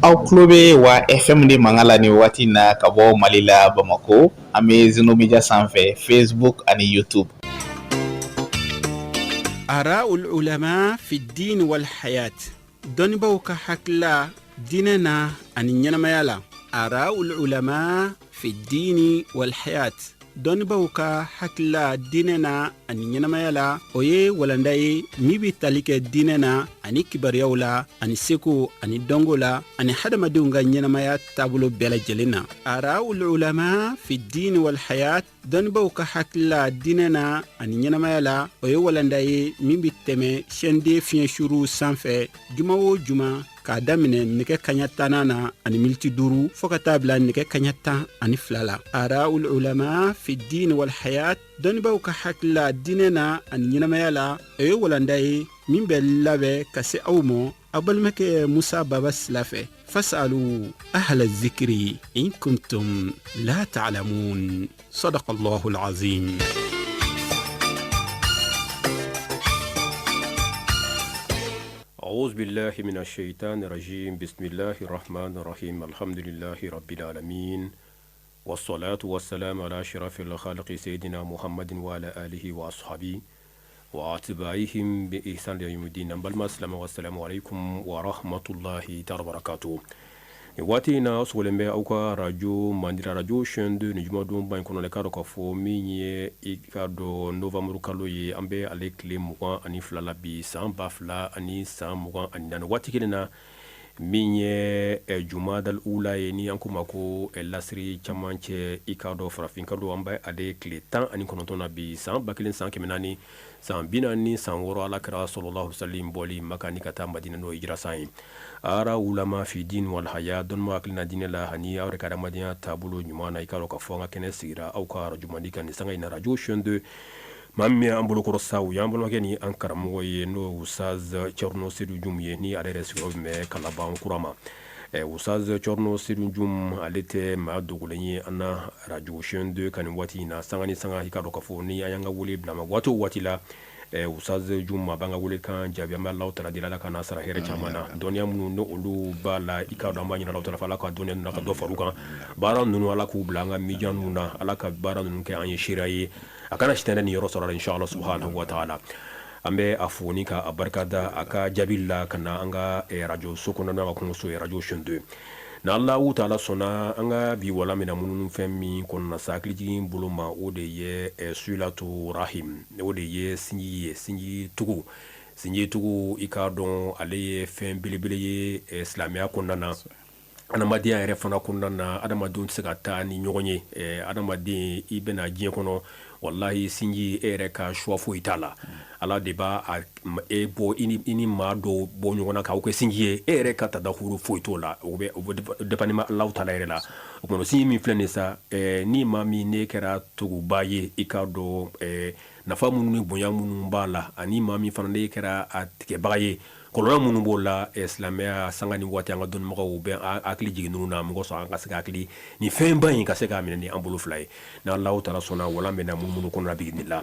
Aw tulo bɛ wa FM de mankan la nin waati in na ka bɔ Mali la Bamakɔ an bɛ Zeno Media sanfɛ Facebook ani YouTube. Araul ulama fi diin wal hayat dɔnnibaaw ka hakilila diinɛ na ani ɲɛnamaya la araul ulama fi diini wal hayat dɔnnibaaw ka hakilila diinɛ na ani ɲɛnamaya la o ye walanda ye min bɛ tali kɛ diinɛ na ani kibaruyaw la ani seko ani dɔnko la ani hadamadenw ka ɲɛnamaya taabolo bɛɛ lajɛlen na araul ulama fi diini wal hayat dɔnnibaaw ka hakilila diinɛ na ani ɲɛnamaya la o ye walanda ye min bɛ tɛmɛ chaîne 2 fiɲɛ suruw sanfɛ juma o juma k'a daminɛ nɛgɛ kaɲa tannan na ani miniti duuru fɔɔ ka taa bila nɛgɛ kaɲa 12 la araul ulama fi diin wal hayat dɔnnibaaw ka hakilila diinɛ na ani ɲɛnamaya la o ye walanda ye min bɛ labɛn ka se aw ma aw balimakɛ musa baba sila fɛ fasalu ahla zikiri in kuntum la ta'lamun sadaqa allahu alazim أعوذ بالله من الشيطان الرجيم بسم الله الرحمن الرحيم الحمد لله رب العالمين والصلاة والسلام على أشرف الخلق سيدنا محمد وعلى آله وأصحابه وأتباعهم بإحسان إلى يوم الدين an balima silamɛw assalamu alaikum wa rahmatullahi taala barakatuh nin waati in na sogolen bɛ aw ka arajo mandi arajo chaîne 2 nin jumadonba in kɔnɔ i k'a dɔn k'a fɔ min ye i k'a dɔn novembre kalo ye an bɛ ale tile 22 la bi san 2024 waati kelen na min ye jumadal ula ye ni an k'o ma ko lasiri camancɛ i k'a dɔn farafin kalo an bɛ ale tile 19 na bi san 1000 san 400 san 46 ala kira sallallahu alaihi wasallam bɔli Maka ni ka taa Madina n'o ye hijira san ye ara ulama fi din wal haya dɔnnibaaw hakilina diinɛ la ani aw yɛrɛ ka adamadenya taabolo ɲuman na i k'a dɔn k'a fɔ an ka kɛnɛ sigira aw ka arajo mandi kan nin sanga in na arajo chaîne 2 maa min bɛ an bolokɔrɔ sa o y'an balimakɛ ni an karamɔgɔ ye n'o Ustaz Cɛrino Sedu Jum ye ni ale yɛrɛ sigiyɔrɔ bɛ Kalaban Kura ma Ustaz Cɛrino Sedu Jum ale tɛ maa dogolen ye an na arajo chaîne 2 kan nin waati in na sanga ni sanga i k'a dɔn k'a fɔ ni an y'an ka wele bila ma waati o waati la Ustaz Jum a b'an ka wele kan jaabi an bɛ Alahu taala deli Ala ka n'a sara hɛrɛ caman na dɔnniya minnu ni olu b'a la i k'a dɔn an b'a ɲini Alahu taala fɛ Ala ka dɔnniya ninnu ka dɔ far'u kan baara ninnu Ala k'u bila an ka mijaninw na Ala ka baara ninnu kɛ an ye seereya ye a kana sitanɛ niyɔrɔ sɔrɔ a la inshallah subhanahu wa taala an bɛ a fo ni ka a barika da a ka jaabi la ka na an ka arajo so kɔnɔ n'an ka kungoso ye arajo chaîne 2 n'Alahu taala sɔnna an ka bi walan bɛna munumunu fɛn min kɔnɔna sa hakilijigin bolo ma o de ye silatu rahim o de ye sinji ye sinji tugu sinji tugu i k'a dɔn ale ye fɛn belebele ye silamɛya kɔnɔna na adamadenya yɛrɛ fana kɔnɔna na adamadenw tɛ se ka taa ni ɲɔgɔn ye adamaden i bɛna diɲɛ kɔnɔ walahi sinji e yɛrɛ ka choix foyi t'a la ala de b'a e bɔ i ni maa dɔw bɔ ɲɔgɔn na k'aw kɛ sinji ye e yɛrɛ ka tadahuru foyi t'o la o bɛ dépend Alahu taala yɛrɛ la o tuma sinji min filɛ nin sa ni maa min ne kɛra tuguba ye i k'a dɔn nafa minnu ni bonya minnu b'a la ani maa min fana ne kɛra a tigɛbaga ye kɔlɔlɔ minnu b'o la silamɛya sanga ni waati an ka dɔnnibagaw bɛ hakili jigin ninnu na mɔgɔ sɔn an ka se ka hakili nin fɛnba in ka se k'a minɛ ni an bolo fila ye n'Alahu taala sɔnna walan bɛna munumunu kɔnɔna bi nin la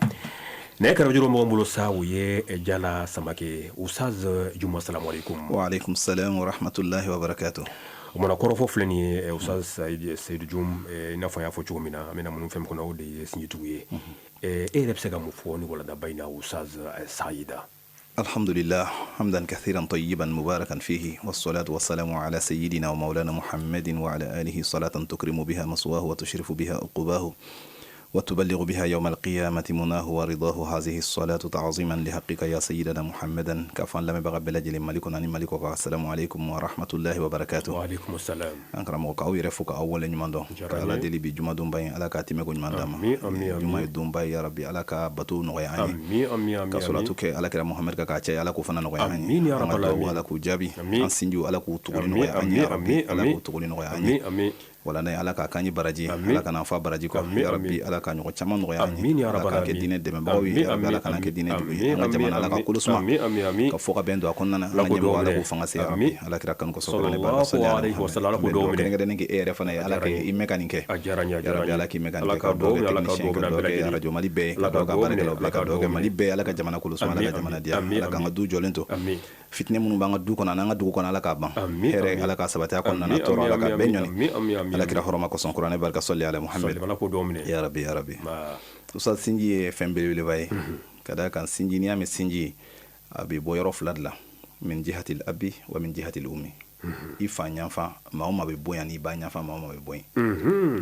nɛgɛ kɛrɛfɛ juru mɔgɔ bolo sa o ye Jala Samakɛ Ustaz Juma salamu aleykum. Wa aleykum salam wa rahmatulahi wa barakatuh. O mana kɔrɔfɔ filɛ nin ye Ustaz Seyidu Jum i n'a fɔ an y'a fɔ cogo min na an bɛna munumunu fɛn min kɔnɔ o de ye sinjitugu ye e yɛrɛ bɛ se ka mun fɔ nin walandaba in na Ustaz Sayida Alhamdulillah hamdan kathiran tayyiban mubarakan fihi wassalatu wassalamu ala sayyidina wa maulana Muhammadin wa ala alihi salatan tukrimu biha maswahu wa tushrifu biha uqubahu wa tuballighu biha yawma alqiyamati munahu wa ridahu hazihi salatu ta'ziman li haqqika ya sayyidina Muhammadan k'a fɔ an lamɛnbaga bɛɛ lajɛlen Mali kɔnɔ ani Mali kɔkan assalamu alaikum wa rahmatullahi wa barakatuh wa alaikum salam an karamɔgɔ k'aw yɛrɛ fo k'aw wale ɲuman dɔn ka Ala deli bi jumadonba in Ala k'a tɛmɛ ko ɲuman d'an ma juma ye donba ye yarabi Ala ka bato nɔgɔya an ye ka salatu kɛ Ala kira Muhamadu kan k'a caya Ala k'o fana nɔgɔya an ye an ka dugawu Ala k'u jaabi an sinjiw Ala k'u tuguli nɔgɔya an ye yarabi Ala k'u tuguli nɔgɔya an ye. Wala ala k'a kan ye baraji, ala kana fa baraji kɔ. Ya rabbi, ala ka ɲɔgɔn caman nɔgɔya an ye, ala k'an kɛ diinɛ dɛmɛbagaw ye, ala kana kɛ diinɛ jugu ye. An ka jamana, ala ka kolo suma, ka fɔ ka bɛn don a kɔnɔna na. An ka ɲɛmɔgɔ, ala k'u fanga se. Ya rabbi, ala kira kanu kosɔn, kɛrɛnkɛrɛnnen kɛ e yɛrɛ fana ye, ala k'i mɛn ka nin kɛ. Ya rabbi, ala k'i mɛn ka nin kɛ, ka dugawu kɛ technicien, ka dugawu kɛ radio Mali bɛɛ ye, ka dugawu kɛ baarakɛlaw bɛɛ, ka dugawu kɛ Mali bɛɛ. Ala ka jamana kolo suma, ala ka jamana diya, ala k'an ka du jɔlen to. Fitinɛ minnu b'an ka du kɔnɔ n'an ka dugu kɔnɔ, ala k'a ban. Hɛrɛ, ala ka sabati a kɔnɔna na. Tɔɔrɔ, ala ka bɛɛ ɲɔni. Ala kira hɔrɔma kosɔn, kuranɛ barika, sɔli ala Muhammed. Ya rabbi, ya rabbi. Ustaz, sinji ye fɛn belebeleba ye, ka d'a kan sinji, n'i y'a mɛn sinji, a bɛ bɔ yɔrɔ fila de la: min jihatil abi wa min jihatil ummi. I fa ɲanfan maa o maa bɛ bɔ yan, n'i ba ɲanfan maa o maa bɛ bɔ yen,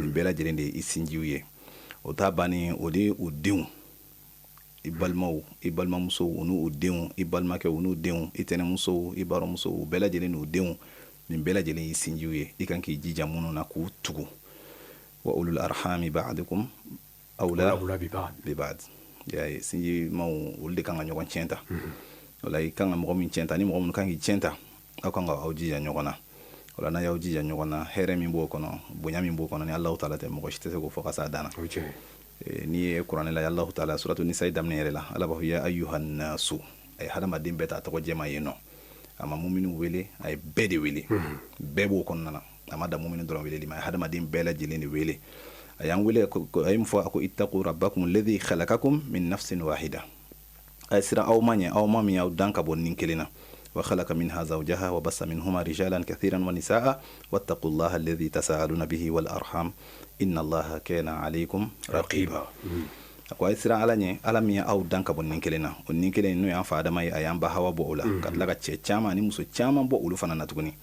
nin bɛɛ lajɛlen de ye i sinjiw ye. O ta bannen, o de ye u denw, i balimaw, i balimamusow u n'u denw, i balimakɛ u n'u denw, i tɛnɛmusow, i baromusow, u bɛɛ lajɛlen n'u denw. Nin bɛɛ lajɛlen y'i sinjiw ye, i kan k'i jija minnu na k'u tugu. Wa ulul arhami ba'dukum awla bi ba'd. Ya ye, sinjimaw, olu de kan ka ɲɔgɔn tiɲɛ ta. O la, i kan ka mɔgɔ min tiɲɛ ta ni mɔgɔ minnu kan k'i tiɲɛ ta, aw kan ka aw jija ɲɔgɔn na. O la, n'a y'aw jija ɲɔgɔn na, hɛrɛ min b'o kɔnɔ, bonya min b'o kɔnɔ, ni Alahu taala tɛ, mɔgɔ si tɛ se k'o fɔ ka s'a dan na. N'i ye kuranɛ la, Alahu taala, suratu Nisa daminɛ yɛrɛ la, Ala b'a fɔ: ya ayyuhan nasu. A ye hadamaden bɛɛ ta tɔgɔ jɛma yen nɔ. A ma muminu wele, a ye bɛɛ de wele, bɛɛ b'o kɔnɔna na. A ma dan muminu dɔrɔn weleli ma, a ye hadamaden bɛɛ lajɛlen de wele. A y'an wele, a ye mun fɔ? A ko: ittaqu rabbakum alladhi khalaqakum min nafsin wahida. A ye siran aw ma ɲɛ, aw ma min y'aw dan ka bɔ nin kelen na. Wa khalaqa minha zawjaha wa bassa minhuma rijalan kathiran wa nisaa wattaqullaha alladhi tasaaluna bihi wal arham inna allaha kana alaykum raqiba. A ko a ye siran Ala ɲɛ, Ala min ye aw dan ka bɔ nin kelen na. O nin kelen, n'o y'an fa Adama ye, a y'an ba Hawa bɔ o la, ka tila ka cɛ caman ani muso caman bɔ olu fana na tuguni.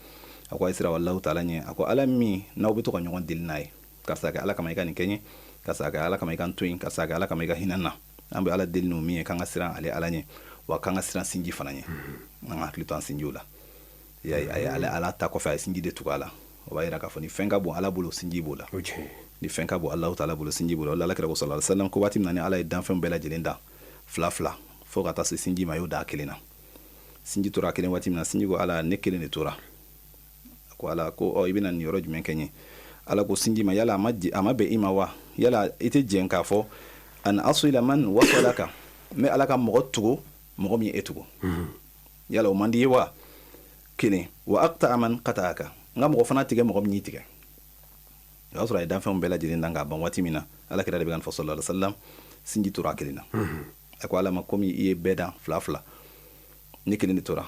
A ko a ye siran Alahu taala ɲɛ. A ko Ala min n'aw bɛ to ka ɲɔgɔn deli n'a ye: karisa, kɛ Ala kama i ka nin kɛ n ye, karisa, kɛ Ala kama i ka n to yen, karisa, kɛ Ala kama i ka hinɛ n na. An bɛ Ala deli n'o min ye, k'an ka siran ale Ala ɲɛ, wa k'an ka siran sinji fana ɲɛ. An ka hakili to an sinjiw la. A ye Ala ta kɔfɛ, a ye sinji de tugu a la. O b'a yira k'a fɔ ni fɛn ka bon Ala bolo, sinji b'o la. Ni fɛn ka bon Alahu taala bolo, sinji b'o la. Ala kira ko sallallahu alaihi wasallam ko waati min na ni Ala ye danfɛnw bɛɛ lajɛlen dan fila fila fo ka taa se sinji ma, a y'o da a kelen na. Sinji tora a kelen waati min na, sinji ko: Ala, ne kelen de tora. A ko Ala ko: ɔ, i bɛna nin yɔrɔ jumɛn kɛ n ye? Ala ko sinji ma: yala a ma bɛn i ma wa? Yala i tɛ jɛn k'a fɔ an asila man wasalaka, n bɛ Ala ka mɔgɔ tugu, mɔgɔ min ye e tugu, yala o man di ye wa? Kelen. Wa aqta'a man qata'aka, n ka mɔgɔ fana tigɛ, mɔgɔ min y'i tigɛ. O y'a sɔrɔ a ye danfɛnw bɛɛ lajɛlen dan k'a ban waati min na, Ala kira de bɛ ka nin fɔ sallallahu alaihi wasallam, sinji tora a kelen na. A ko Ala ma: komi i ye bɛɛ dan fila fila, ne kelen de tora.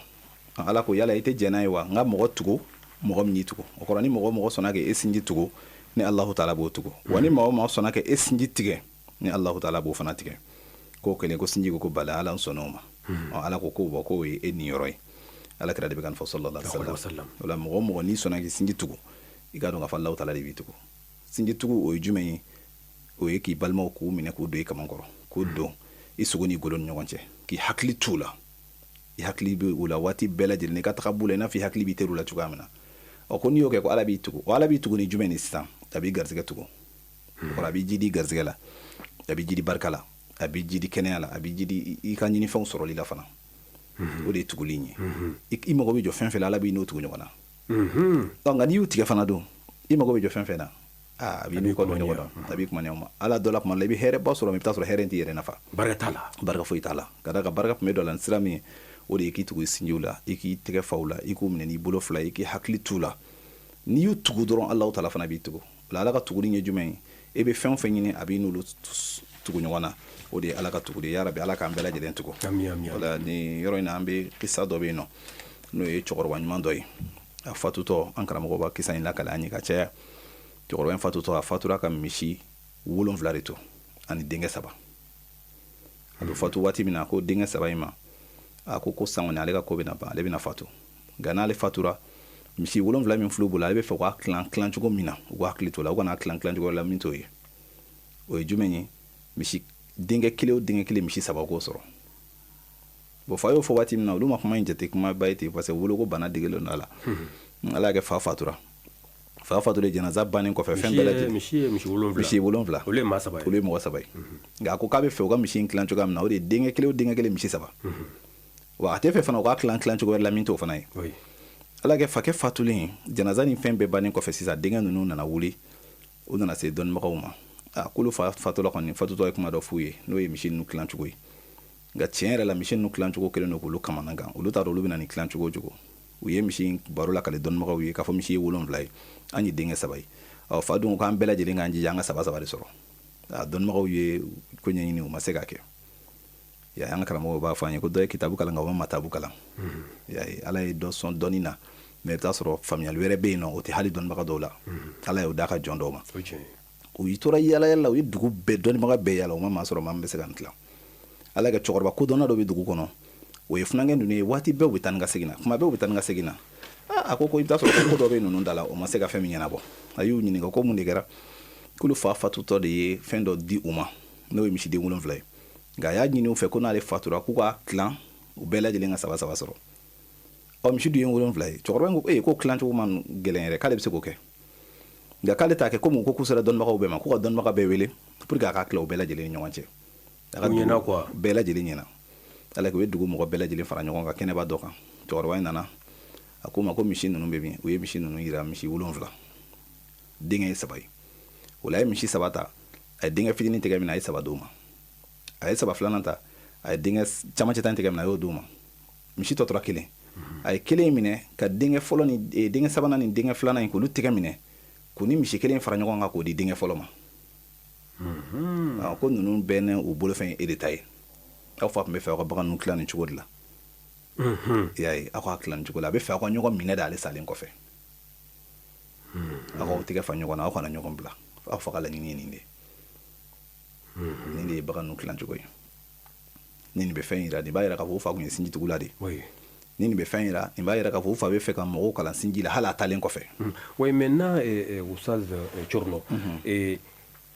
Ala ko: yala i tɛ jɛn n'a ye wa, n ka mɔgɔ tugu, mɔgɔ min y'i tugu? O kɔrɔ, ni mɔgɔ mɔgɔ sɔnna k'e sinji tugu, ni Alahu taala b'o tugu. Wa ni mɔgɔ mɔgɔ sɔnna k'e sinji tigɛ, ni Alahu taala b'o fana tigɛ. K'o kelen ko sinji ko: bala, Ala, n sɔnna o ma. Ala ko ko bɔn, k'o ye e niyɔrɔ ye. Ala kira de bɛ ka nin fɔ sallallahu alaihi wasallam. O la, mɔgɔ o mɔgɔ n'i sɔnna k'i sinji tugu, i k'a dɔn k'a fɔ Alahu taala de b'i tugu. Sinji tugu, o ye jumɛn ye? O ye k'i balimaw k'u minɛ, k'u don i kaman kɔrɔ, k'u don i sogo n'i golo ni ɲɔgɔn cɛ, k'i hakili t'u la. I hakili bɛ u la waati bɛɛ lajɛlen, i ka taga b'u la i n'a fɔ i hakili b'i teriw la cogoya min na. Ɔ, ko n'i y'o kɛ, ko Ala b'i tugu. O Ala b'i tugu ni jumɛn ni sisan? A b'i garisɛgɛ tugu. O kɔrɔ, a b'i jidi garisɛgɛ la, a b'i jidi barika la, a b'i jidi kɛnɛya la, a b'i jidi i ka ɲinifɛnw sɔrɔli la fana. O de ye tuguli in ye. I mago bɛ jɔ fɛn fɛn la, Ala b'i n'o tugu ɲɔgɔn na. Ɔ, nka n'i y'u tigɛ fana don, i mago bɛ jɔ fɛn fɛn na, a b'i n'u kɔ don ɲɔgɔn na, a b'i kumaniya ma. Ala dɔ la, kuma la, i bɛ hɛrɛba sɔrɔ, i bɛ taa sɔrɔ hɛrɛ t'i yɛrɛ nafa. Barika t'a la. Barika foyi t'a la. Ka d'a kan barika tun bɛ dɔ la ni sira min ye, o de ye k'i tugu i sinjiw la, i k'i tɛgɛ fa u la, i k'u minɛ n'i bolo fila, i k'i hakili t'u la. N'i y'u tugu dɔrɔn, Alahu taala fana b'i tugu. O la, Ala ka tuguli ye jumɛn ye? E bɛ fɛn o fɛn ɲini, a b'i n'olu tugu ɲɔgɔn na. O de ye Ala ka tuguli ye. Yarabi, Ala k'an bɛɛ lajɛlen tugu. O la, nin yɔrɔ in na, an bɛ kisa dɔ bɛ yen nɔ, n'o ye cɛkɔrɔba ɲuman dɔ ye. A fatutɔ, an karamɔgɔ b'a kisa in lakale an ye ka caya. Cɛkɔrɔba in fatutɔ, a fatura ka misi 7 de to ani denkɛ 3. A bɛ fatu waati min na, a ko denkɛ 3 in ma, a ko ko san kɔni, ale ka ko bɛna ban, ale bɛna fatu. Nka n'ale fatura, misi 7 min filɛ bolo, ale bɛ fɛ k'a tilan tilan cogo min na, u k'u hakili to la, u kana tilan tilan cogo la min t'o ye. O ye jumɛn ye? Misi denkɛ kelen o denkɛ kelen, misi 3 k'o sɔrɔ. Bon, fa y'o fɔ waati min na, olu ma kuma in jate kumaba ye ten, parce que woloko bana degelen don a la. Ala y'a kɛ, fa fatura. Fa fatura, janaza bannen kɔfɛ, fɛn bɛɛ lajɛlen, misi ye misi 7, misi 7, olu ye maa 3 ye. Olu ye mɔgɔ 3 ye. Nka a ko k'a bɛ fɛ u ka misi in tilan cogoya min na, o de ye denkɛ kelen o denkɛ kelen misi 3. Wa a tɛ fɛ fana u k'a tilan tilan cogo wɛrɛ la min t'o fana ye. Ala kɛ fakɛ fatulen, janaza ni fɛn bɛɛ bannen kɔfɛ, sisan denkɛ ninnu nana wuli, u nana se dɔnnibagaw ma. A k'olu fa fatɔla kɔni, fatutɔ ye kuma dɔ f'u ye, n'o ye misi ninnu tilancogo ye. Nka tiɲɛ yɛrɛ la, misi ninnu tilancogo kɛlen don k'olu kamana gan. Olu t'a dɔn olu bɛna nin tilan cogo o cogo. U ye misi baro lakale dɔnnibagaw ye k'a fɔ misi ye 7 ye, an ye denkɛ 3 ye. Ɔ, fa dun ko k'an bɛɛ lajɛlen k'an jija an ka saba saba de sɔrɔ. A dɔnnibagaw ye ko ɲɛɲini, u ma se k'a kɛ. Ya, an ka karamɔgɔw b'a fɔ an ye ko dɔ ye kitabu kalan, nka o ma matabu kalan. Ya, Ala ye dɔ sɔn dɔnni na, mais i bɛ taa sɔrɔ faamuyali wɛrɛ bɛ yen nɔ, o tɛ hali dɔnnibaga dɔw la. Ala y'o d'a ka jɔn dɔw ma. U y'i tora yala yala la, u ye dugu bɛɛ dɔnnibaga bɛɛ yala, u ma maa sɔrɔ maa min bɛ se ka nin tilan. Ala kɛ cɛkɔrɔba kodɔnna dɔ bɛ dugu kɔnɔ, o ye funankɛ ninnu ye waati bɛɛ u bɛ taa ni ka segin na, kuma bɛɛ u bɛ taa ni ka segin na. A ko i bɛ taa sɔrɔ ko dɔ bɛ ninnu da la, o ma se ka fɛn min ɲɛnabɔ. A y'u ɲininka ko mun de kɛra, k'olu fa fatutɔ de ye fɛn dɔ di u ma, n'o ye misiden 7 ye. Nka a y'a ɲini u fɛ ko n'ale fatura, k'u ka tilan, u bɛɛ lajɛlen ka saba saba sɔrɔ. Ɔ, misi dun ye 7 ye. Cɛkɔrɔba in ko ee, ko tilancogo ma gɛlɛn yɛrɛ, k'ale bɛ se k'o kɛ, nka k'ale t'a kɛ komi u ko k'u sera dɔnnibagaw bɛɛ ma, k'u ka dɔnnibaga bɛɛ wele pour que a ka tila u bɛɛ lajɛlen ni ɲɔgɔn cɛ. A ka ɲɛna quoi. Bɛɛ lajɛlen ɲɛna. Ala u ye dugu mɔgɔ bɛɛ lajɛlen fara ɲɔgɔn kan kɛnɛba dɔ kan. Cɛkɔrɔba in nana, a ko ma ko misi ninnu bɛ min? U ye misi ninnu yira, misi 7, denkɛ ye 3 ye. O la, a ye misi 3 ta, a ye denkɛ fitinin tɛgɛ minɛ, a ye 3 d'o ma. A ye 3 filanan ta, a ye denkɛ camancɛ ta in tɛgɛ minɛ, a y'o d'o ma. Misi tɔ tora kelen. A ye kelen minɛ ka denkɛ fɔlɔ ni denkɛ sabanan ni denkɛ filanan in, k'olu tɛgɛ minɛ, k'u ni misi kelen fara ɲɔgɔn kan, k'o di denkɛ fɔlɔ ma. Ko ninnu bɛɛ ni u bolofɛn ye e de ta ye. Aw fa tun bɛ fɛ aw ka bagan ninnu tilan nin cogo de la. I y'a ye, aw k'a tilan nin cogo la. A bɛ fɛ aw ka ɲɔgɔn minɛ de ale salen kɔfɛ, aw k'aw tɛgɛ fa ɲɔgɔn na, aw kana ɲɔgɔn bila. Aw fa ka laɲini ye nin de ye. Nin de ye bagan ninnu tilan cogo ye. Ni nin bɛ fɛn yira, nin b'a yira k'a fɔ u fa tun ye sinjitugula de ye. Ni nin bɛ fɛn yira, nin b'a yira k'a fɔ u fa bɛ fɛ ka mɔgɔw kalan sinji la hali a taalen kɔfɛ. Oui, maintenant, Oustaz Thierno,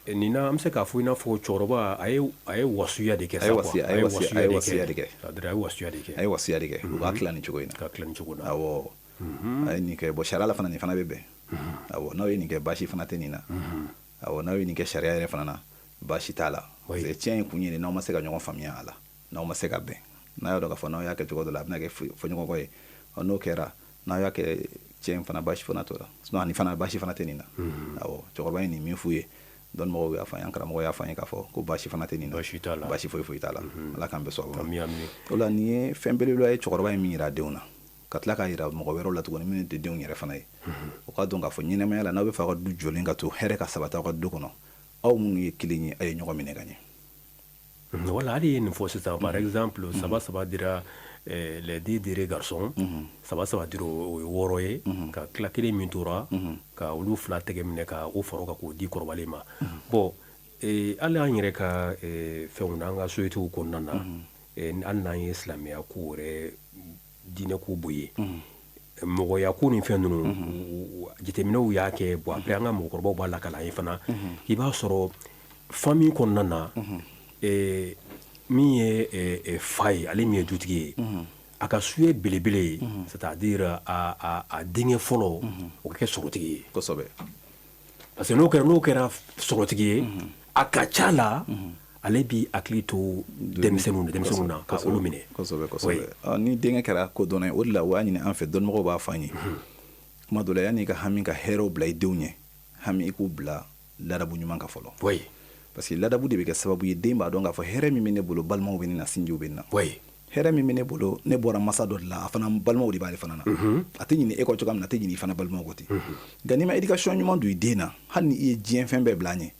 nin na an bɛ se k'a fɔ i n'a fɔ cɛkɔrɔba a ye wasuya de kɛ sa quoi. A ye wasiya de kɛ. C'est-à-dire a ye wasuya de kɛ. A ye wasiya de kɛ, u b'a tilan nin cogo in na. Ka tilan nin cogo na. Awɔ, a ye nin kɛ. Bon, sariya la fana, nin fana bɛ bɛn. Awɔ, n'aw ye nin kɛ, baasi fana tɛ nin na. Awɔ, n'aw ye nin kɛ sariya yɛrɛ fana na, baasi t'a la. Parce que tiɲɛ ye kun ye de, n'aw ma se ka ɲɔgɔn faamuya a la, n'aw ma se ka bɛn, n'a y'a dɔn k'a fɔ n'aw y'a kɛ cogo dɔ la, a bɛna kɛ fɔɲɔgɔnkɔ ye. Ɔ, n'o kɛra, n'aw y'a kɛ tiɲɛ fana, baasi fana t'o la. Sinon ani fana, baasi fana tɛ nin na. Awɔ, cɛkɔrɔba ye nin min f'u ye, dɔnnimɔgɔw y'a fɔ an ye, an karamɔgɔ y'a fɔ an ye k'a fɔ ko baasi fana tɛ nin na. Baasi t'a la. Baasi foyi foyi t'a la. Ala k'an bɛɛ sɔn a ma. Ami, ami. O la, nin ye fɛn belebeleba ye cɛkɔrɔba ye min yira a denw na, ka tila k'a yira mɔgɔ wɛrɛw la tuguni minnu tɛ denw yɛrɛ fana ye. O ka dɔn k'a fɔ ɲɛnɛmaya la, n'aw bɛ fɛ aw ka du jɔlen ka to, hɛrɛ ka sabati aw ka du kɔnɔ, aw minnu ye kelen ye, a ye ɲɔgɔn minɛ ka ɲɛ. Voilà, hali ye nin fɔ sisan, par exemple, saba saba dira les deux derniers garçons, saba saba dira, o ye 6 ye, ka tila kelen min tora, ka olu fila tɛgɛ minɛ, ka o fara o kan, k'o di kɔrɔbalen ma. Bon, hali an yɛrɛ ka fɛnw na, an ka sociétés kɔnɔna na, hali n'an ye silamɛya ko yɛrɛ, diinɛ ko bɔ yen, mɔgɔya ko ni fɛn ninnu, jateminɛw y'a kɛ. Bon, après an ka mɔgɔkɔrɔbaw b'a lakala an ye fana, i b'a sɔrɔ famille kɔnɔna na, min ye fa ye, ale min ye dutigi ye, a ka souhait belebele ye, c'est à dire a denkɛ fɔlɔ, o ka kɛ sɔrɔtigi ye. Parce que n'o kɛra sɔrɔtigi ye, a ka ca la ale b'i hakili to denmisɛnninw na, ka olu minɛ. Kosɛbɛ, kosɛbɛ. Ni denkɛ kɛra kodɔnna ye, o de la o y'a ɲini an fɛ, dɔnnimɔgɔw b'a fɔ an ye kuma dɔ la, yanni i ka hami ka hɛrɛw bila i denw ɲɛ, hami i k'u bila ladabu ɲuman kan fɔlɔ. Parce que ladabu de bɛ kɛ sababu ye, den b'a dɔn k'a fɔ hɛrɛ min bɛ ne bolo, balimaw bɛ ne na, sinjiw bɛ ne na. Hɛrɛ min bɛ ne bolo, ne bɔra masa dɔ de la, a fana balimaw de b'ale fana na. A tɛ ɲinɛ e kɔ cogoya min na, a tɛ ɲinɛ i fana balimaw kɔ ten. Nka n'i ma éducation ɲuman don i den na, hali ni i ye diɲɛ fɛn bɛɛ bila a ɲɛ,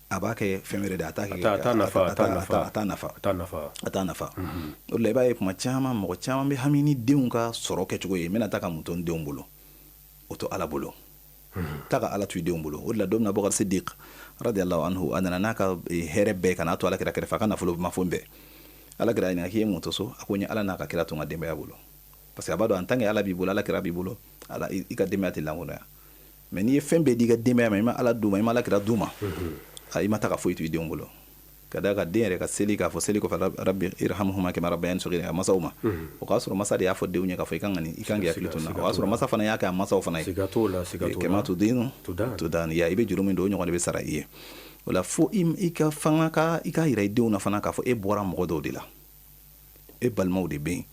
a b'a kɛ fɛn wɛrɛ de, a t'a kɛ. A t'a nafa, a t'a nafa. A t'a nafa. A t'a nafa. A t'a nafa. O de la, i b'a ye kuma caman, mɔgɔ caman bɛ hami ni denw ka sɔrɔ kɛcogo ye. N bɛna taa ka mun to n denw bolo? O to Ala bolo, taa ka Ala to i denw bolo. O de la, don min na Abubakar Sidik radiyallahu anhu, a nana n'a ka hɛrɛ bɛɛ ka n'a to Ala kira kɛrɛfɛ, a ka nafolo mafɛn bɛɛ. Ala kira ɲininka k'i ye mun to so? A ko n ye Ala n'a ka kira to n ka denbaya bolo. Parce que a b'a dɔn, en tant que Ala b'i bolo, Ala kira b'i bolo, ala i ka denbaya tɛ lankolonya. Mais n'i ye fɛn bɛɛ di i ka denbaya ma, i ma Ala d'u ma, i ma Ala kira d'u ma, i ma taa ka foyi to i denw bolo. Ka da ka den yɛrɛ ka seli k'a fɔ seli kɔfɛ rabbi irhamhuma kama rabbayani saghira, a masaw ma, o k'a sɔrɔ masa de y'a fɔ denw ye k'a fɔ i kan ka nin, i kan k'i hakili to nin na. O y'a sɔrɔ masa fana y'a kɛ a masaw fana ye. Siga t'o la, siga t'o la. Kama tudinu tudan, ya i bɛ juru min don, o ɲɔgɔn de bɛ sara i ye. O la, fo i ka fanga ka i ka yira i denw na fana k'a fɔ e bɔra mɔgɔ dɔw de la, e balimaw de bɛ yen.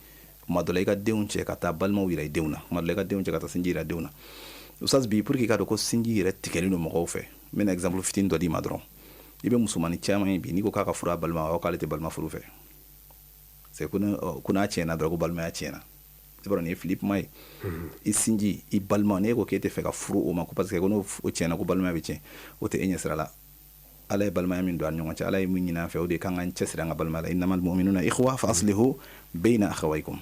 Kuma dɔ la, i ka denw cɛ ka taa balimaw yira i denw na. Kuma dɔ la, i ka denw cɛ ka taa sinji yira denw na. Ustaz, bi, pour que i k'a dɔn ko sinji yɛrɛ tigɛlen don mɔgɔw fɛ, n bɛna exemple fitinin dɔ d'i ma dɔrɔn. I bɛ musomanin caman ye bi, n'i ko k'a ka furu a balima, a k'ale tɛ balima furu fɛ. C'est ko n'a tiɲɛna dɔrɔn, ko balimaya tiɲɛna. I b'a dɔn, nin ye fili kuma ye. I sinji, i balima, n'e ko k'e tɛ fɛ ka furu o ma ko parce que ko n'o tiɲɛna, ko balimaya bɛ tiɲɛ, o tɛ e ɲɛ sira la. Ala ye balimaya min don an ni ɲɔgɔn cɛ, Ala ye min ɲini an fɛ, o de ye k'an k'an cɛsiri an ka balimaya la. Innamal mu'minuna ikhwa fa aslihu bayna akhawaykum.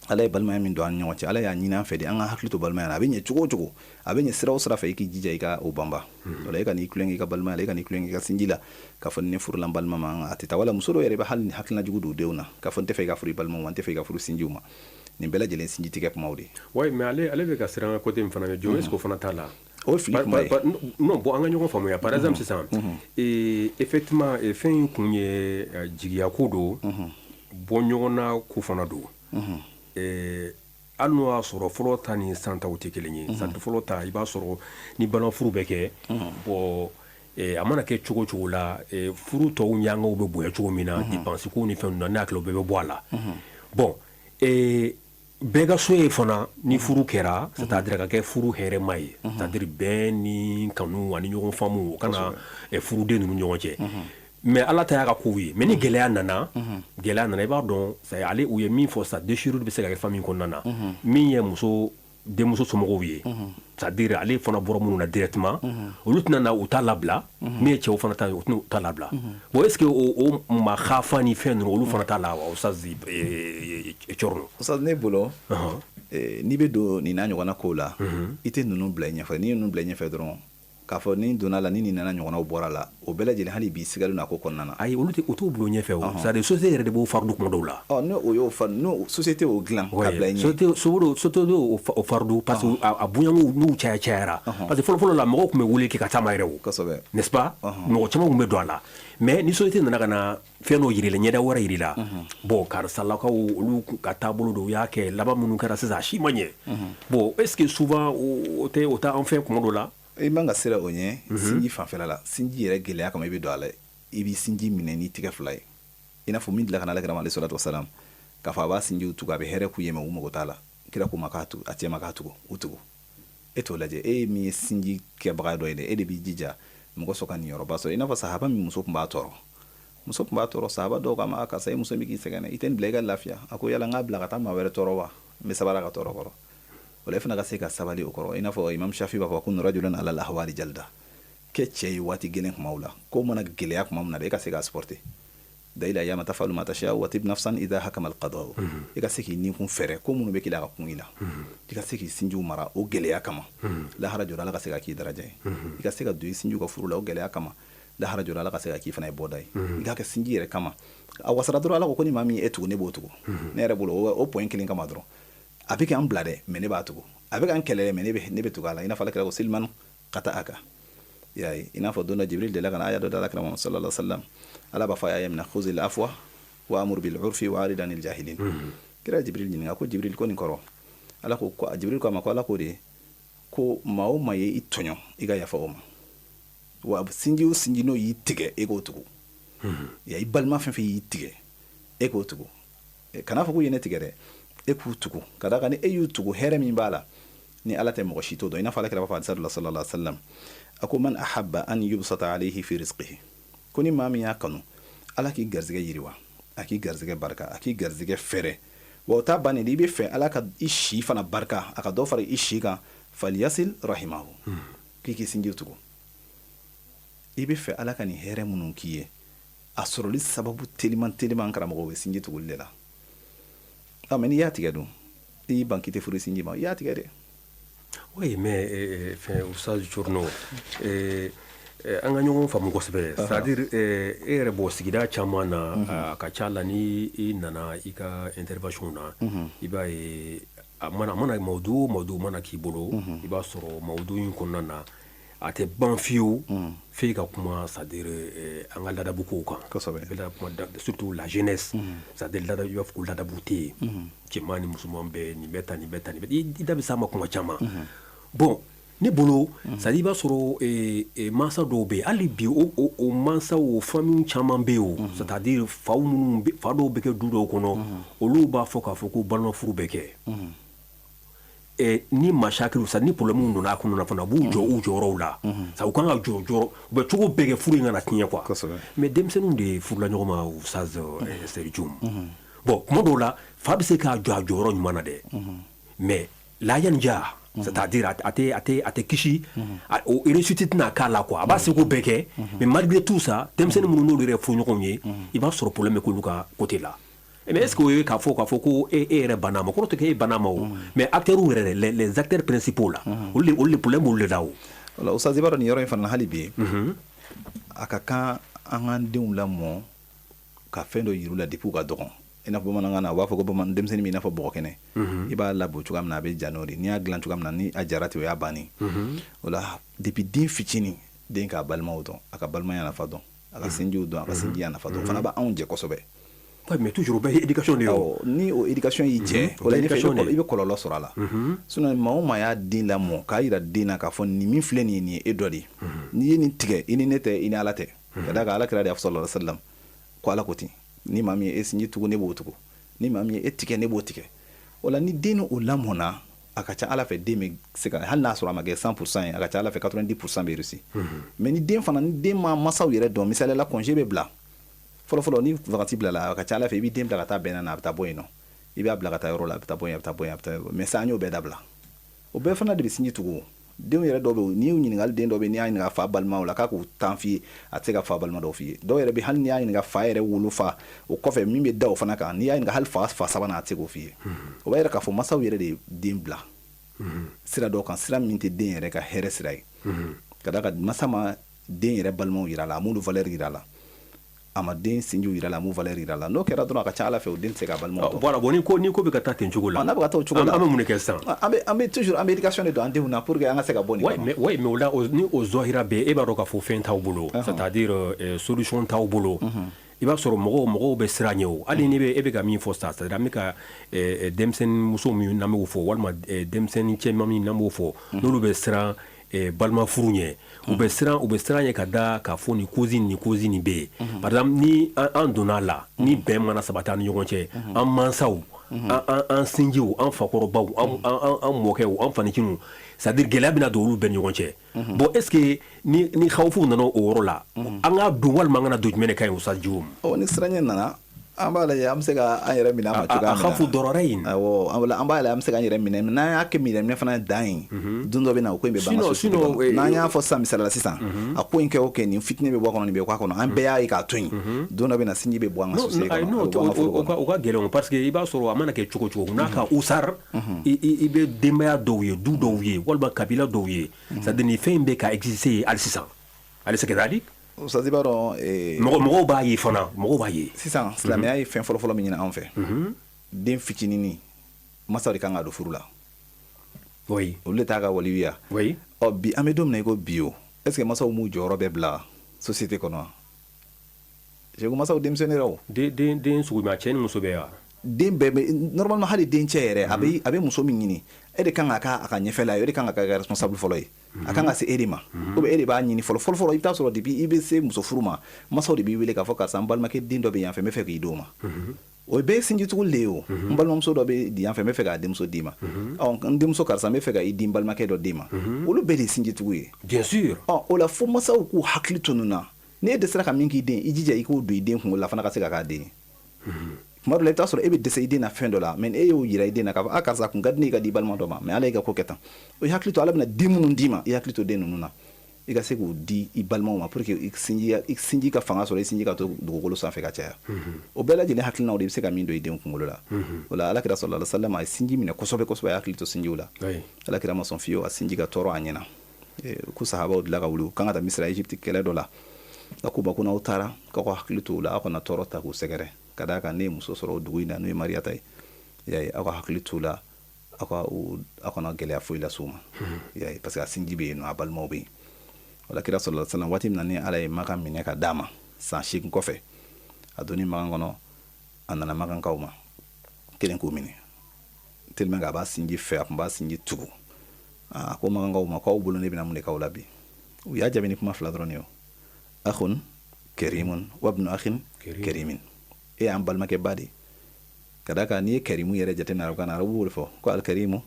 Ala ye balimaya min don an ni ɲɔgɔn cɛ, Ala y'a ɲini an fɛ de an ka hakili to balimaya la. A bɛ ɲɛ cogo o cogo, a bɛ ɲɛ sira o sira fɛ, i k'i jija i ka o banba. O la, e ka n'i tulonkɛ i ka balimaya la, e ka n'i tulonkɛ i ka sinji la, k'a fɔ ni ne furula n balima ma, a tɛ taa. Wala muso dɔw yɛrɛ bɛ hali ni hakilina jugu don denw na, k'a fɔ n tɛ fɛ i ka furu i balima ma, n tɛ fɛ i ka furu sinjiw ma. Nin bɛɛ lajɛlen sinji tigɛ kumaw de ye. Oui, mais ale bɛ ka siran côté min fana ɲɛ, jɔ, est ce que o fana t'a la? O ye fili kuma ye. Non, bon, an ka ɲɔgɔn faamuya. Par exemple sisan, effectivement, fɛn in kun ye jigiya ko don, bɔ ɲɔgɔn na ko fana don. Hali n'o y'a sɔrɔ fɔlɔ ta ni san taw tɛ kelen ye. San fɔlɔ ta, i b'a sɔrɔ ni balimafuru bɛ kɛ, bon, a mana kɛ cogo o cogo la, furu tɔw ɲangaw bɛ bonya cogo min na, dépense ko ni fɛn ninnu na, ne hakili o bɛɛ bɛ bɔ a la. Bon, bɛɛ ka so ye fana, ni furu kɛra, c'est à dire ka kɛ furu hɛrɛma ye, c'est à dire bɛn ni kanu ani ɲɔgɔn faamu, o kana furuden ninnu ɲɔgɔn cɛ. Mais Ala ta y'a ka kow ye. Mais ni gɛlɛya nana, gɛlɛya nana, i b'a dɔn, ale u ye min fɔ sa, déchirure bɛ se ka kɛ famille kɔnɔna na. Min ye muso denmuso somɔgɔw ye, c'est à dire ale fana bɔra minnu na directement, olu tɛna na u t'a labila. Min ye cɛw fana ta ye, u tɛna u t'a labila. Bon, est ce que o makafa ni fɛn ninnu, olu fana t'a la wa, Ustaz Cɔrɔnɔ? Ustaz, ne bolo, n'i bɛ don nin n'a ɲɔgɔnna kow la, i tɛ ninnu bila i ɲɛfɛ. N'i ye ninnu bila i ɲɛfɛ dɔrɔn, k'a fɔ ni donna la, ni nin nana ɲɔgɔnnaw bɔra la, o bɛɛ lajɛlen, hali bi sigalen a ko kɔnɔna na. Ayi, olu tɛ, u t'o bila ɲɛfɛ. O c'est à dire société yɛrɛ de b'o fardu kuma dɔw la. Ɔ, n'o o y'o fa, n'o société y'o dilan ka bila i ɲɛ. Société o fardu, parce que a bonyaŋo n'u caya cayara, parce que fɔlɔ fɔlɔ la, mɔgɔw tun bɛ wele kɛ ka taa ma yɛrɛ o. N'est-ce pas? Mɔgɔ caman tun bɛ don a la. Mais ni société nana ka na fɛn dɔ yir'i la, ɲɛda wɛrɛ yir'i la, bon, karisalakaw, olu ka taabolo dɔw y'a kɛ laban minnu kɛra sisan, a si ma ɲɛ. Bon, est ce que souvent o tɛ o tɛ an fɛ kuma dɔ la? I man ka siran o ɲɛ sinji fanfɛla la. Sinji yɛrɛ gɛlɛya kama, i bɛ don a la, i b'i sinji minɛ ni tigɛ fila ye, i n'a fɔ min dilan ka na Alakira ma, alayhi salatu wasalam, k'a fɔ a b'a sinjiw tugu, a bɛ hɛrɛ k'u ye, mais u mago t'a la. Kira k'u ma k'a tugu, a cɛ ma k'a tugu, u tugu. E t'o lajɛ, e ye min ye sinji kɛbaga dɔ ye dɛ, e de b'i jija mɔgɔ sɔn ka niyɔrɔba sɔrɔ. I n'a fɔ sahaba min muso tun b'a tɔɔrɔ, muso tun b'a tɔɔrɔ. Sahaba dɔw k'a ma: "Karisa, e muso min k'i sɛgɛn, i tɛ nin bila i ka lafiya." A ko: "Yala n k'a bila ka taa maa wɛrɛ tɔɔrɔ wa? N bɛ sabali a ka tɔɔrɔ kɔrɔ." O la, e fana ka se ka sabali o kɔrɔ. I n'a fɔ Imam Shafi b'a fɔ ko rajulan ala lahwali jalda. Kɛ cɛ ye waati gɛlɛn kumaw la, ko mana gɛlɛya kuma min na, e ka se k'a supporter. Dayila yama tafalu ma tasha wa tib nafsan idha hakama alqada. I ka se k'i nikun fɛrɛ, ko minnu bɛ k'i la, ka kun i la, i ka se k'i sinjiw mara o gɛlɛya kama, lahara jɔra, Ala ka se ka k'i daraja ye. I ka se ka don i sinjiw ka furu la o gɛlɛya kama, lahara jɔra, Ala ka se ka k'i fana ye bɔda ye. I k'a kɛ sinji yɛrɛ kama, a wasara dɔrɔn. Ala ko ni maa min e tugu, ne b'o tugu. Ne yɛrɛ bolo, o point kelen kama dɔrɔn, a bɛ k'an bila dɛ, mais ne b'a tugu. A bɛ k'an kɛlɛ, mais ne bɛ tugu a la. I n'a fɔ Ala kira ko silman kata a kan, i y'a ye. I n'a fɔ don dɔ, Jibril delila ka na aya dɔ da Ala kira ma, sallallahu alaihi wasallam. Ala b'a fɔ a aya min na: khuzil afwa wa amur bil urfi wa arid anil jahilin. Kira Jibril ɲininka ko: "Jibril, ko nin kɔrɔ?" Ala ko, Jibril ko a ma ko Ala ko de ko maa o maa ye i tɔɲɔ, i ka yafa o ma. Wa sinji o sinji n'o y'i tigɛ, e k'o tugu. Ya, i balima fɛn fɛn y'i tigɛ, e k'o tugu. Kana fɔ k'u ye ne tigɛ dɛ, e k'u tugu. Ka d'a kan, ni e y'u tugu, hɛrɛ min b'a la, ni Ala tɛ, mɔgɔ si t'o dɔn. I n'a fɔ Ala kira b'a fɔ hadisa dɔ la, sallallahu alaihi wasallam, a ko: man ahabba an yubsata alayhi fi rizqihi, ko ni maa min y'a kanu Ala k'i garizigɛ yiriwa, a k'i garizigɛ barika, a k'i garizigɛ fɛrɛ, wa o t'a bannen de, i bɛ fɛ Ala ka i si fana barika, a ka dɔ fara i si kan, falyasil rahimahu, k'i k'i sinji tugu. I bɛ fɛ Ala ka nin hɛrɛ minnu k'i ye, a sɔrɔli sababu teliman teliman, karamɔgɔ, bɛ sinji tuguli de la. Ah, mais n'i y'a tigɛ dun, i y'i ban k'i tɛ furu sinji ma, i y'a tigɛ dɛ. Oui, mais fɛn, Oustaz Thierno, an ka ɲɔgɔn faamu kosɛbɛ. C'est à dire e yɛrɛ bɔ sigida caman na, a ka ca la, ni i nana i ka intervention na, i b'a ye, a mana mawudu o mawudu mana k'i bolo, i b'a sɔrɔ mawudu in kɔnɔna na, a tɛ ban fiyewu f'e ka kuma, c'est à dire an ka ladabu kow kan. Kuma, surtout la jeunesse, c'est à dire ladabu, i b'a fɔ ko ladabu tɛ yen, cɛman ni musoman bɛɛ, nin bɛ tan, nin bɛ tan, nin bɛ, i da bɛ s'a ma kuma caman. Bon. Ne bolo, c'est à dire i b'a sɔrɔ mansa dɔw bɛ yen, hali bi o mansaw, o famille caman bɛ yen o, c'est à dire faw minnu, fa dɔw bɛ kɛ du dɔw kɔnɔ, olu b'a fɔ k'a fɔ ko balima furu bɛ kɛ. Ni masakiliw sa, ni problème donna a kɔnɔna fana, u b'u jɔ u jɔyɔrɔw la, sa u kan ka jɔ jɔyɔrɔ, u bɛ cogo bɛɛ kɛ furu in kana tiɲɛ quoi. Mais denmisɛnninw de furula ɲɔgɔn ma, Oustaz Seydou Dioum. Bon, kuma dɔw la, fa bɛ se k'a jɔ a jɔyɔrɔ ɲuman na dɛ, mais la ja, c'est-à-dire a tɛ kisi, o réussite tɛna k'a la quoi. A b'a seko bɛɛ kɛ, mais malgré tout ça, denmisɛnnin minnu n'olu yɛrɛ furuɲɔgɔnw ye, i b'a sɔrɔ problème bɛ k'olu ka côté la. Mais est-ce que o ye k'a fɔ ko e yɛrɛ banna a ma? Kɔrɔ tɛ k'e banna a ma o, mais acteurs yɛrɛ, les acteurs principaux la, olu de problème b'olu de la o. Wala, Oustaz, i b'a dɔn, nin yɔrɔ in fana, hali bi a ka kan an k'an denw lamɔ ka fɛn dɔ yir'u la depuis u ka dɔgɔn. I n'a fɔ bamanankan na, u b'a fɔ ko bamanan denmisɛnnin b'i n'a fɔ bɔgɔ kɛnɛ. I b'a labɔ cogoya min na, a bɛ ja n'o de. N'i y'a dilan cogoya min na, ni a jara ten, o y'a bannen. O la, depuis den fitinin, den k'a balimaw dɔn, a ka balimaya nafa dɔn, a ka sinjiw dɔn, a ka sinjiya nafa dɔn, o fana b'anw jɛ kosɛbɛ. Ouais, mais toujours o bɛɛ ye éducation de ye o. Ni o éducation y'i jɛ, o la i bɛ kɔlɔlɔ sɔrɔ a la. Sinon maa o maa y'a den lamɔ k'a yira den na k'a fɔ nin min filɛ nin ye, nin ye e dɔ de ye, n'i ye nin tigɛ, i ni ne tɛ, i ni Ala tɛ. Ka d'a kan Ala kira de y'a fɔ, sallallahu alaihi wasallam, ko Ala ko ten: ni maa min ye e sinji tugu, ne b'o tugu; ni maa min ye e tigɛ, ne b'o tigɛ. O la, ni den o lamɔna, a ka ca Ala fɛ, den bɛ se ka, hali n'a sɔrɔ a ma kɛ 100% ye, a ka ca Ala fɛ, 90% bɛ réussi. Mais ni den fana, ni den ma masaw yɛrɛ dɔn, misaliya la, congé bɛ bila fɔlɔ fɔlɔ, ni vacances bilala, a ka ca Ala fɛ, i b'i den bila ka taa bɛnna na, a bɛ taa bɔ yen nɔ, i b'a bila ka taa yɔrɔ la, a bɛ taa bɔ yen, a bɛ taa bɔ yen, a bɛ taa. Mais sisan an y'o bɛɛ dabila. O bɛɛ fana de bɛ sinji tugu. Denw yɛrɛ dɔw bɛ yen, n'i y'u ɲininkali, den dɔw bɛ yen, n'i y'a ɲininka fa balimaw la k'a k'u tan f'i ye, a tɛ se ka fa balima dɔw f'i ye. Dɔw yɛrɛ bɛ, hali n'i y'a ɲininka fa yɛrɛ wolofa, o kɔfɛ min bɛ da o fana kan, n'i y'a ɲininka hali fa fa sabanan, a tɛ se k'o f'i ye. O b'a yira k'a fɔ masaw yɛrɛ de ye den bila sira dɔw kan, sira min tɛ den yɛrɛ ka hɛrɛ sira ye. Ka d'a kan masa ma den yɛrɛ balimaw yira a la, a m'olu valeur yira a la, a ma den sinjiw yira la, a m'u valeur yira la. N'o kɛra dɔrɔn, a ka ca Ala fɛ, o den tɛ se ka balimaw dɔn. Voilà, bon, ni ko bɛ ka taa ten cogo la, n'a bɛ ka taa o cogo la, an bɛ mun de kɛ sisan? An bɛ toujours, an bɛ éducation de don an denw na pour que an ka se ka bɔ nin kɔnɔ. Mais o la, ni o zɔhira bɛ, e b'a dɔn k'a fɔ fɛn t'aw bolo, c'est-à-dire solution t'aw bolo. I b'a sɔrɔ mɔgɔw bɛ siran ɲɛ o. Hali ni e bɛ ka min fɔ sisan, c'est-à-dire an bɛ ka denmisɛnnin muso min n'an b'o fɔ, walima denmisɛnnin cɛman min n'an b'o fɔ, n'olu bɛ siran balima furu ɲɛ, u bɛ siran ɲɛ ka da k'a fɔ nin cause, nin cause nin bɛ yen. Par exemple, ni an donna a la, ni bɛn mana sabati an ni ɲɔgɔn cɛ, an mansaw, an sinjiw, an fakɔrɔbaw, an mɔkɛw, an faniciniw, c'est à dire gɛlɛya bɛna don olu bɛɛ ni ɲɔgɔn cɛ. Bon, est ce que ni xawfu nana o yɔrɔ la, an k'a don walima an kana don, jumɛn de ka ɲi, Oustaz Dioum? Ɔ, ni siranɲɛ nana, an b'a lajɛ an bɛ se ka an yɛrɛ minɛ a ma cogoya min na. Xawfu dɔrɔrɛ in. Awɔ, an b'a lajɛ an bɛ se k'an yɛrɛ minɛ. N'an y'a kɛ minɛ fana dan ye, don dɔ bɛ na, o ko in bɛ ban ka société kɔnɔ. N'an y'a fɔ sisan, misali la sisan, a ko in kɛ o kɛ, nin fitinɛ bɛ bɔ a kɔnɔ, nin bɛ bɔ a kɔnɔ, an bɛɛ y'a ye k'a to yen, don dɔ bɛ na, sinji bɛ bɔ an ka société kɔnɔ. Non, o ka gɛlɛn, parce que i b'a sɔrɔ a mana kɛ cogo cogo, n'a ka usar, i bɛ denbaya dɔw ye, du dɔw ye, walima kabila dɔw ye, c'est à dire nin fɛn in bɛ ka exister hali sisan, alisa kadalik. Oustaz, i b'a dɔn, mɔgɔw b'a ye fana, mɔgɔw b'a ye. Sisan silamɛya ye fɛn fɔlɔ-fɔlɔ min ɲini anw fɛ, den fitininin, masaw de kan ka don furu la. Olu de t'a ka waliya. Ɔ, bi an bɛ don min na i ko bi, o est ce que masaw m'u jɔyɔrɔ bɛɛ bila société kɔnɔ wa? Segu, masaw démissionné o. Den sugu jumɛn, cɛ ni muso bɛ wa? Den bɛɛ bɛ normalement, hali den cɛ yɛrɛ, a bɛ muso min ɲini, e de kan ka k'a a ka ɲɛfɛla ye, o de kan ka kɛ responsable fɔlɔ ye. A kan ka se e de ma, ou bien e de b'a ɲini fɔlɔ fɔlɔ fɔlɔ. I bɛ taa sɔrɔ depuis i bɛ se muso furu ma, masaw de b'i wele k'a fɔ karisa, n balimakɛ den dɔ bɛ yan fɛ, n bɛ fɛ k'i d'o ma. O bɛɛ ye sinjituguli de ye. O n balimamuso dɔ bɛ di yan fɛ, n bɛ fɛ k'a denmuso d'i ma. Ɔ, n denmuso karisa, n bɛ fɛ ka i di n balimakɛ dɔ den ma. Olu bɛɛ de ye sinjitugu ye. Bien sûr. Ɔ, o la, fo masaw k'u hakili to nin na. N'e dɛsɛra ka min k'i den, i jija i k'o don i den kunkolo la fana ka se ka k'a den ye. Tuma dɔ la, i bɛ taa sɔrɔ e bɛ dɛsɛ i den na fɛn dɔ la, mais e y'o yira i den na k'a fɔ a karisa kun ka di ne ye ka di i balima dɔ ma, mais Ala y'i ka ko kɛ tan. O i hakili to, Ala bɛna den minnu d'i ma, i hakili to den ninnu na, i ka se k'u di i balimaw ma pour que i sinji ka fanga sɔrɔ, i sinji ka to dugukolo sanfɛ ka caya. O bɛɛ lajɛlen hakilinaw de, i bɛ se ka min don i den kunkolo la. O la, Ala kira sallallahu alaihi wasallam, a ye sinji minɛ kosɛbɛ kosɛbɛ, a ye hakili to sinjiw la. Ala kira ma sɔn fiyewu a sinji ka tɔɔrɔ a ɲɛna. Ko sahabaw dilan ka wuli, u kan ka taa Misira, Egypte kɛlɛ dɔ la. A ko ba ko n'aw taara, k'aw ka hakili to u la, aw kana tɔɔrɔ ta k'u sɛgɛrɛ, ka d'a kan ne ye muso sɔrɔ o dugu in na, n'o ye Mariyata ye. I y'a ye, aw ka hakili t'u la, aw kana gɛlɛya foyi las'u ma. I y'a ye, parce que a sinji bɛ yen nɔ, a balimaw bɛ yen. O la, kira sallallahu alaihi wasallam, waati min na ni Ala ye Makan minɛ ka d'a ma san 8 kɔfɛ, a donni Makan kɔnɔ, a nana Makankaw ma kelen k'u minɛ, tellement que a b'a sinji fɛ, a tun b'a sinji tugu. A ko makankaw ma ko aw bolo ne bɛna mun de k'aw la bi? U y'a jaabi ni kuma fila dɔrɔn ye: o akhun karimun wabnu akhin karimin. E y'an balimakɛba de. Ka d'a kan n'i ye karimu yɛrɛ jateminɛ arabukan na, arabu b'o de fɔ ko alkarimu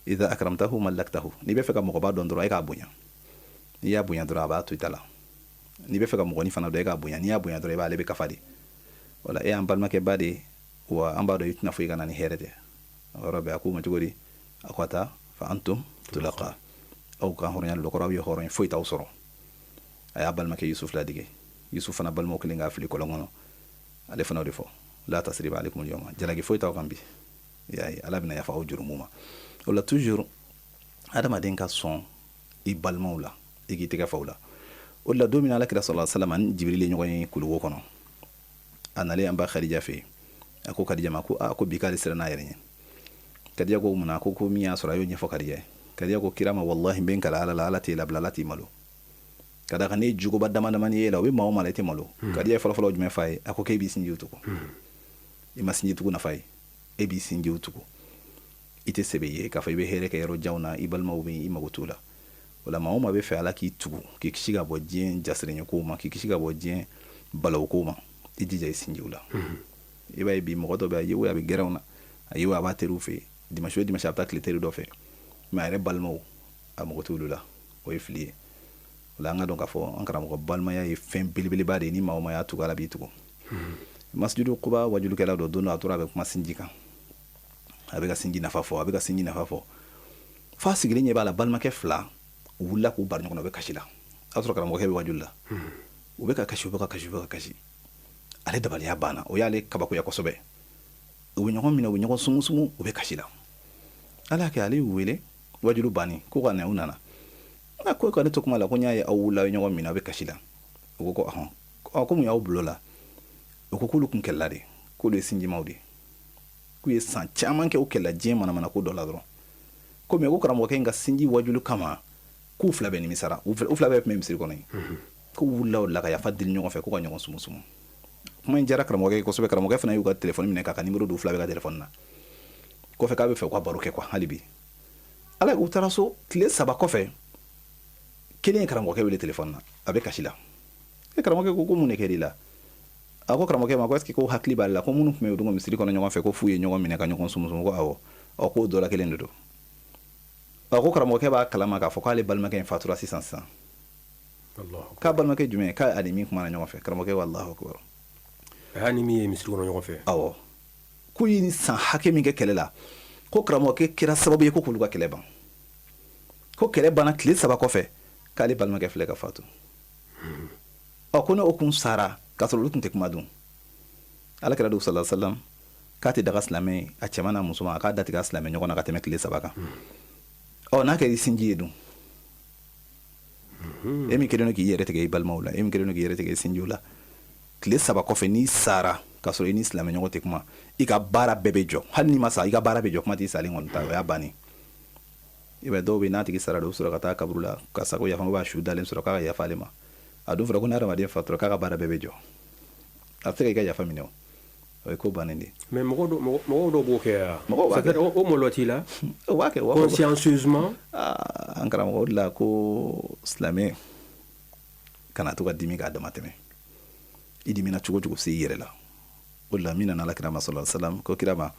idha akramtahu malaktahu. N'i bɛ fɛ ka mɔgɔba dɔn dɔrɔn, e k'a bonya. N'i y'a bonya dɔrɔn, a b'a to i ta la. N'i bɛ fɛ ka mɔgɔnin fana dɔn, e k'a bonya. N'i y'a bonya dɔrɔn, i b'ale bɛ kafa de. Wala e y'an balimakɛba de ye, wa an b'a dɔn i tɛna foyi ka na ni hɛrɛ tɛ. O yɔrɔ bɛɛ a k'u ma cogo di? A ko a taa fa antum tulaqa, aw ka hɔrɔnya lɔkɔrɔ, aw ye hɔrɔn ye, foyi t'aw sɔrɔ. A y'a balimakɛ Yusuf ladege. Yusuf fana balimaw kelen k'a fili kɔlɔn kɔnɔ. Ale fana o de fɔ: la tasriba alaykum al-yawma, jalaki foyi t'aw kan bi. Y'a ye, Ala bɛna yafa aw jurumu ma. O la, toujours adamaden ka sɔn i balimaw la, i k'i tɛgɛ fa u la. O de la, don min na Ala kira sallallahu alaihi wasallam ani Jibril ye ɲɔgɔn ye kuluwo kɔnɔ, a nalen an ba Khadija fɛ yen, a ko Khadija ma ko aa, ko bi k'ale siranna a yɛrɛ ɲɛ. Khadija ko mun na? Ko min y'a sɔrɔ, a y'o ɲɛfɔ Khadija ye. Khadija ko kira ma: wallahi, n bɛ n kala Ala la, Ala t'e labila, Ala t'i malo. Ka d'a kan ne ye juguba dama damani ye la, o bɛ maa o maa la, i tɛ malo. Khadija ye fɔlɔfɔlɔ jumɛn f'a ye? A ko k'e b'i sinjiw tugu. I ma sinji tugu nafa ye, e b'i sinjiw tugu, i tɛ sɛbɛ ye k'a fɔ i bɛ hɛrɛ kɛ yɔrɔ janw na, i balimaw bɛ yen, i mago t'u la. O la, maa o maa bɛ fɛ Ala k'i tugu, k'i kisi ka bɔ diɲɛ jasirinɲɛ ma, k'i kisi ka bɔ diɲɛ balawu kow ma, i jija i sinjiw la. I b'a ye bi, mɔgɔ dɔ bɛ a ye o, a bɛ gɛrɛnw na, a ye o, a b'a teriw fɛ yen. Dimanche o dimanche, a bɛ taa tile teri dɔ fɛ, mais a yɛrɛ balimaw, a mago t'olu la. O ye fili ye. O la, an ka dɔn k'a fɔ an karamɔgɔ, balimaya ye fɛn belebeleba de ye. Ni maa o maa y'a tugu, Ala b'i tugu. Masjidu Kuba wajulukɛla dɔ, don dɔ, a tora a bɛ kuma sinji kan, a bɛ ka sinji nafa fɔ, a bɛ ka sinji nafa fɔ, f'a sigilen ɲɛ b'a la, balimakɛ fila u wulila k'u bari ɲɔgɔn na, u bɛ kasi la. A sɔrɔ karamɔgɔkɛ bɛ wajulu la. U bɛ ka kasi, u bɛ ka kasi, u bɛ ka kasi. Ale dabaliya banna, o y'ale kabakoya kosɛbɛ. U bɛ ɲɔgɔn minɛ, u bɛ ɲɔgɔn sumusumu, u bɛ kasi la. Ala y'a kɛ, ale y'u wele wajulu banni ko ka na. U nana, a ko ka ne to kuma la, ko n y'a ye aw wulila, aw ye ɲɔgɔn minɛ, aw bɛ kasi la. U ko ko ɔhɔn, ko mun y'aw bulon la? U ko k'olu kun kɛlɛla de, k'olu ye sinjimaw de, k'u ye san caman kɛ u kɛlɛla diɲɛ manamana ko dɔ la dɔrɔn. Ko mais ko karamɔgɔkɛ in ka sinji wajulu kama, k'u fila bɛɛ nimisara. U fila bɛɛ tun bɛ misiri kɔnɔ yen. K'u wulila o la ka yafa deli ɲɔgɔn fɛ, k'u ka ɲɔgɔn sumusumu. Kuma in diyara karamɔgɔkɛ ye kosɛbɛ. Karamɔgɔkɛ fana y'u ka telefɔni minɛ k'a ka nimero don u fila bɛɛ ka telefɔni na. Kɔfɛ, k'a bɛ fɛ u ka baro kɛ quoi. Hali bi Ala, u taara so, tile 3 kɔfɛ, kelen ye karamɔgɔkɛ wele telefɔni na, a bɛ kasi la. E karamɔgɔkɛ ko mun de kɛra i la? A ko karamɔgɔkɛ ma ko est ce que ko hakili b'ale la ko minnu tun bɛ o don misiri kɔnɔ ɲɔgɔn fɛ, ko f'u ye ɲɔgɔn minɛ ka ɲɔgɔn sumusumu? Ko awɔ. Ɔ, k'o dɔ la kelen de don. A ko karamɔgɔkɛ b'a kalama k'a fɔ k'ale balimakɛ in fatura sisan sisan. K'a balimakɛ jumɛn? K'a ani min kumana ɲɔgɔn fɛ. Karamɔgɔkɛ ko Alahu akubar. A y'a ni min ye misiri kɔnɔ ɲɔgɔn fɛ. Awɔ, k'u ye ni san hakɛ min kɛ kɛlɛ la, ko karamɔgɔkɛ kɛra sababu ye ko k'olu ka kɛlɛ ban. Ko kɛlɛ banna tile 3 kɔfɛ, k'ale balimakɛ filɛ ka fatu. Ɔ, ko ne o kun sara k'a sɔrɔ olu tun tɛ kuma dun. Ala kira don sallallahu alaihi wasallam k'a tɛ daga silamɛ ye, a cɛman n'a musoman, a k'a datigɛ a silamɛ ɲɔgɔn na ka tɛmɛ tile 3 kan. Ɔ, n'a kɛra i sinji ye dun, e min kɛlen don k'i yɛrɛ tigɛ i balimaw la, e min kɛlen don k'i yɛrɛ tigɛ i sinjiw la, tile 3 kɔfɛ n'i sara k'a sɔrɔ i ni silamɛ ɲɔgɔn tɛ kuma, i ka baara bɛɛ bɛ jɔ. Hali n'i ma sa, i ka baara bɛ jɔ, kuma t'i salen kɔni ta, o y'a bannen. I bɛ dɔw bɛ n'a tigi sara, dɔw sɔrɔ ka taa kaburu la ka sago yafa, b'a su dalen sɔrɔ k'a ka yafa ale ma. A dun fɔra ko n'adamaden fatura, k'a ka baara bɛɛ bɛ jɔ, a tɛ se ka i ka yafa minɛ. O ye ko bannen de. Mais mɔgɔw dɔw b'o kɛ ya. Mɔgɔw b'a kɛ. O malo t'i la. O b'a kɛ. Consciencieusement. An karamɔgɔ, o de la ko silamɛ kana to ka dimi k'a dama tɛmɛ. I dimina cogo cogo, se i yɛrɛ la. O de la, min nana Ala kira ma sallallahu alaihi wasallam, ko kira ma,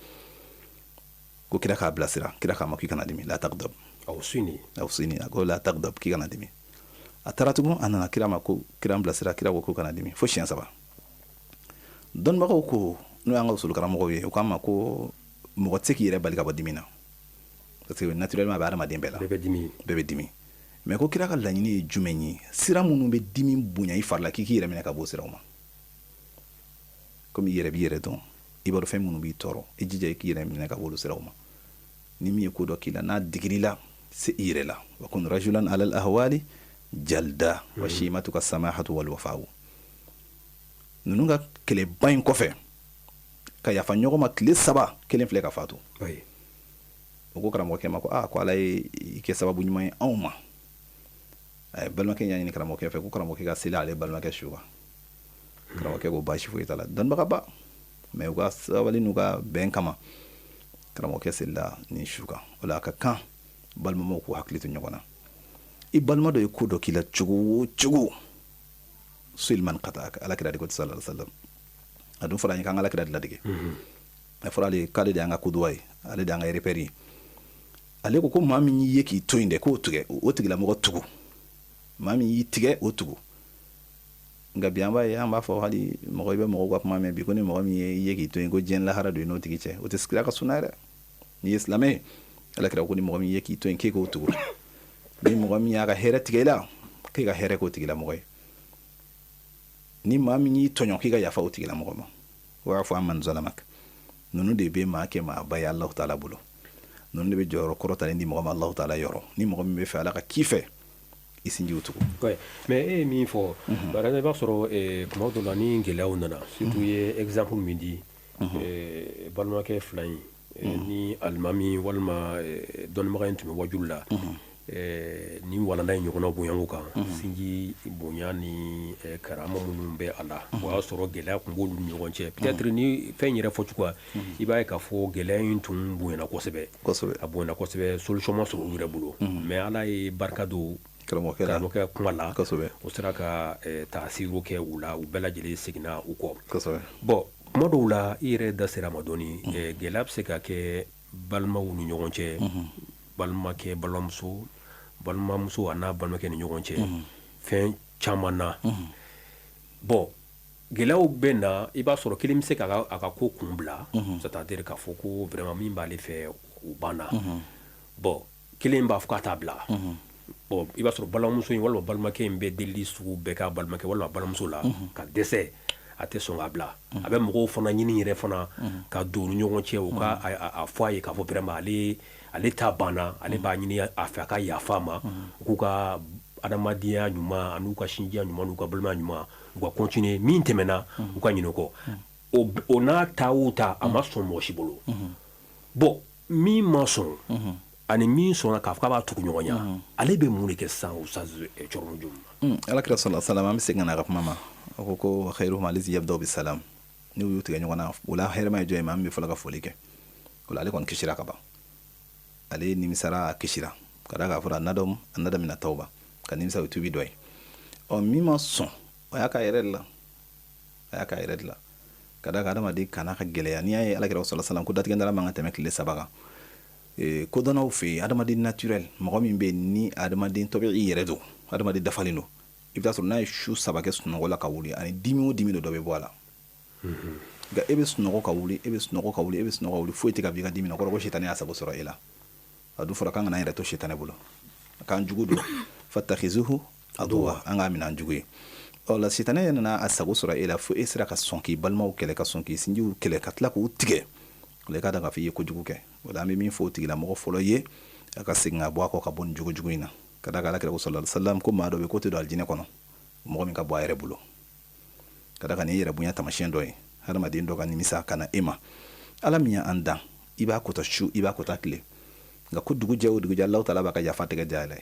ko kira k'a bilasira, kira k'a ma k'i kana dimi: la tagdab. Awsini. Awsini. A ko la tagdab, k'i kana dimi. A taara tugun, a nana kira ma ko kira n bilasira. Kira ko kana dimi fo siɲɛ 3. Dɔnnibagaw ko, n'o y'an ka usulu karamɔgɔw ye, u k'a ma ko mɔgɔ tɛ se k'i yɛrɛ bali ka bɔ dimi na, parce que naturellement a bɛ adamaden bɛɛ la. Bɛɛ bɛ dimi. Bɛɛ bɛ dimi. Mais ko kira ka laɲini ye jumɛn ye? Sira minnu bɛ dimi bonya i fari la, k'i k'i yɛrɛ minɛ ka bɔ o siraw ma. Komi i yɛrɛ b'i yɛrɛ dɔn, i b'a dɔn fɛn minnu b'i tɔɔrɔ, i jija i k'i yɛrɛ minɛ ka bɔ olu siraw ma. Ni min ye ko dɔ k'i la, n'a digir'i la, se i yɛrɛ la. Wa kun rajulan ala al ahwali jalda wa shimatuka samahatu wal wafa'u. Ninnu ka kɛlɛba in kɔfɛ, ka yafa ɲɔgɔn ma tile 3, kelen filɛ ka fatu. O ko karamɔgɔkɛ ma ko aa, ko Ala ye i kɛ sababu ɲuman ye anw ma. A ye balimakɛ y'a ɲini karamɔgɔkɛ fɛ ko karamɔgɔkɛ ka seli ale balimakɛ su kan. Karamɔgɔkɛ ko baasi foyi t'a la, dɔnnibagaba. Mais u ka sabali n'u ka bɛn kama, karamɔgɔkɛ selila nin su kan. O la, a ka kan Balimamaw k'u hakili to ɲɔgɔn na. I balima dɔ ye ko dɔ k'i la cogo o cogo, sil man qata'aka, Ala kira de ko sallallahu alaihi wasallam. A dun fɔra an ye k'an ka Ala kira de ladege. A fɔra ale k'ale de y'an ka kuduwa ye, ale de y'an ka repère ye. Ale ko ko maa min y'i ye k'i to yen dɛ, k'o tigɛ, o tigilamɔgɔ tugu. Maa min y'i tigɛ, o tugu. Nka bi an b'a ye, an b'a fɔ hali mɔgɔ, i bɛ mɔgɔw ka kuma mɛn bi ko ni mɔgɔ min ye i ye k'i to yen, ko diɲɛ lahara don i n'o tigi cɛ. O tɛ kira ka suna yɛrɛ. N'i ye silamɛ ye, Ala kira ko ni mɔgɔ min ye k'i to yen, k'e k'o tugu. Ni mɔgɔ min y'a ka hɛrɛ tigɛ i la, k'e ka hɛrɛ k'o tigilamɔgɔ ye. Ni maa min y'i tɔɲɔ, k'i ka yafa o tigilamɔgɔ ma. Wa'fu amman zalamak. Ninnu de bɛ maa kɛ maaba ye Alahu taala bolo. Ninnu de bɛ jɔyɔrɔ kɔrɔtalen di mɔgɔ ma Alahu taala yɔrɔ. Ni mɔgɔ min bɛ fɛ Ala ka k'i fɛ, i sinjiw tugu. Mais e ye min fɔ, par exemple, i b'a sɔrɔ tuma dɔ la ni gɛlɛyaw nana, surtout i ye exemple min di, balimakɛ fila in ni alimami walima dɔnnibaga in tun bɛ wajulu la, ni walanda in ɲɔgɔnna bonya o kan, sinji bonya ni karama minnu bɛ a la, o y'a sɔrɔ gɛlɛya tun b'olu ni ɲɔgɔn cɛ. Peut-être ni fɛn yɛrɛ fɔ cogoya, i b'a ye k'a fɔ gɛlɛya in tun bonyana kosɛbɛ, a bonyana kosɛbɛ, solution ma sɔrɔ u yɛrɛ bolo, mais Ala ye barika don karamɔgɔkɛ kuma la, o sera ka taasiru kɛ u la, u bɛɛ lajɛlen seginna u kɔ. Bon, kuma dɔw la, i yɛrɛ da sera a ma dɔɔni, gɛlɛya bɛ se ka kɛ balimaw ni ɲɔgɔn cɛ, balimakɛ, balimamuso, balimamuso a n'a balimakɛ ni ɲɔgɔn cɛ, fɛn caman na. Bon, gɛlɛyaw bɛ na, i b'a sɔrɔ kelen bɛ se k'a ka ko kun bila, c'est à dire k'a fɔ ko vraiment min b'ale fɛ, o banna. Bon, kelen b'a fɔ k'a t'a bila. Bon, i b'a sɔrɔ balimamuso in walima balimakɛ in bɛ delili sugu bɛɛ k'a balimakɛ walima balimamuso la ka dɛsɛ, a tɛ sɔn k'a bila. A bɛ mɔgɔw fana ɲini yɛrɛ fana ka don u ni ɲɔgɔn cɛ, u ka a fɔ a ye k'a fɔ vraiment ale ta banna, ale b'a ɲini a fɛ a ka yafa a ma, u k'u ka adamadenya ɲuman an'u ka sinjiya ɲuman n'u ka balimaya ɲuman, u ka continuer, min tɛmɛna, u ka ɲinɛ o kɔ. O n'a ta o ta, a ma sɔn mɔgɔ si bolo. Bon, min ma sɔn ani min sɔnna k'a fɔ k'a b'a tugu ɲɔgɔn ɲɛ, ale bɛ mun de kɛ sisan, Ustaz Cɔrɔnɔ Jom? Ala kira sallallahu alaihi wasallam, an bɛ segin ka na a ka kuma ma. A ko ko khairuhum allazi yabda'u bisalam. N'u y'u tigɛ ɲɔgɔn na, o la hɛrɛma ye jɔn ye? Maa min bɛ fɔlɔ ka foli kɛ. O la ale kɔni kisira ka ban, ale nimisara, a kisira ka da k'a fɔra nadam anadam mina tawba, ka nimisa, o ye tubi dɔ ye. Ɔ, min ma sɔn, o y'a k'a yɛrɛ de la, a y'a k'a yɛrɛ de la. Ka da kan adamaden kana ka gɛlɛya. N'i y'a ye Ala kira sallallahu alaihi wasallam ko datigɛndala man ka tɛmɛ tile 3 kan, kodɔnnaw fɛ yen, adamaden naturel, mɔgɔ min bɛ yen ni adamaden tɔbɛ i yɛrɛ don, adamaden dafalen don, i bɛ taa sɔrɔ n'a ye su 3 kɛ sunɔgɔ la ka wuli, ani dimi o dimi dɔ bɛ bɔ a la. Nka e bɛ sunɔgɔ ka wuli, e bɛ sunɔgɔ ka wuli, e bɛ sunɔgɔ ka wuli, foyi tɛ ka b'i ka dimi na, kɔrɔ ko sitanɛ y'a sago sɔrɔ e la. A dun fɔra k'an kana an yɛrɛ to sitanɛ bolo, k'an jugu don, fattakhizuhu aduwa, an k'a minɛ an jugu ye. Ɔ la, sitanɛ nana a sago sɔrɔ e la fo e sera ka sɔn k'i balimaw kɛlɛ, ka sɔn k'i sinjiw kɛlɛ, ka tila k'u tigɛ. O la i k'a dɔn k'a fɔ i ye kojugu kɛ. O la an bɛ min fɔ o tigilamɔgɔ fɔlɔ ye, a ka segin ka bɔ a kɔ, ka bɔ nin jogo jugu in na. Ka d'a kan Ala kira ko sallallahu alaihi wasallam ko maa dɔ bɛ k'o tɛ don alijinɛ kɔnɔ, mɔgɔ min ka bɔ a yɛrɛ bolo. Ka d'a kan nin ye yɛrɛ bonya taamasiyɛn dɔ ye. Hadamaden dɔ ka nimisa ka na e ma, Ala min y'an dan, i b'a kota su, i b'a kota tile, nka ko dugu jɛ o dugu jɛ, Alahu taala b'a ka yafa tɛgɛ dayɛlɛ.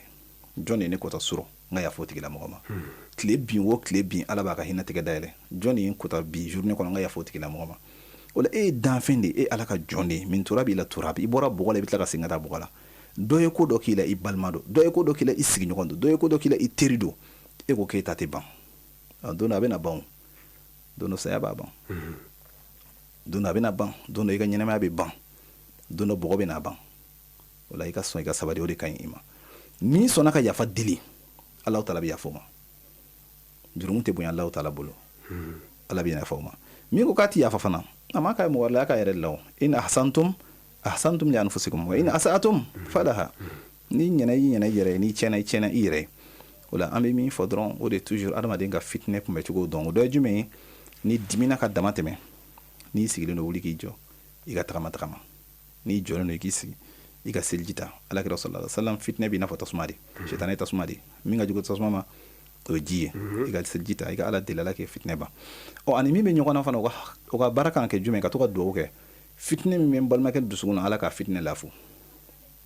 Jɔn de ye ne kota surɔ, n ka yafa o tigilamɔgɔ ma? Tile bin o tile bin, Ala b'a ka hinɛ tɛgɛ dayɛlɛ. Jɔn de ye n kota bi journée kɔnɔ, n ka yafa o tigilamɔgɔ ma? O la e ye danfɛn de ye, e Ala ka jɔn de ye. Min turabi ila turabi, i bɔra bɔgɔ la, i bɛ tila ka segin ka taa bɔgɔ la. Dɔ ye ko dɔ k'i la, i balima don. Dɔ ye ko dɔ k'i la, i sigiɲɔgɔn don. Dɔ ye ko dɔ k'i la, i teri don. E ko k'e ta tɛ ban. Don dɔ a bɛna ban, don dɔ saya b'a ban, don dɔ a bɛna ban, don dɔ i ka ɲɛnamaya bɛ ban, don dɔ bɔgɔ bɛna ban. O la i ka sɔn, i ka sabali, o de ka ɲi i ma. N'i sɔnna ka yafa deli, Alahu taala bɛ yafa o ma. Jurumu tɛ bonya Alahu taala bolo, Ala bɛ yafa o ma. Min ko k'a tɛ yafa fana, a m'a k'a ye mɔgɔ wɛrɛ la, a k'a yɛrɛ de la. O in ahsantum ahsantum li anfusikum wa in asa'tum falaha. N'i ɲɛna, i ɲɛna i yɛrɛ ye. N'i tiɲɛna, i tiɲɛna i yɛrɛ ye. O la an bɛ min fɔ dɔrɔn, o de toujours, adamaden ka fitinɛ kunbɛcogo dɔn. O dɔ ye jumɛn ye? Ni dimina ka dama tɛmɛ, n'i sigilen don, wuli k'i jɔ, i ka tagama tagama. N'i jɔlen don, i k'i sigi, i ka seliji ta. Ala kira sallallahu alaihi wasallam, fitinɛ b'i n'a fɔ tasuma de, sitanɛ ye tasuma de, min ka jugu tasuma ma, o ye ji ye. I ka seliji ta, i ka Ala deli, Ala kɛ fitinɛ ban. Ɔ, ani min bɛ ɲɔgɔn na fana, o ka baara kan ka kɛ jumɛn? Ka to ka dugawu kɛ, fitinɛ min bɛ n balimakɛ dusukun na, Ala ka fitinɛ lafu.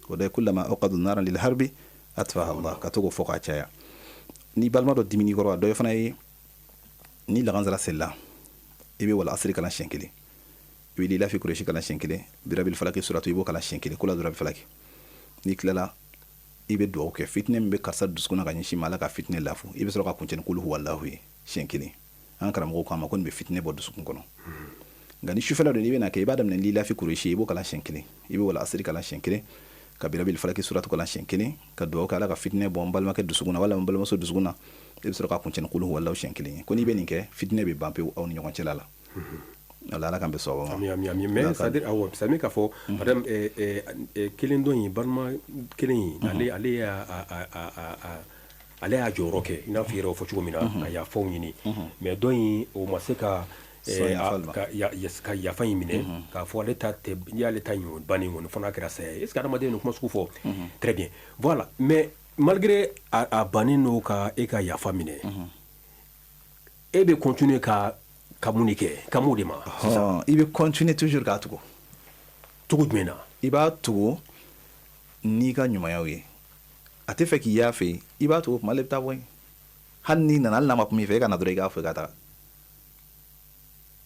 O dɔ ye kullama awqadu naran lil harbi atfaha Allah, ka to k'o fɔ k'a caya. Ni balima dɔ dimini kɔrɔ, a dɔ ye fana ye, ni lagansara selila, i bɛ wal asiri kalan siɲɛ kelen, i bɛ lilafi kuresi kalan siɲɛ kelen, birabil falaki suratu i b'o kalan siɲɛ kelen, kula durabi falaki. N'i tilala, I bɛ dugawu kɛ, fitinɛ min bɛ karisa dusukun na ka ɲɛsin ma, Ala ka fitinɛ lafu. I bɛ sɔrɔ ka kuncɛ ni kulu huwalahu ye siɲɛ kelen. An karamɔgɔw k'a ma ko nin bɛ fitinɛ bɔ dusukun kɔnɔ. Nka ni sufɛla don, n'i bɛna kɛ, i b'a daminɛ lilafi kuresi, i b'o kalan siɲɛ kelen, i bɛ wal asiri kalan siɲɛ kelen, ka birabil falaki suratu kalan siɲɛ kelen, ka dugawu kɛ Ala ka fitinɛ bɔ n balimakɛ dusukun na walima n balimamuso dusukun na. I bɛ sɔrɔ ka kuncɛ ni kulu huwalahu siɲɛ kelen ye. Ko n'i bɛ nin kɛ, fitinɛ bɛ ban pewu aw ni ɲɔgɔn cɛla la. Ala, Ala k'an bɛ sɔn ma. Ami, ami, ami. Mais c'est à dire, awɔ, c'est à dire k'a fɔ, par exemple, kelen dɔ in, balima kelen in, ale y'a a a a a ale y'a jɔyɔrɔ kɛ, i n'a fɔ i yɛrɛ y'o fɔ cogo min na, ka yafaw ɲini. Mais dɔ in, o ma se ka ka yafa in minɛ, k'a fɔ ale ta tɛ, n'i y'ale ta ɲɔ bannen kɔni, fo n'a kɛra saya ye. Est ce que adamaden nin kuma sugu fɔ? Très bien, voilà. Mais malgré a bannen n'o ka e ka yafa minɛ, e bɛ continuer ka mun de kɛ, ka mun de ma? I bɛ continuer toujours k'a tugu. Cogo jumɛn na? I b'a tugu n'i ka ɲumanyaw ye. A tɛ fɛ k'i y'a fɛ yen, i b'a tugu, kuma, ale bɛ taa bɔ yen. Hali n'i nana, hali n'a ma kuma i fɛ, e ka na dɔrɔn, i k'a fɔ i ka taga.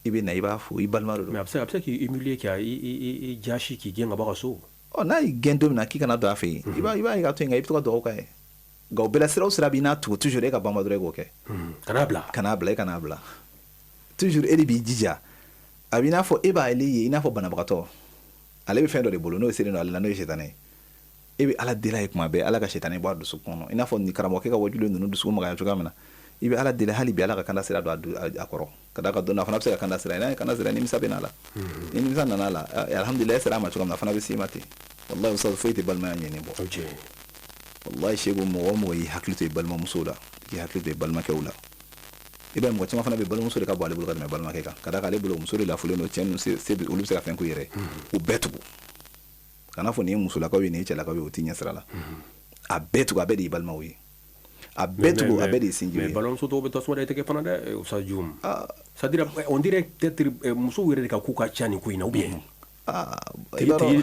I bɛ na, i b'a fo, i balima de don. Mais a bɛ se k'i humilier, k'i i jasi, k'i gɛn ka bɔ a ka so. Ɔ, n'a y'i gɛn don min na k'i kana don a fɛ yen, i b'a ye ka to yen, nka i bɛ to ka dugawu k'a ye. Nka o bɛɛ la, sira o sira b'i n'a tugu toujours, e ka banba dɔrɔn, e k'o kɛ. Kan'a bila. Kan'a bila, e kan'a bila. Toujours e de b'i jija. A b'i n'a fɔ e b'ale ye i n'a fɔ banabagatɔ. Ale bɛ fɛn dɔ de bolo, n'o selen don ale la, n'o ye sitanɛ ye. E bɛ Ala deli a ye kuma bɛɛ, Ala ka sitanɛ bɔ a dusukun kɔnɔ. I n'a fɔ ni karamɔgɔkɛ ka wajulu ninnu dusukun magaya cogoya min na, i bɛ Ala deli hali bi, Ala ka kanda sira don a kɔrɔ, ka d'a kan don dɔ a fana bɛ se ka kanda sira. N'a ye kanda sira, nimisa bɛ n'a la. Ni nimisa nana a la, alhamdulilayi, e sera a ma cogo min na, a fana bɛ s'i ma ten. Wallahi ustaz, foyi tɛ balimaya ɲɛni bɔ. Wallahi segu, mɔgɔ o mɔgɔ y'i hakili to i balimamusow la, k'i hakili to i balimakɛw la, i b'a ye mɔgɔ caman fana bɛ, balimamuso de ka bon ale bolo ka tɛmɛ balimakɛ kan, ka d'a kan ale bolo muso de lafulen don, cɛ ninnu se olu bɛ se ka fɛn k'u yɛrɛ. U bɛɛ tugu, kana fɔ nin ye musolakaw ye, nin ye cɛlakaw ye, o t'i ɲɛ sira la. A bɛɛ tugu, a bɛɛ de y'i balimaw ye. A bɛɛ tugu, a bɛɛ de ye sinjiw ye. Mais balimamuso dɔw bɛ tasuma da i tɛgɛ fana dɛ, Ustaz Dioum. C'est à dire, on dirait peut-être musow yɛrɛ de ka ko ka ca nin ko in na, ou bien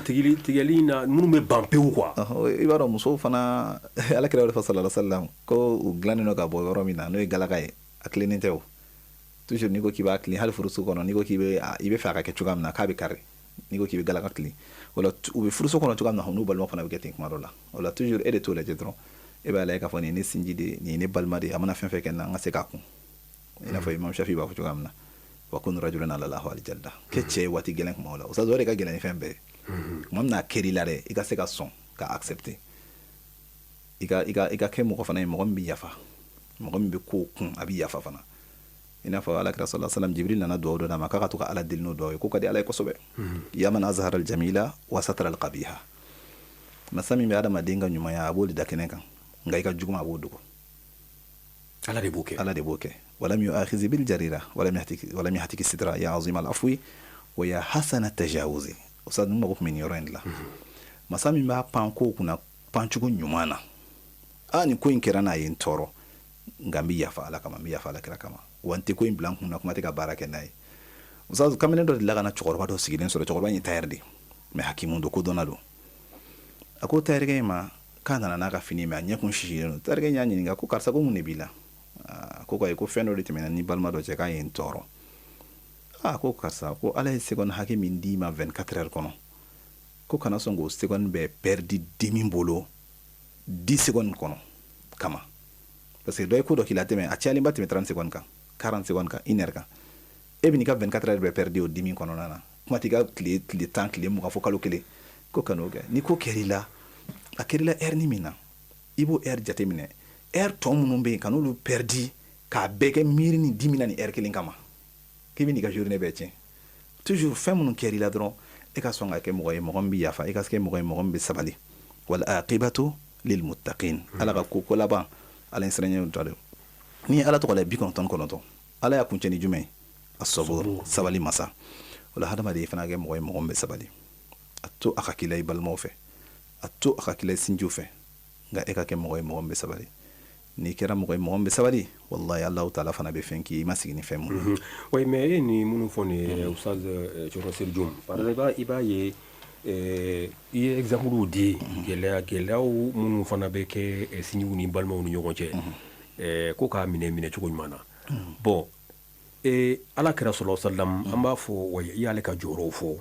tigɛli in na, minnu bɛ ban pewu quoi. I b'a dɔn, musow fana, Ala kira fɔ sallallahu alaihi wasallam ko u dilannen don ka bɔ yɔrɔ min na, n'o ye galaka ye, a tilennen tɛ. O toujours, n'i ko k'i b'a tilen, hali furuso kɔnɔ, n'i ko k'i bɛ i bɛ fɛ a ka kɛ cogoya min na, k'a bɛ kari. N'i ko k'i bɛ galaka tilen o la, u bɛ furuso kɔnɔ cogoya min na, n'u balima fana bɛ kɛ ten kuma dɔ la. O la toujours, e de t'o lajɛ dɔrɔn, e b'a lajɛ k'a fɔ nin ye ne sinji de ye, nin ye ne balima de ye, a mana fɛn fɛn kɛ n na, n ka se k'a kun. I n'a fɔ Imam Shafi b'a fɔ cogoya min na, wa kun rajulan ala lahu aljalda, kɛ cɛ ye waati gɛlɛn kuma la. O o de ka gɛlɛn ni fɛn bɛɛ ye. Tuma min na a kɛr'i la dɛ, i ka se ka sɔn ka accepter, i ka kɛ mɔgɔ fana ye, mɔgɔ min bɛ yafa, mɔgɔ min bɛ ko kun, a bɛ yafa fana. I n'a fɔ Ala kira sallallahu alaihi wasallam, Jibril nana dugawu dɔ d'a ma k'a ka to ka Ala deli n'o dugawu ye, k'o ka di Ala ye kosɛbɛ: ya man azhara aljamila wa satara alqabiha. Masa min bɛ adamaden ka ɲumanya, a b'o de da kɛnɛ kan, nka i ka juguman, a b'o dogo. Ala de b'o kɛ. Ala de b'o kɛ. Walam yu'akhiz bil jarira walam yahtiki sitra ya azim al afwi wa ya hasana tajawuzi. O sa ninnu mago tun bɛ nin yɔrɔ in de la. Masa min b'a pan kow kunna pancogo ɲuman na, a nin ko in kɛra n'a ye n tɔɔrɔ, nka n bɛ yafa Ala kama, n bɛ yafa Ala kira kama, wa n tɛ ko in bila n kun na, kuma tɛ ka baara kɛ n'a ye. Ustaz, kamalen dɔ delila ka na cɛkɔrɔba dɔ sigilen sɔrɔ. Cɛkɔrɔba in ye tailleur de, mais hakimu don, kodɔnna don. A ko tailleurkɛ in ma k'a nana n'a ka fini, mais a ɲɛ kun sisilen don. Tailleurkɛ in y'a ɲininka ko karisa, ko mun de b'i la? Ko ayi, ko fɛn dɔ de tɛmɛna ni balima dɔ cɛ, k'a ye n tɔɔrɔ. Aa, ko karisa, ko Ala ye seconde hakɛ min d'i ma 24 heures kɔnɔ, ko kana sɔn k'o seconde bɛɛ perdu dimi bolo 10 secondes kɔnɔ kama, parce que dɔ ye ko dɔ k'i la tɛmɛ, a cayalenba tɛmɛ 30 secondes kan, 40 secondes kan, une heure kan, e bɛ n'i ka 24 heures bɛɛ perdu o dimi kɔnɔna na, kuma t'i ka tile 10, tile 20, fo kalo kelen. Ko kan'o kɛ. Ni ko kɛr'i la, a kɛr'i la heure ni min na, i b'o heure jateminɛ, heure tɔ minnu bɛ yen, ka n'olu perdu k'a bɛɛ kɛ miiri ni dimi na ni heure kelen kama, k'i bɛ n'i ka journée bɛɛ tiɲɛ. Toujours, fɛn minnu kɛr'i la dɔrɔn, e ka sɔn ka kɛ mɔgɔ ye, mɔgɔ min bɛ yafa, e ka kɛ mɔgɔ ye, mɔgɔ min bɛ sabali. Wal aqibatu lil muttaqin. Ala ka ko laban, Ala ɲɛsiranɲɛ ta don. N'i ye Ala tɔgɔ la 99, Ala y'a kuncɛ ni jumɛn ye? Asabur, sabali masa. O la hadamaden fana kɛ mɔgɔ ye, mɔgɔ min bɛ sabali. A to a ka k'i la i balimaw fɛ, a to a ka k'i la i sinjiw fɛ, nka e ka kɛ mɔgɔ ye, mɔgɔ min bɛ sabali. N'i kɛra mɔgɔ ye, mɔgɔ min bɛ sabali, wallahi Alahu taala fana bɛ fɛn k'i ye i ma sigi ni fɛn mun ye. Oui, mais e ni minnu fɔ nin ye, Ustaz Cɔrɔ Seydou Dioum, par exemple, i b'a ye, i ye exemple di, gɛlɛyaw minnu fana bɛ kɛ sinjiw ni balimaw ni ɲɔgɔn cɛ, ko k'a minɛ minɛ cogo ɲuman na. Bon, Ala kɛra sallallahu alaihi wasallam, an b'a fɔ, i y'ale ka jɔyɔrɔw fɔ.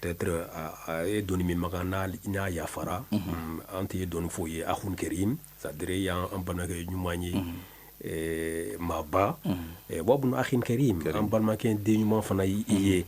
Peut-être a ye doni min makan n'a yafara, an tɛ dɔɔni fɔ ye akhun kerim, c'est-à-dire y'an balimakɛ ɲuman ye, maaba wabunu akhin kerim, an balimakɛ den ɲuman fana i ye.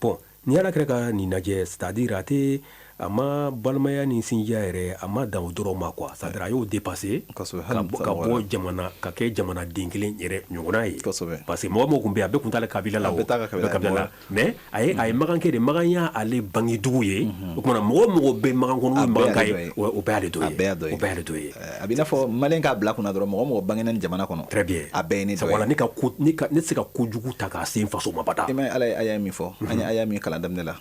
Bon, ni Ala kɛra ka nin lajɛ, c'est-à-dire a tɛ a ma balimaya ni sinjiya yɛrɛ, a ma dan o dɔrɔn ma quoi, c'est-à-dire a y'o dépassé ka bɔ jamana ka kɛ jamanaden kelen yɛrɛ ɲɔgɔnna ye. Parce que mɔgɔ mɔgɔ tun bɛ yen, a bɛɛ tun t'ale kabila la, o kabila la, mais a ye Magankɛ de, Magan y'ale bangedugu ye. O tuma na mɔgɔ mɔgɔ bɛ Magan kɔnɔ, n'o ye Maganka ye, o bɛɛ y'ale dɔ ye, o bɛɛ y'ale dɔ ye. A b'i n'a fɔ Malien k'a bila kunna dɔrɔn, mɔgɔ mɔgɔ bangena nin jamana kɔnɔ. Très bien. A bɛɛ ye ne dɔ ye. Voilà, ne tɛ se ka kojugu ta k'a se n faso ma bada. I ma ye Ala ye aya min fɔ, an ye aya min kalan daminɛ la.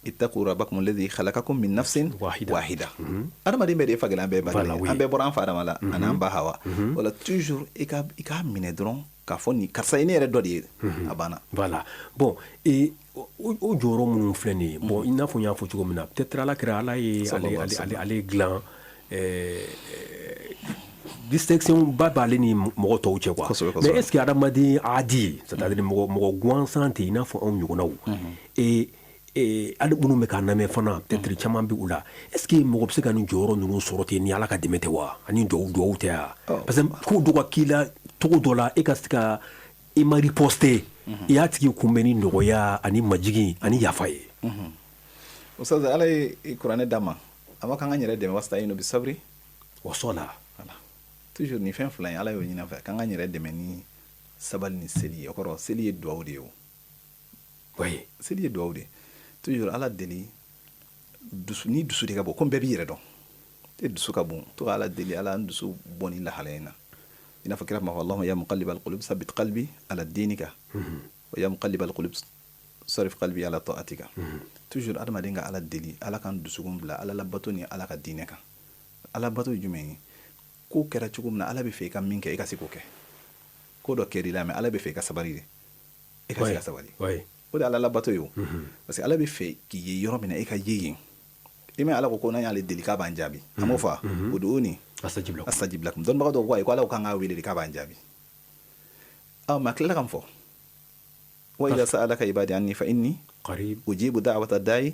Ittaqu rabbakum alladhi khalaqakum min nafsin wahida. Adamaden bɛɛ de ye fa kelen, an bɛɛ ba kelen, an bɛɛ bɔra an fa Adama la ani an ba Hawa. Wala toujours i k'a minɛ dɔrɔn k'a fɔ nin karisa ye ne yɛrɛ dɔ de ye, a banna. Voilà. Bon, et o jɔyɔrɔ minnu filɛ nin ye, bon, i n'a fɔ n y'a fɔ cogo min na, peut-être Ala kɛra Ala ye ale dilan, distinction ba b'ale ni mɔgɔ tɔw cɛ quoi. Mais est-ce que adamaden adi, c'est-à-dire mɔgɔ gansan tɛ i n'a fɔ anw ɲɔgɔnnaw, et hali minnu bɛ k'a lamɛn fana, peut-être caman bɛ u la, est-ce que mɔgɔ bɛ se ka nin jɔyɔrɔ ninnu sɔrɔ ten ni Ala ka dɛmɛ tɛ wa, ani duwawu tɛ wa? Parce que ko dɔ ka k'i la cogo dɔ la, e ka se ka i ma riposter, i y'a tigi kunbɛn ni nɔgɔya ani majigin ani yafa ye. Ustaz, Ala ye kuranɛ d'a ma, a ma k'an ka yɛrɛ dɛmɛ, wasta'inu bi sabri wa sala. Voilà, toujours nin fɛn fila in, Ala y'o ɲini an fɛ, k'an ka yɛrɛ dɛmɛ ni sabali ni seli ye. O kɔrɔ, seli ye duwawu de ye o. Oui. Seli ye duwawu de ye. Toujours Ala deli, dusu ni dusu de ka bon, komi bɛɛ b'i yɛrɛ dɔn, e dusu ka bon, to ka Ala deli, Ala n dusu bɔ ni lahalaya in na. I n'a fɔ kira b'a fɔ, Allahumma ya muqallibal qulub sabbit qalbi ala dinika wa ya muqallibal qulub sarif qalbi ala ta'atika. Toujours adamaden ka Ala deli, Ala k'an dusukun bila Ala labato ni Ala ka diinɛ kan. Ala bato ye jumɛn ye? Ko kɛra cogo min na, Ala bɛ fɛ i ka min kɛ, i ka se k'o kɛ. Ko dɔ kɛr'i la, mais Ala bɛ fɛ i ka sabali de, e ka se ka sabali. O de Ala labato ye o. Parce que Ala bɛ fɛ k'i ye yɔrɔ min na, e ka ye yen. I ma Ala ko ko n'an y'ale deli k'a b'an jaabi. An m'o fɔ, ud'uni astajib lakum. Dɔnnibaga dɔw ko ayi, ko Ala ko k'an k'a wele de k'a b'an jaabi. Ɔ, mais a tilala ka mun fɔ? Wa idha sa'alaka ibadi anni fa inni qarib ujibu da'wata da'i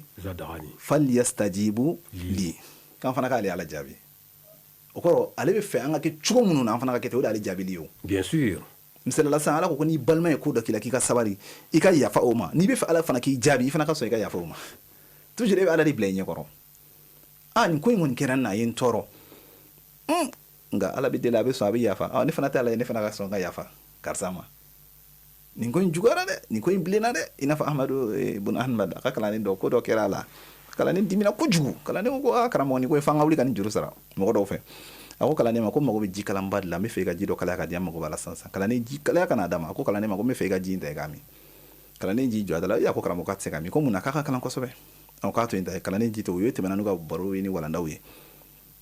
falyastajibu li. K'an fana k'ale Ala jaabi. O kɔrɔ, ale bɛ fɛ an ka kɛ cogo minnu na, an fana ka kɛ ten, o de y'ale jaabili ye o. Bien sûr. Misali la sisan, Ala ko ko n'i balima ye ko dɔ k'i la, k'i ka sabali, i ka yafa o ma. N'i bɛ fɛ Ala fana k'i jaabi, i fana ka sɔn i ka yafa o ma. Toujours e bɛ Ala de bila i ɲɛkɔrɔ. Ah, nin ko in kɔni kɛra n na, a ye n tɔɔrɔ. Nka Ala bɛ deli, a bɛ sɔn, a bɛ yafa. Ah, ne fana tɛ Ala ye, ne fana ka sɔn ka yafa karisa ma. Nin ko in juguyara dɛ, nin ko in bilenna dɛ. I n'a fɔ Ahmadu bun Ahmad, a ka kalanden dɔ, ko dɔ kɛra a la. Kalanden dimina kojugu. Kalanden ko, ah, karamɔgɔ, nin ko in f'an ka wuli ka nin juru sara mɔgɔ dɔw fɛ. A ko kalanden ma ko mago bɛ ji kalanba de la, n bɛ fɛ i ka ji dɔ kalaya ka di yan, mago b'a la sisan sisan. Kalanden ji kalaya ka n'a d'a ma. A ko kalanden ma ko n bɛ fɛ i ka ji in ta i k'a min. Kalanden ji jɔ a da la, a ko karamɔgɔ k'a tɛ se ka min. Ko mun na? K'a ka kalan kosɛbɛ. A ko k'a to yen ta. Kalanden ji to, u ye tɛmɛna n'u ka baro ye ni walandaw ye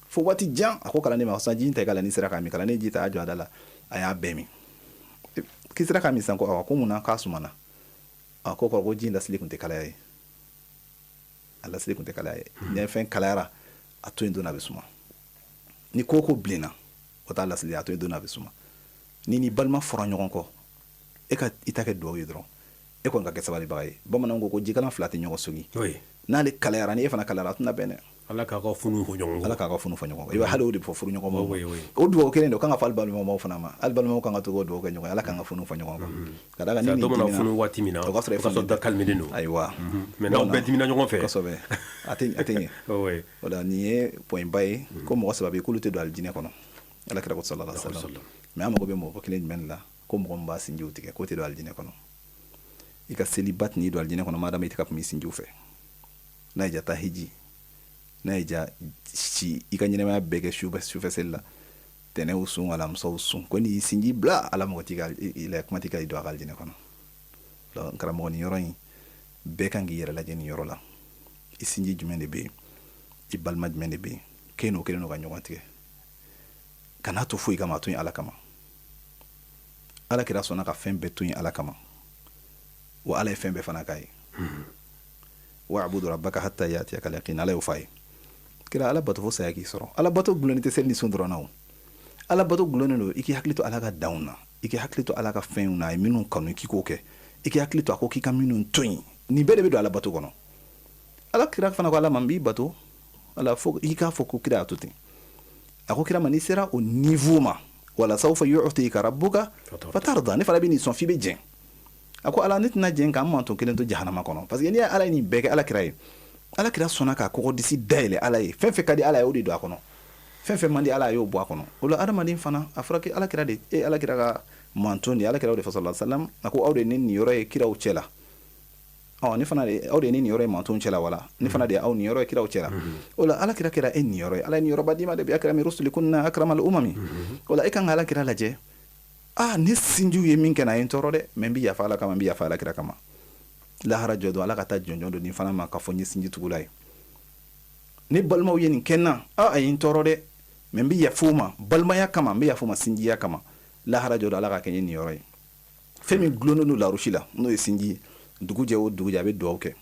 fo waati jan. A ko kalanden ma sisan, ji in ta i ka la, n'i sera k'a min. Kalanden ji ta, a jɔ a da la, a y'a bɛɛ min. K'i sera k'a min sisan? Ko awɔ. Ko mun na? K'a sumana. A ko kɔrɔ ko ji in lasili tun tɛ kalaya ye, a lasili tun tɛ kalaya ye. Ni fɛn kalayara, a to yen don, a bɛ suma. Ni ko ko bilenna, o t'a lasili, a to yen don, a bɛ suma. Ni balima fɔra ɲɔgɔn kɔ, e ka i ta kɛ duwawu ye dɔrɔn, e kɔni ka kɛ sabalibaga ye. Bamananw ko ko jikalan fila tɛ ɲɔgɔn sogi. N'ale kalayara, ni e fana kalayara, a tɛna bɛn dɛ. Ala k'a ka funu fɔ ɲɔgɔn kɔ. Ala k'a ka funu fɔ ɲɔgɔn kɔ. I b'a hali o de fɔ furu ɲɔgɔn ma. O duwawu kelen de, o kan ka fɔ hali balimaw fana ma. Hali balimaw kan ka to k'o duwawu kɛ ɲɔgɔn ye, Ala k'an ka funu fɔ ɲɔgɔn kɔ. Ka d'a kan ni nin dimina, funu waati min na, o ka sɔrɔ e fana da kalimelen don. Ayiwa. Mais n'aw bɛɛ dimina ɲɔgɔn fɛ. Kosɛbɛ. A tɛ ɲɛ. O la nin ye point ba ye, ko mɔgɔ saba bɛ yen k'olu tɛ don alijinɛ kɔnɔ. Ala kira ko sallallahu alaihi wasallam. Mais an mago bɛ mɔgɔ kelen jumɛn de la? Ko mɔgɔ min b'a sinjiw tigɛ, k'o tɛ don alijinɛ kɔnɔ. I ka seliba tɛ n'i don alijinɛ kɔnɔ, madama i tɛ ka kuma i sinjiw fɛ. N'a y'i diya taa hiji, n'a y'i diya si i ka ɲɛnamaya bɛɛ kɛ sufɛ seli la, tɛnɛw sun, alamisaw sun, ko n'i sinji bila, Ala mɔgɔ t'i ka i la, kuma t'i ka i don a ka alijinɛ kɔnɔ. Donc karamɔgɔ, nin yɔrɔ in bɛɛ kan k'i yɛrɛ lajɛ nin yɔrɔ la. I sinji jumɛn de bɛ yen? I balima jumɛn de bɛ yen k'e n'o kelen n'o ka ɲɔgɔn tigɛ? Kan'a to foyi kama, a to yen Ala kama. Ala kira sɔnna ka fɛn bɛɛ to yen Ala kama, wa Ala ye fɛn bɛɛ fana k'a ye. Wa'budu rabbaka hatta ya'tiyaka al-yaqin, Ala y'o f'a ye. Kira, Ala bato fo saya k'i sɔrɔ. Ala bato gulonnen tɛ seli ni sun dɔrɔn na o. Ala bato gulonnen don i k'i hakili to Ala ka danw na, i k'i hakili to Ala ka fɛnw na, a ye minnu kanu i k'i k'o kɛ, i k'i hakili to a ko k'i ka minnu to yen. Nin bɛɛ de bɛ don Ala bato kɔnɔ. Ala kira fana ko Ala ma, n b'i bato Ala fo i k'a fɔ ko kira y'a to ten. A ko kira ma, n'i sera o niveau ma, wala sawfa yu'tika rabbuka fatarda, ne fana bɛ n'i sɔn f'i bɛ jɛn. A ko Ala, ne tɛna jɛn k'an manton kelen to jahanama kɔnɔ, parce que n'i ye Ala ye nin bɛɛ kɛ Ala kira ye, Ala kira sɔnna k'a kɔgɔdisi dayɛlɛ Ala ye. Fɛn fɛn ka di Ala ye, o de don a kɔnɔ, fɛn fɛn man di Ala ye, a y'o bɔ a kɔnɔ. O la adamaden fana, a fɔra ko Ala kira de e Ala kira ka manton de ye. Ala kira o de fɔ sallallahu alaihi wasallam, a ko aw de ye ne niyɔrɔ ye kiraw cɛ la. Ɔ ne fana de, aw de ye ne niyɔrɔ ye manton cɛ la, wala ne fana de ye aw niyɔrɔ ye kiraw cɛ la. O la Ala kira kɛra e niyɔrɔ ye, Ala ye niyɔrɔba d'i ma de, bi akrami rusuli kunna akramal umami. O la e kan ka Ala kira lajɛ. Aa, ne sinjiw ye min kɛ na, a ye n tɔɔrɔ dɛ, mais n bɛ yafa Ala kama, n bɛ yafa Ala kira kama. Lahara jɔ don, Ala ka taa jɔnjɔn dɔ di n fana ma k'a fɔ n ye sinji tugula ye. Ne balimaw ye nin kɛ n na, aa, a ye n tɔɔrɔ dɛ, mais n bɛ yafa u ma balimaya kama, n bɛ yafa u ma sinjiya kama. Lahara jɔ don, Ala ka kɛ n ye niyɔrɔ ye. Fɛn min dulonnen don larusi la, n'o ye sinji ye, dugu jɛ o dugu jɛ, a bɛ dugawu kɛ: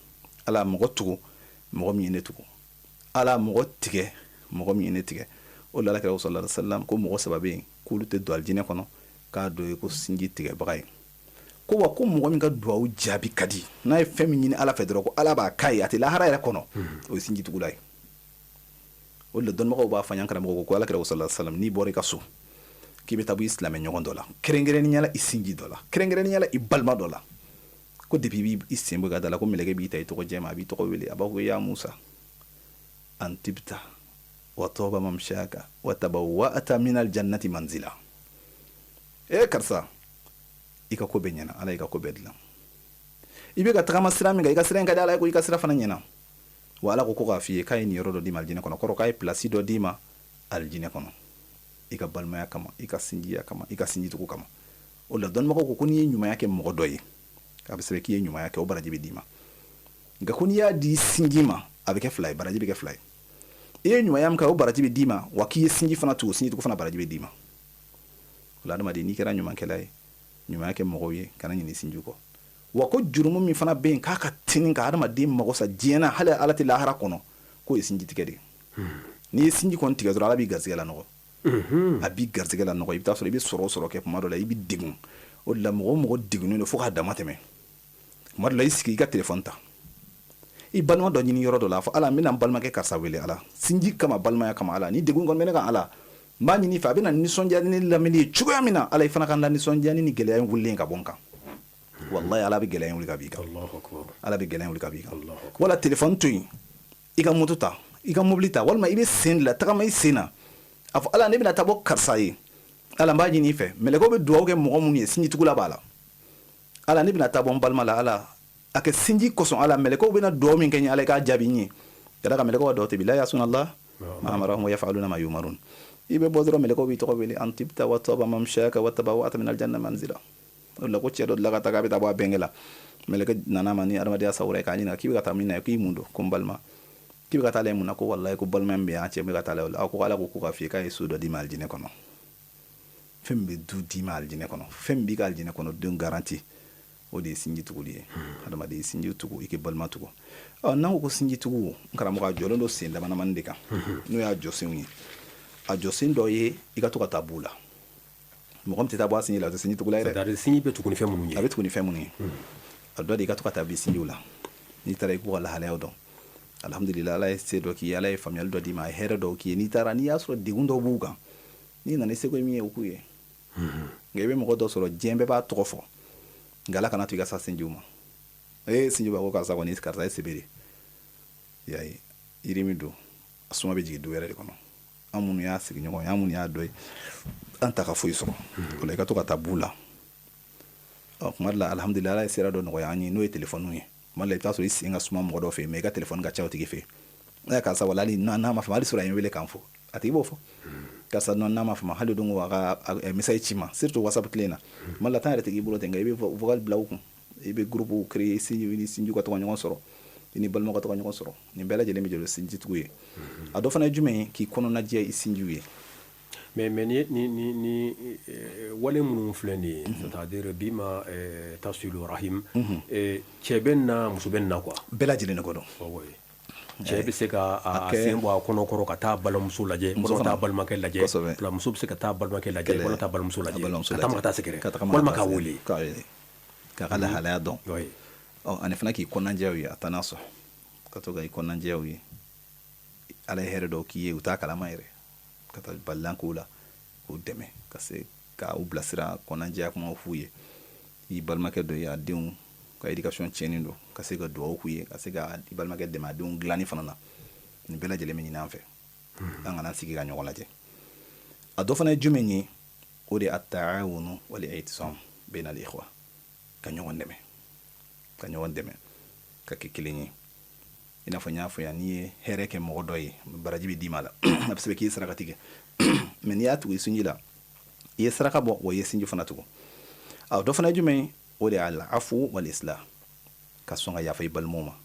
Ala, mɔgɔ tugu mɔgɔ min ye ne tugu, Ala, mɔgɔ tigɛ mɔgɔ min ye ne tigɛ. O la Ala kira sallallahu alaihi wasallam ko mɔgɔ saba bɛ yen k'olu tɛ don alijinɛ kɔnɔ, k'a dɔ ye ko sinji tigɛbaga ye. Ko wa ko mɔgɔ min ka dugawu jaabi ka di, n'a ye fɛn min ɲini Ala fɛ dɔrɔn, ko Ala b'a k'a ye, a tɛ lahara yɛrɛ kɔnɔ, o ye sinji tugula ye. O de la dɔnnibagaw b'a fɔ an karamɔgɔ ko Ala kira sallallahu alaihi wasallam, n'i bɔra i ka so k'i bɛ taa bɔ i silamɛ ɲɔgɔn dɔ la, kɛrɛnkɛrɛnnenya la i sinji dɔ la, kɛrɛnkɛrɛnnenya la i balima dɔ la, ko depuis i b'i sen bɔ i ka da la, ko mɛlɛkɛ b'i ta i tɔgɔ jɛma, a b'i tɔgɔ wele, a b'a fɔ ya Musa an tibta wa taba mamshaka wa tabawwa'ta min aljannati manzila. E karisa, i ka ko bɛɛ ɲɛna, Ala y'i ka ko bɛɛ dilan. I bɛ ka tagama sira min kan, i ka sira in ka di Ala ye, ko i ka sira fana ɲɛna. Wa Ala ko k'a f'i ye k'a ye niyɔrɔ dɔ d'i ma alijinɛ kɔnɔ, kɔrɔ k'a ye pilasi dɔ d'i ma alijinɛ kɔnɔ, i ka balimaya kama, i ka sinjiya kama, i ka sinjitugu kama. O la dɔnnibagaw ko n'i ye ɲumanya kɛ mɔgɔ dɔ ye, a bɛ sɛbɛn k'i ye ɲumanya kɛ, o baraji bɛ d'i ma. Nka ko n'i y'a di sinji ma, a bɛ kɛ fila ye, baraji bɛ kɛ fila ye. I ye ɲumanya min kɛ, o baraji bɛ d'i ma, wa k'i ye sinji fana tugu, sinji tugu fana baraji bɛ d'i ma. O la adamaden, n'i kɛra ɲumankɛla ye, ɲumanya kɛ mɔgɔw ye, kana ɲinɛ sinjiw kɔ. Wa ko jurumu min fana bɛ yen k'a ka tini ka adamaden mago sa diɲɛ na, hali Ala tɛ lahara kɔnɔ, k'o ye sinji tigɛ de ye. N'i ye sinji kɔni tigɛ dɔrɔn, Ala b'i garisɛgɛ lanɔgɔ, a b'i garisɛgɛ lanɔgɔ. I bɛ taa sɔrɔ i bɛ sɔrɔ o sɔrɔ kɛ, kuma dɔ la i bɛ degun. O de la mɔgɔ o mɔgɔ degunnen don fo k'a dama tɛmɛ, kuma dɔ la i sigi, i ka telefɔni ta, i balima dɔ ɲini yɔrɔ dɔ la, a fɔ Ala, n bɛna n balimakɛ karisa wele, Ala, sinji kama, balimaya kama, Ala, ni degun kɔni bɛ ne kan, Ala, n b'a ɲini i fɛ, a bɛna nisɔndiya ni ne lamɛnni ye cogoya min na, Ala, i fana ka n la nisɔndiya ni gɛlɛya in wulilen ka bɔ n kan. Wallahi, Ala bɛ gɛlɛya in wuli ka b'i kan, Ala bɛ gɛlɛya in wuli ka b'i kan. Wala telefɔni to yen, i ka moto ta, i ka mobili ta, walima i bɛ sen de la, tagama i sen na, a fɔ Ala, ne bɛna taa bɔ karisa ye, Ala, n b'a ɲini i fɛ, mɛlɛkɛw bɛ dugawu kɛ mɔgɔ minnu ye, sinjitugula b'a la. Ala, ne bɛna taa bɔ n balima la, Ala, a kɛ sinji kosɔn, Ala, mɛlɛkɛw bɛna dugawu min kɛ n ye, Ala, i k'a jaabi n ye. Ka d'a kan mɛlɛkɛw ka dugawu tɛ bi la yasuna Allah ma amarahum wa yaf'aluna ma yumarun. I bɛ bɔ dɔrɔn, mɛlɛkɛw b'i tɔgɔ wele: an tibta wa taba mamshaka wa tabawwa'ta min aljanna manzila. O de la ko cɛ dɔ delila ka taa k'a bɛ taa bɔ a bɛnkɛ la, mɛlɛkɛ nana ma ni adamadenya sawura ye k'a ɲininka k'i bɛ ka taa min na, k'i mun don? Ko n balima. K'i bɛ ka taa mun na? Ko walayi, ko balima min bɛ an cɛ, n bɛ ka taa o la. A ko Ala ko k'a f'i ye k'a ye so dɔ d'i ma alijinɛ kɔnɔ, fɛn min bɛ du d'i ma alijinɛ kɔnɔ, fɛn min b'i ka alijinɛ kɔnɔ don garanti, o de ye sinji tuguli ye. Adamaden, sinji tugu, i k'i balima tugu. Ɔ, n'an ko ko sinji tugu, n karamɔgɔ, a jɔlen don sen damadamani de kan, n'o y'a jɔsenw ye. A jɔsen dɔ ye i ka to ka taa b'u la. Mɔgɔ min tɛ taa bɔ a sinji la, o tɛ sinji tugula ye dɛ. C'est-à-dire sinji bɛ tugu ni fɛn minnu ye. A bɛ tugu ni fɛn minnu ye, a dɔ de i ka to ka taa bi sinjiw la. N'i taara, i k'u ka lahalayaw dɔn. Alhamdulillah, Ala ye se dɔ k'i ye, Ala ye faamuyali dɔ d'i ma, a ye hɛrɛ dɔw k'i ye. N'i taara, n'i y'a sɔrɔ degun dɔw b'u kan, n'i nana, i seko ye min ye, o k'u ye. Nka i bɛ mɔgɔ dɔ sɔrɔ, diɲɛ bɛɛ b'a tɔgɔ fɔ, nka Ala kana to i ka sa sinjiw ma. Ee, sinjiw b'a ko karisa kɔni, karisa ye sebe de i y'a ye. Yiri min don, a suma bɛ jigin du wɛrɛ de kɔnɔ. An minnu y'a sigiɲɔgɔn ye, an minnu y'a dɔ ye, an ta ka foyi sɔrɔ o la. I ka to ka taa b'u la. Ɔ, kuma dɔ la, alhamdulillah, Ala ye sira dɔ nɔgɔya an ye, n'o ye telefɔniw ye. Kuma dɔ la, i bɛ taa sɔrɔ i sen ka suma mɔgɔ dɔ fɛ yen, mais i ka telefɔni ka ca o tigi fɛ yen. Karisa, wala hali n'a ma faamu, hali sɔrɔ a ye n wele k'an fo, a tigi b'o fɔ karisa nɔ, n'a ma faamu, hali don ko a ka message ci ma, surtout WhatsApp tile in na. Kuma dɔ la, temps yɛrɛ tɛ k'i bolo ten, nka i bɛ vocal bila u kun, i bɛ groupe créer, sinji ni sinjiw ka to ka ɲɔgɔn sɔrɔ, i ni balimaw ka to ka ɲɔgɔn sɔrɔ. Nin bɛɛ lajɛlen bɛ jɔ sinjitugu ye. A dɔ fana ye jumɛn ye? K'i kɔnɔnajɛ i sinjiw ye. Mais ni wale minnu filɛ nin ye, c'est à dire bi ma tasilu rahim, cɛ bɛ na, muso bɛ na quoi. Bɛɛ lajɛlen de ko don. Cɛ bɛ se ka a sen bɔ a kɔnɔ kɔrɔ ka taa balimamuso lajɛ, muso taa balimakɛ lajɛ, muso bɛ se ka taa balimakɛ lajɛ walima taa balimamuso lajɛ, ka taa ka taa sɛgɛrɛ walima k'a wele. K'a ka lahalaya dɔn. Ɔ, ani fana k'i kɔnɔnajɛ ye, a taa n'a sɔrɔ. Ka to ka i kɔnɔnajɛya u ye. Ala ye hɛrɛ dɔw k'i ye, u t'a kalama yɛrɛ. Ka taa balilan k'u la, k'u dɛmɛ, ka se ka u bilasira, kɔnɔnajɛya kumaw f'u ye. I balimakɛ dɔ ye, a denw ka éducation tiɲɛnen don, ka se ka dugawu k'u ye, ka se ka i balimakɛ dɛmɛ a denw dilanni fana na. Nin bɛɛ lajɛlen bɛ ɲini an fɛ. An kana sigi ka ɲɔgɔn lajɛ. A dɔ fana ye jumɛn ye? O de ye at-ta'awunu wal i'tisam bayna al-ikhwa. Ka ɲɔgɔn dɛmɛ, ka ɲɔgɔn dɛmɛ, ka kɛ kelen ye. I n'a fɔ n y'a fɔ yan, n'i ye hɛrɛ kɛ mɔgɔ dɔ ye, baraji bɛ d'i ma la. A bɛ se k'i ye saraka tigɛ. Mais n'i y'a tugu i sinji la, i ye saraka bɔ, wa i ye sinji fana tugu. A dɔ fana ye jumɛn ye? O de ye al-afu wal islah. Ka sɔn ka yafa i balimaw ma,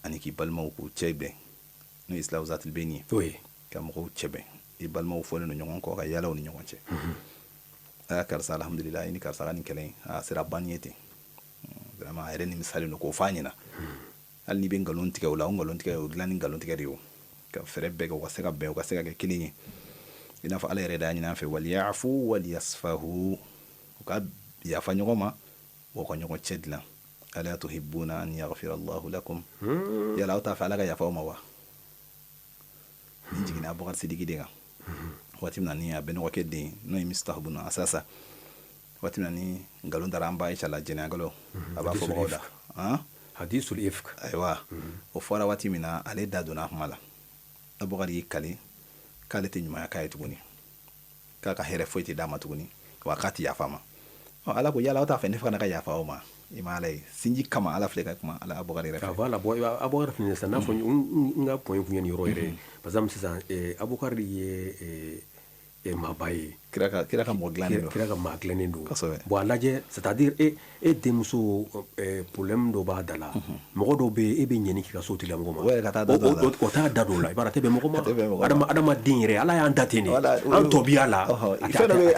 ani k'i balimaw k'u cɛ bɛn. N'o ye islahu zatil bayni ye. Ka mɔgɔw cɛ bɛn. I balimaw fɔlen don ɲɔgɔn kɔ, ka yala u ni ɲɔgɔn cɛ. Aa karisa, alhamdulillah, i ni karisa ka nin kɛlɛ in, a sera banni ye ten. Vraiment, a yɛrɛ nimisalen don k'o f'a ɲɛna. Hali n'i bɛ nkalon tigɛ o la, o nkalon tigɛ, o dilan ni nkalon tigɛ de ye o. Ka fɛɛrɛ bɛɛ kɛ u ka se ka bɛn, u ka se ka kɛ kelen ye. I n'a fɔ Ala yɛrɛ de y'a ɲini an fɛ, waliyafu waliyasfahu. U ka yafa ɲɔgɔn ma, wa u ka ɲɔgɔn cɛ dilan. Ala tuhibbuna an yaghfira Allahu lakum. Yala aw t'a fɛ Ala ka yafa aw ma wa? Nin jiginna Abubakar Sidiki de kan. Waati min na ni a bɛnɔgɔkɛ den, n'o ye Mistah bun Asasa, waati min na ni nkalon dara an ba Aisha la, jɛnɛya nkalon, a b'a fɔbagaw da. Han? Hadisul ifk. Ayiwa, o fɔra waati min na, ale da donna a kuma la. Abubakar y'i kali k'ale tɛ ɲumanya k'a ye tuguni, k'a ka hɛrɛ foyi tɛ d'a ma tuguni, wa k'a tɛ yafa a ma. Ɔ, Ala ko yala aw t'a fɛ ne fana ka yafa aw ma? I ma Ala ye sinji kama, Ala filɛ ka kuma Ala Abubakar yɛrɛ fɛ. Voilà, bon, Abubakar fana sisan, n'a fɔ n ka point kun ye nin yɔrɔ yɛrɛ ye. Par exemple sisan, Abubakar ye maaba ye. Kira ka mɔgɔ dilannen don. Kira ka maa dilannen don. Bon, a lajɛ, c'est à dire e denmuso, problème dɔ b'a da la. Mɔgɔ dɔw bɛ yen, e bɛ ɲɛni k'i ka so tigilamɔgɔ ma. O yɛrɛ ka taa da don a la. O t'a da don o la, i b'a dɔn a tɛ bɛn mɔgɔ ma. A tɛ bɛn mɔgɔ ma. Adamaden yɛrɛ, Ala y'an da ten de. An tɔbiya la. Fɛn dɔ bɛ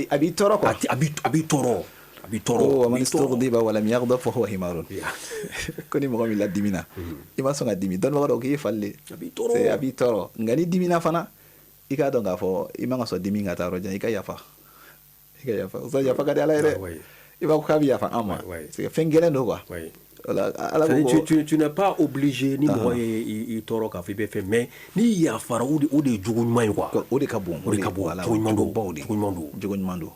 a b'i tɔɔrɔ quoi. A b'i tɔɔrɔ. A b'i tɔɔrɔ. Wa man istughdiba wa lam yaghdab fa huwa himarun. Ko ni mɔgɔ min ladimina, i ma sɔn ka dimi, dɔnnibaga dɔw k'i ye fali de. A b'i tɔɔrɔ. A b'i tɔɔrɔ. Nka n'i dimina fana, i k'a dɔn k'a fɔ i man ka sɔn dimi ka taa yɔrɔ jan, i ka yafa. I ka yafa. O yafa ka di Ala ye dɛ. I b'a fɔ k'a bɛ yafa an ma. C'est que fɛn gɛlɛn don quoi. Voilà, Ala ko tu n'es pas obligé ni mɔgɔ ye i tɔɔrɔ k'a fɔ i bɛ fɛn, mais n'i yafara, o de ye jogo ɲuman ye quoi. O de ka bon. O de ka bon. Voilà, jogo ɲuman don. Jogobaw de. Jogo ɲuman don. Jogo ɲuman don.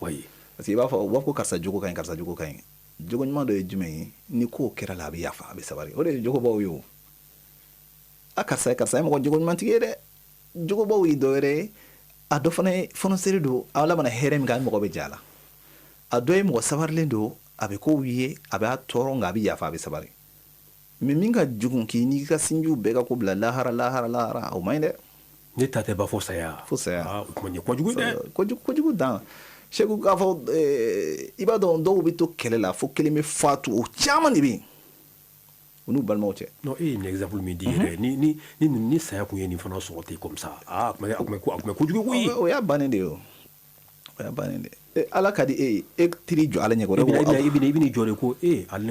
Parce que i b'a fɔ, u b'a fɔ ko karisa jogo ka ɲi, karisa jogo ka ɲi. Jogo ɲuman dɔ ye jumɛn ye? Ni ko kɛra la, a bɛ yafa, a bɛ sabali. O de ye jogobaw ye o. A karisa ye, karisa ye mɔgɔ jogo ɲumantigi ye dɛ. Jogobaw ye dɔ wɛrɛ ye. A dɔ fana ye fɔnɔsere don, Ala mana hɛrɛ min kɛ, a mɔgɔ bɛ ja a la. A dɔ ye mɔgɔ sabarilen don, a bɛ kow ye, a b'a tɔɔrɔ, nka a bɛ yafa, a bɛ sabali. Mais min ka jugu k'i n'i ka sinjiw bɛɛ ka ko bila lahara, lahara, lahara, o man ɲi dɛ. Ne ta tɛ ba fo saya. Fo saya. Ah, o kuma nin ye kojugu dɛ. Kojugu, kojugu dan. Seku k'a fɔ, i b'a dɔn dɔw bɛ to kɛlɛ la fo kelen bɛ fatu, o caman de bɛ yen. U n'u balimaw cɛ. Non, e ye nin exemple min di yɛrɛ, ni saya kun ye nin fana sɔrɔ ten comme ça, ah, a tun bɛ kojugu koyi. O y'a bannen de ye o. O y'a bannen de ye. Ala ka di e ye, e teri jɔ Ala ɲɛkɔrɔ. I bɛn'i jɔ de ko hali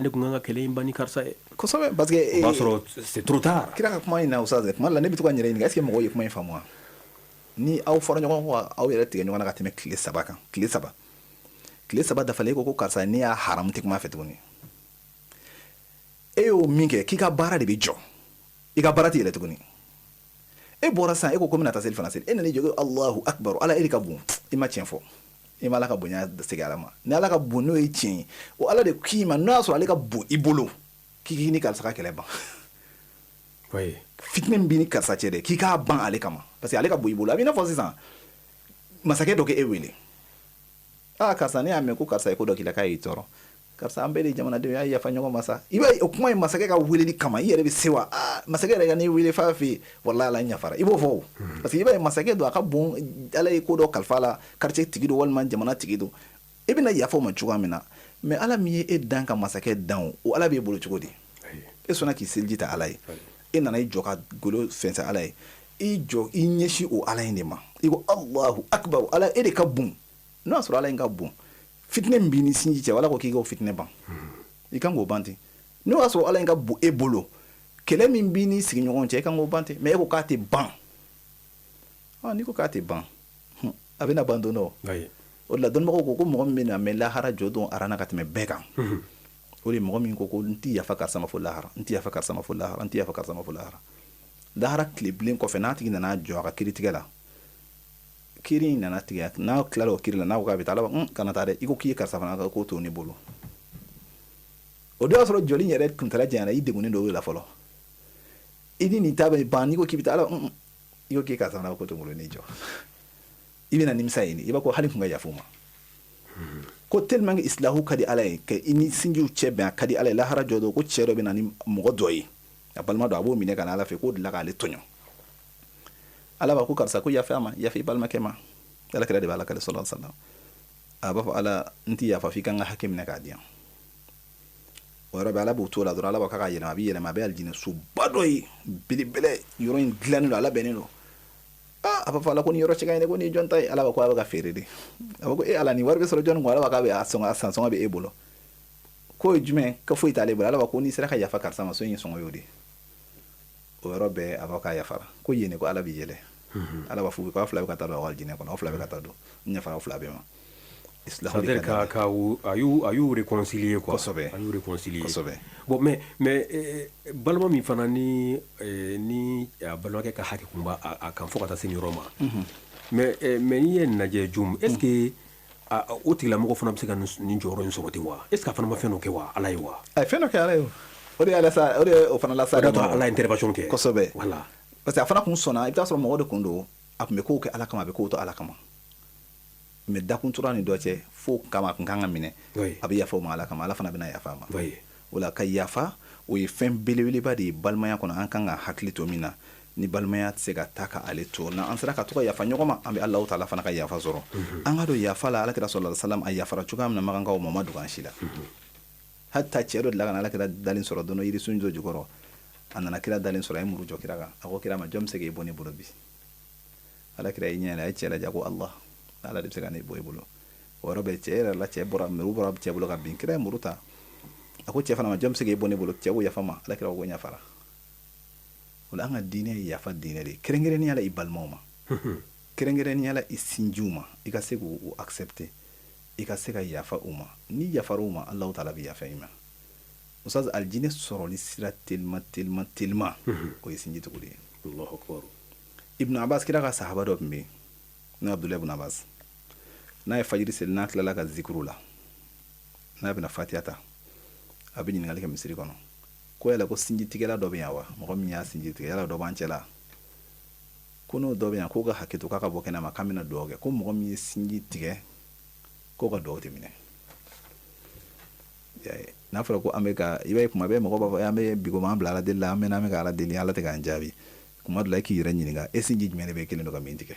ne kun kan ka kɛlɛ in ban ni karisa ye. Kosɛbɛ, parce que o b'a sɔrɔ c'est trop tard. Kira ka kuma in na, Ustaz, kuma la ne bɛ to ka n yɛrɛ ɲininka, est ce que mɔgɔw ye kuma in faamu wa? Ni aw fɔra ɲɔgɔn kɔ, aw yɛrɛ tigɛ ɲɔgɔn na ka tɛmɛ tile 3 kan, tile 3. Tile 3 dafalen, e ko ko karisa ne y'a haramu tɛ kuma fɛ tuguni. E y'o min kɛ, k'i ka baara de bɛ jɔ. I ka baara tɛ yɛlɛ tuguni. E bɔra sisan, e ko ko n bɛna taa seli fana seli. E nana i jɔ ko Alahu akibaru, Ala e de ka bon. I ma tiɲɛ fɔ. I ma Ala ka bonya segin Ala ma. Ni Ala ka bon n'o ye tiɲɛ ye, o Ala de k'i ma n'o y'a sɔrɔ ale ka bon i bolo, k'i k'i ni karisa ka kɛlɛ ban. Fitinɛ min b'i ni karisa cɛ dɛ, k'i k'a ban ale kama. Parce que ale ka bon i bolo. A b'i n'a fɔ sisan, masakɛ dɔ k'e wele. Aa karisa, ne y'a mɛn ko karisa ye ko dɔ k'i la k'a y'i tɔɔrɔ. Karisa, an bɛɛ de ye jamanadenw ye, a ye yafa ɲɔgɔn ma sa. I b'a ye o kuma in masakɛ ka weleli kama, i yɛrɛ bɛ se wa? Aa masakɛ yɛrɛ ka n'i wele f'a fɛ yen, walahi Ala n yafara. I b'o fɔ o. Parce que i b'a ye masakɛ don, a ka bon, Ala ye ko dɔ kalifa a la, quartier tigi don walima jamana tigi don. I bɛna yafa o ma cogoya min na. Mais Ala min ye e dan ka masakɛ dan o, Ala b'e bolo cogo di? E sɔnna k'i seliji ta Ala ye. E nana i jɔ ka golo fɛnsɛ Ala ye. I jɔ, i ɲɛsin o Ala in de ma. I ko Alahu akibaru, Ala e de ka bon. N'o y'a sɔrɔ Ala in ka bon, fitinɛ min b'i ni sinji cɛ, Ala ko k'i k'o fitinɛ ban. I kan k'o ban ten. N'o y'a sɔrɔ Ala in ka bon e bolo, kɛlɛ min b'i ni sigiɲɔgɔnw cɛ, i kan k'o ban ten. Mais e ko k'a tɛ ban. N'i ko k'a tɛ ban, a bɛna ban don dɔ. O de la dɔnnibagaw ko ko mɔgɔ min bɛna mɛn lahara jɔ don arana ka tɛmɛ bɛɛ kan, O de mɔgɔ min ko ko n tɛ yafa karisa ma fo lahara, n tɛ yafa karisa ma fo lahara, n tɛ yafa karisa ma fo lahara, lahara tile bilen kɔfɛ, n'a tigi nana jɔ a ka kiiritigɛ la, kiiri in nana tigɛ, n'a tilala o kiiri la, n'a ko k'a bɛ taa, ala b'a kana taa dɛ, i ko k'i ye karisa fana ka ko to ne bolo. O don y'a sɔrɔ jɔli yɛrɛ kuntala janyana, i degunnen don o de la fɔlɔ. I ni nin ta bɛ ban, n'i ko k'i bɛ taa, ala i ko k'i karisa fana ko to n bolo, ne jɔ, i bɛna nimisa yen, i b'a ko hali kun ka yafa o ma. Ko tellement que islahu ka di ala ye, ka i ni sinjiw cɛ bɛn, a ka di ala ye. Lahara jɔ don, ko cɛ dɔ bɛ na ni mɔgɔ dɔ ye, a balima dɔ, a b'o minɛ ka na ala fɛ, k'o dilan k'ale tɔɲɔ. Ala b'a ko karisa ko yafa a ma, yafa i balimakɛ ma. Ala kira de b'a lakale sallallahu alaihi wasallam. A b'a fɔ ala n ti yafa f'i ka n ka hakɛ minɛ k'a di yan. O yɔrɔ bɛ ala b'o to la dɔrɔn, ala b'a k'a yɛlɛma, a bɛ yɛlɛma, a bɛ alijinɛ soba dɔ ye belebele, yɔrɔ in dilannen don, ala bɛnnen don. Aa, a b'a fɔ ala ko nin yɔrɔ cɛ ka ɲi dɛ, ko nin ye jɔn ta ye? Ala b'a ko a bɛ ka feere de. A b'a ko e ala, nin wari bɛ sɔrɔ jɔnni kun? Ala b'a k'a bɛ a sɔngɔ, a san sɔngɔ bɛ e bolo. K'o ye jumɛn? Ka foyi t'ale bolo. Ala b'a ko n'i sera ka yafa karisa ma, so in sɔngɔ y'o de. O yɔrɔ bɛɛ a b'a k'a yafara. Ko yen ko ala bɛ yɛlɛ, ala b'a fɔ k'aw fila bɛ ka taa don aw alijinɛ kɔnɔ, aw fila bɛ ka taa don, n yafara aw fila bɛɛ ma. C'est-à-dire ka a y'u réconcilier quoi. Kosɛbɛ. A y'u réconcilier. Kosɛbɛ. Bon, mais balima min fana ni a balimakɛ ka hakɛ kun b'a a kan fo ka taa se nin yɔrɔ ma. Mais n'i ye nin lajɛ Jum, est ce que o tigilamɔgɔ fana bɛ se ka nin jɔyɔrɔ in sɔrɔ ten wa? Est ce que a fana ma fɛn dɔ kɛ wa ala ye wa? A ye fɛn dɔ kɛ ala ye, o de ye ala sa, o de ye o fana lasa. O de y'a to ala ye intervention kɛ. Kosɛbɛ. Voilà. Parce que a fana kun sɔnna, i bɛ taa sɔrɔ mɔgɔ de kun don, a tun bɛ kow kɛ ala kama, a bɛ kow to ala kama. Mais dakun tora ni dɔ cɛ fo kama a kun kan ka minɛ. A bɛ yafa o ma ala kama, ala fana bɛna yafa a ma. O la ka yafa, o ye fɛn belebeleba de ye balimaya kɔnɔ, an kan ka hakili to min na. Ni balimaya tɛ se ka taa ka ale to, n'an sera ka to ka yafa ɲɔgɔn ma, an bɛ Alahu taala fana ka yafa sɔrɔ. An ka don yafa la, ala kira sallallahu alaihi wasallam a yafara cogoya min na makankaw ma, o ma dogo an si la. Hatta cɛ dɔ delila ka na ala kira dalen sɔrɔ don dɔ yirisun dɔ jukɔrɔ. A nana kira dalen sɔrɔ, a ye muru jɔ kira kan. A ko kira ma, jɔn bɛ se k'e bɔ ne bolo bi? Ala kira y'i ɲɛ yɛlɛ, a ye cɛ lajɛ, ko Allah, ala de bɛ se ka ne bɔ i bolo. O yɔrɔ bɛɛ cɛ yɛrɛ la, cɛ bɔra, muru bɔra cɛ bolo ka bin. Kira ye muru ta, a ko cɛ fana ma, jɔn bɛ se k'e bɔ ne bolo? Cɛ ko yafa ma. Ala kira ko n yafara. O la an ka diinɛ ye yafa diinɛ de ye, kɛrɛnkɛrɛnnenya la i balimaw ma, kɛrɛnkɛrɛnnenya la i sinjiw ma. I ka se k'u accepter, i ka se ka yafa u ma. N'i yafara u ma, Alahu taala bɛ yafa i ma. Ustaz, alijinɛ sɔrɔli sira telima telima telima, o ye sinji tugu de ye. Allahu akbar. Ibn Abbas, kira ka sahaba dɔ tun bɛ yen n'o Abdulayi ibn Abbas, n'a ye fajiri seli, n'a tilala ka zikuru la, n'a bɛna fatiya ta, a bɛ ɲininkali kɛ misiri kɔnɔ ko yala ko sinji tigɛla dɔ bɛ yan wa? Mɔgɔ min y'a sinji tigɛ, yala dɔ b'an cɛ la? Ko n'o dɔ bɛ yan, k'o ka hakɛ to, k'a ka bɔ kɛnɛ ma, k'an bɛna dugawu kɛ. Ko mɔgɔ min ye sinji tigɛ, k'o ka dugawu tɛ minɛ. N'a fɔra ko an bɛ ka, i b'a ye kuma bɛɛ mɔgɔ b'a fɔ an bɛ bi ko an bila ala deli la, an bɛ an bɛ ka ala deli, ala tɛ k'an jaabi. Kuma dɔ la, i k'i yɛrɛ ɲininka, e sinji jumɛn de bɛ kelen don ka min tigɛ?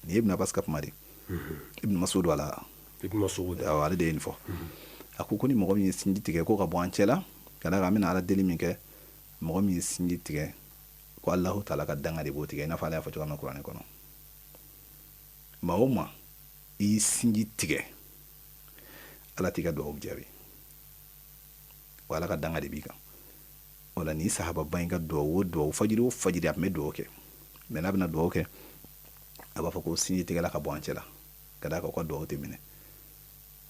Nin ye Ibn Abbas ka kuma de. Ibn Mas'ud, wala. Ibn Mas'ud. Awɔ, ale de ye nin fɔ. A ko ko ni mɔgɔ min ye sinji tigɛ, ko ka bɔ an cɛ la, ka d'a kan an bɛna ala deli min kɛ, mɔgɔ min ye sinji tigɛ, ko Alahu taala ka danga de b'o tigɛ, i n'a fɔ ala y'a fɔ cogoya min na kuranɛ kɔnɔ. Maa o maa i y'i sinji tigɛ, ala t'i ka dugawu jaabi, wa ala ka danga de b'i kan. O la ni sahababa in ka dugawu o dugawu, fajiri o fajiri, a tun bɛ dugawu kɛ. Mais n'a bɛna dugawu kɛ, a b'a fɔ ko sinji tigɛla ka bɔ an cɛ la, ka d'a kan ka dugawu tɛ minɛ.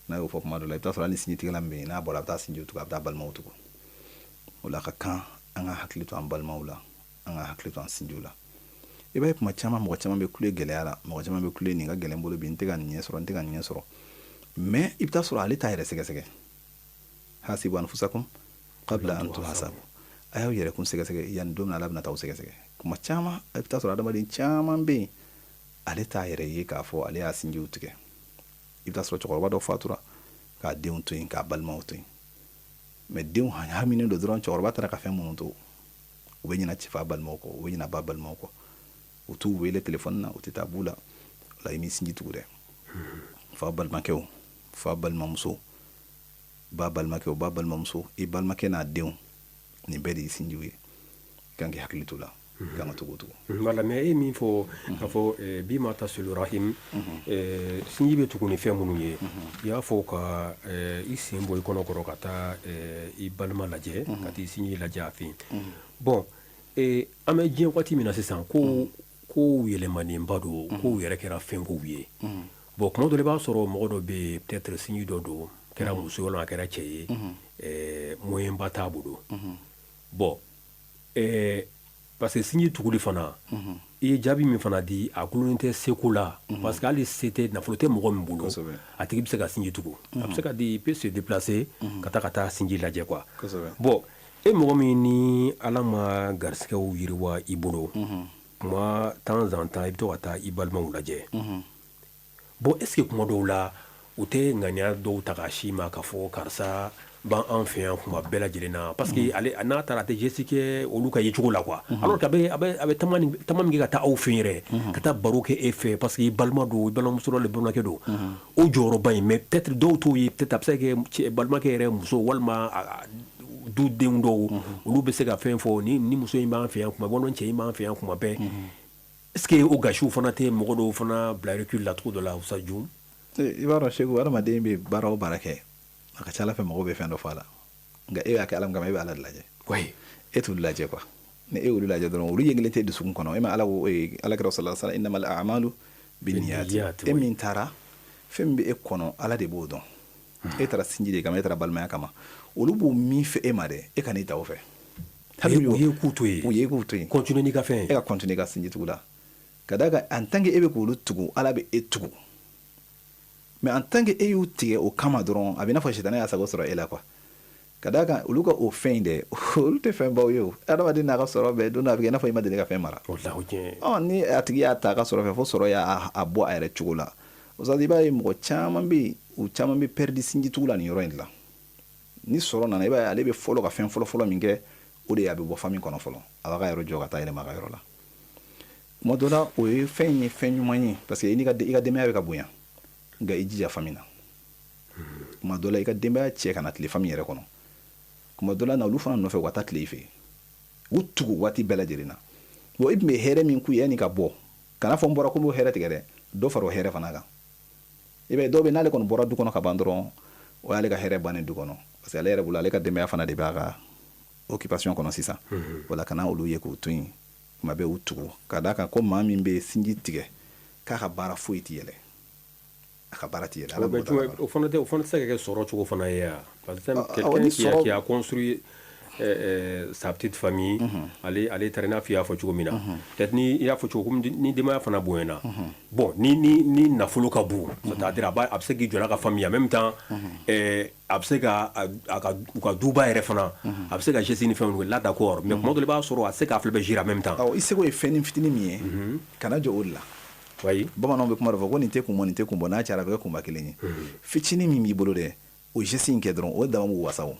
N'a y'o fɔ kuma dɔ la, i bɛ taa sɔrɔ hali ni sinji tigɛla min bɛ yen, n'a bɔra, a bɛ taa sinji tugu, a bɛ taa balimaw tugu. O la a ka kan an ka hakili to an balimaw la, an ka hakili to an sinjiw la. I b'a ye kuma caman, mɔgɔ caman bɛ kule gɛlɛya la, mɔgɔ caman bɛ kule nin ka gɛlɛn bolo bi, n tɛ ka nin ɲɛ sɔrɔ, n tɛ ka nin ɲɛ sɔrɔ. Mais i bɛ taa sɔrɔ ale t'a yɛrɛ sɛgɛsɛgɛ. Hasibu anfusakum qabla an tuhasabu, a y'aw yɛrɛ kun sɛgɛsɛgɛ yanni don min na ala bɛna t'aw sɛgɛsɛgɛ. Kuma caman i bɛ taa sɔrɔ adamaden caman bɛ yen, ale t'a yɛrɛ ye k'a fɔ ale y'a sinjiw tigɛ. I bɛ taa sɔrɔ cɛkɔrɔba dɔ fatura k'a denw to yen, k'a balimaw to yen, mais denw haminen don dɔrɔn cɛkɔrɔba taara ka fɛn minnu to. U bɛ ɲina fa balimaw kɔ, u bɛ ɲina ba balimaw kɔ, u t'u wele telefɔni na, u tɛ taa b'u la. O la i m'i sinji tugu dɛ. Fa balimakɛw, fa balimamuso, ba balimakɛw, ba balimamuso, i balimakɛ n'a denw, nin bɛɛ de y'i sinjiw ye. I kan k'i hakili to la, i kan ka tugu tugu. Voilà, mais e min fɔ k'a fɔ bima tasilu rahim, sinji bɛ tugu ni fɛn minnu ye, i y'a fɔ ka i sen bɔ i kɔnɔ kɔrɔ ka taa i balima lajɛ, ka t'i sinji lajɛ a fɛ yen. Bon, an bɛ diɲɛ waati min na sisan, ko kow yɛlɛmanenba don, kow yɛrɛ kɛra fɛn kow ye. Bon, kuma dɔ la, i b'a sɔrɔ mɔgɔ dɔ bɛ yen, peut-être sinji dɔ don. Kɛra muso ye walima a kɛra cɛ ye, moyen ba t'a bolo. Bon, parce que sinji tuguli fana, i ye jaabi min fana di, a gulonnen tɛ seko la, parce que hali se tɛ, nafolo tɛ mɔgɔ min bolo, a tigi bɛ se ka sinji tugu, a bɛ se ka di, il peut se déplacer ka taa sinji lajɛ quoi. Bon, e mɔgɔ min ni Ala ma garisigɛw yiriwa i bolo, kuma temps en temps i bɛ to ka taa i balimaw lajɛ. Bon, est ce que kuma dɔw la u tɛ ŋaniya dɔw ta k'a si ma k'a fɔ karisa b'an an fɛ yan kuma bɛɛ lajɛlen na? Parce que ale n'a taara, a tɛ geste kɛ olu ka yecogo la quoi, alors que a bɛ taama ni taama min kɛ ka taa aw fɛ yen yɛrɛ, ka taa baro kɛ e fɛ, parce que i balima don, i balimamuso dɔ, balimakɛ don, o jɔyɔrɔba in. Mais peut-être dɔw t'o ye, peut-être a bɛ se ka kɛ balimakɛ yɛrɛ muso walima dudenw dɔw, olu bɛ se ka fɛn fɔ ni muso in b'an fɛ yan kuma bɛɛ, walima cɛ in b'an fɛ yan kuma bɛɛ. Est ce que o gasiw fana tɛ mɔgɔ dɔw fana bila recul la cogo dɔ la, Usa Jum? I b'a dɔn Seku, hadamaden bɛ baara o baara kɛ, a ka ca Ala fɛ mɔgɔw bɛ fɛn dɔ fɔ a la, nka e y'a kɛ Ala min kama, e bɛ Ala de lajɛ. E t'olu lajɛ quoi. Ni e y'olu lajɛ dɔrɔn, olu ye kelen tɛ dusukun kɔnɔ. E ma Ala ko, Ala kɛra sallallahu alaihi wasallam, innamal a'malu binniyati. E min taara, fɛn min bɛ e kɔnɔ, Ala de b'o dɔn. E taara sinji de kama, e taara balimaya kama. Olu b'o min fɛ e ma dɛ, e ka n'i ta o fɛ. U ye k'u to yen. U ye k'u to yen. Continuer n'i ka fɛn ye. E ka continuer ka sinji tugu la, ka d'a kan en tant que e bɛ k'olu tugu, Ala bɛ e tugu. Mais en tant que e y'u tigɛ o kama dɔrɔn, a bɛ i n'a fɔ sitanɛ y'a sago sɔrɔ e la quoi. Ka d'a kan olu ka o fɛn in dɛ, olu tɛ fɛn baw ye. O adamaden n'a ka sɔrɔ bɛɛ, don dɔ a bɛ kɛ i n'a fɔ i ma deli ka fɛn mara. Ɔ, ni a tigi y'a ta a ka sɔrɔ fɛ, fo sɔrɔ y'a a bɔ a yɛrɛ cogo la. O i b'a ye mɔgɔ caman bɛ yen, u caman bɛ perdre sinji tugu la nin yɔrɔ in de la. Ni sɔrɔ nana, i b'a ye ale bɛ fɔlɔ ka fɛn fɔlɔ fɔlɔ min kɛ, o de ye a bɛ bɔ famille kɔnɔ fɔlɔ, a b'a ka yɔrɔ jɔ ka taa yɛlɛma a ka yɔrɔ la. Tuma dɔ la, o ye fɛn ye, fɛn ɲuman ye, parce que i n'i ka i ka denbaya bɛ ka bonya. Nka i jija famille na. Tuma dɔ la, i ka denbaya cɛ kana tile famille yɛrɛ kɔnɔ. Tuma dɔ la na olu fana nɔfɛ, u ka taa tile i fɛ yen, u tugu waati bɛɛ lajɛlen na. Bon, i tun bɛ hɛrɛ min k'u ye yanni ka bɔ, kana fɔ n bɔra ko n b'o hɛrɛ tigɛ dɛ, dɔ fara o hɛrɛ fana kan. I b'a ye dɔw bɛ, n'ale kɔni bɔra du kɔnɔ ka ban dɔrɔn, o y'ale ka hɛrɛ bannen du kɔnɔ, parce que ale yɛrɛ bolo, ale ka denbaya fana de b'a ka occupation kɔnɔ sisan. O la, kana olu ye k'u to yen tuma bɛɛ, u tugu. Ka d'a kan ko maa min bɛ sinji tigɛ, k'a ka baara foyi tɛ yɛlɛ, a ka baara tɛ yɛlɛ. Ala o fana tɛ, o fana tɛ se ka kɛ sɔrɔ cogo fana ye wa? Par exemple, quelqu'un qui a construit sa petite famille, ale taara, i n'a fɔ i y'a fɔ cogo min na, peut-être ni i y'a fɔ cogo ni denbaya fana bonyana, bon, ni nafolo ka bon, c'est-à-dire a bɛ se k'i jɔ n'a ka famille en même temps, a bɛ se ka a ka u ka duba yɛrɛ fana, a bɛ se ka geste ni fɛnw kɛ là, d'accord, mais tuma dɔ la i b'a sɔrɔ a tɛ se k'a fila bɛɛ gérer en même temps. Awɔ, i seko ye fɛn fitinin min ye, kana jɔ o de la. Bamananw bɛ kuma dɔ fɔ ko nin tɛ kun bɔ, nin tɛ kun bɔ, n'a cayara a bɛ kɛ kunba kelen ye. Fitinin min b'i bolo dɛ, o geste in kɛ dɔrɔn, o dama b'u wasa. O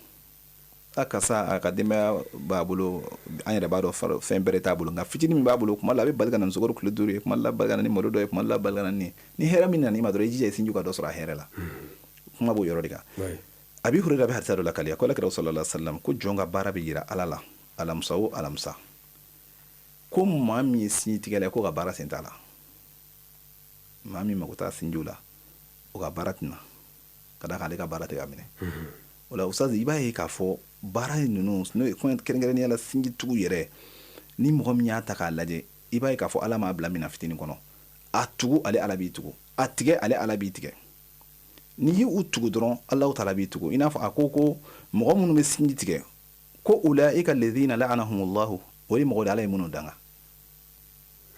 a karisa, a ka denbaya b'a bolo, an yɛrɛ b'a dɔn fɛn bɛrɛ t'a bolo, nka fitinin min b'a bolo, kuma la a bɛ bali ka na ni sukaro kilo 5 ye, kuma la bali ka na ni malo dɔ ye, kuma la bali ka na ni ni hɛrɛ min nana i ma dɔrɔn, i jija i sinjiw ka dɔ sɔrɔ a hɛrɛ la. Kuma b'o yɔrɔ de kan. Abi Hurera bɛ hadisa dɔ lakali ko Ala kira sallallahu alaihi wasallam ko jɔn ka baara bɛ yira Ala la alamisa o alamisa, ko maa min ye sinji tigɛla ye, ko ka baara sen t'a la. Maa min mago t'a sinjiw la, o ka baara tɛna ka d'a kan ale ka baara tɛ ka minɛ o la. Ustaz, i b'a ye k'a fɔ baara ninnu, n'o ye kɛrɛnkɛrɛnnenya la sinjitugu yɛrɛ, ni mɔgɔ min y'a ta k'a lajɛ, i b'a ye k'a fɔ Ala m'a bila minɛn fitinin kɔnɔ. A tugu, ale Ala b'i tugu. A tigɛ, ale Ala b'i tigɛ. N'i y'u tugu dɔrɔn, Alahu taala b'i tugu. I n'a fɔ a ko mɔgɔ minnu bɛ sinji tigɛ, ko ulaika alladhina la'anahumullahu, o ye mɔgɔ de Ala ye minnu danga.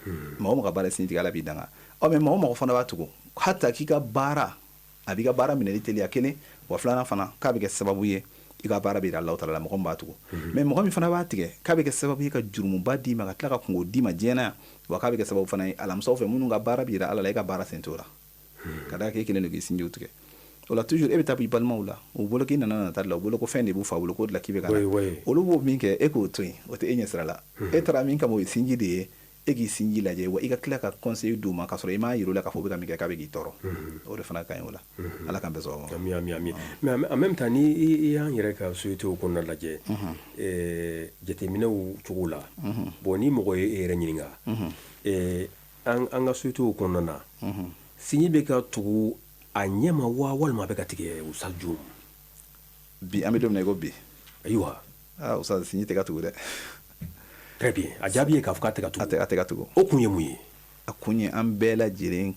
Mɔgɔ mɔgɔ ka baara sinji tigɛ, Ala b'i danga. Ɔ, mais mɔgɔ mɔgɔ fana b'a tugu, hata k'i ka baara, a b'i ka baara minɛli teliya kelen wa, filanan fana k'a bɛ kɛ sababu ye i ka baara bɛ yira Alahu taala la, mɔgɔ min b'a tugu. Mais mɔgɔ min fana b'a tigɛ, k'a bɛ kɛ sababu ye ka jurumuba d'i ma, ka tila ka kungo d'i ma diɲɛ na yan, wa k'a bɛ kɛ sababu fana ye alamisaw fɛ, minnu ka baara bɛ yira Ala la, e ka baara sen t'o la, ka d'a kan e kelen don k'i sinjiw tigɛ. O la, toujours e bɛ taa i balimaw la, u bolo k'i nana nata la, u bolo ko fɛn de b'u fa bolo k'o de la k'i bɛ ka na. Olu b'o min kɛ, e k'o to yen, o tɛ e ɲɛ sira la. E taara min kama, o ye sinji de ye. E k'i sinji lajɛ, wa i ka tila ka conseil d'u ma k'a sɔrɔ i m'a yir'u la k'a fɔ u bɛ ka min kɛ k'a bɛ k'i tɔɔrɔ. O de fana ka ɲi o la. Ala k'an bɛɛ sɔn ma. Ami, ami, ami. Mais en même temps, ni i y'an yɛrɛ ka société kɔnɔna lajɛ, jateminɛw cogo la, bon, ni mɔgɔ ye e yɛrɛ ɲininka, an ka société kɔnɔna na, sinji bɛ ka tugu a ɲɛ ma wa, walima a bɛ ka tigɛ, Ustaz Jum? Bi, an bɛ don min na i ko bi. Ayiwa. Aa Ustaz, sinji tɛ ka tugu dɛ. Très bien, a jaabi ye k'a fɔ k'a tɛ ka tugu. A tɛ ka tugu. O kun ye mun ye? A kun ye an bɛɛ lajɛlen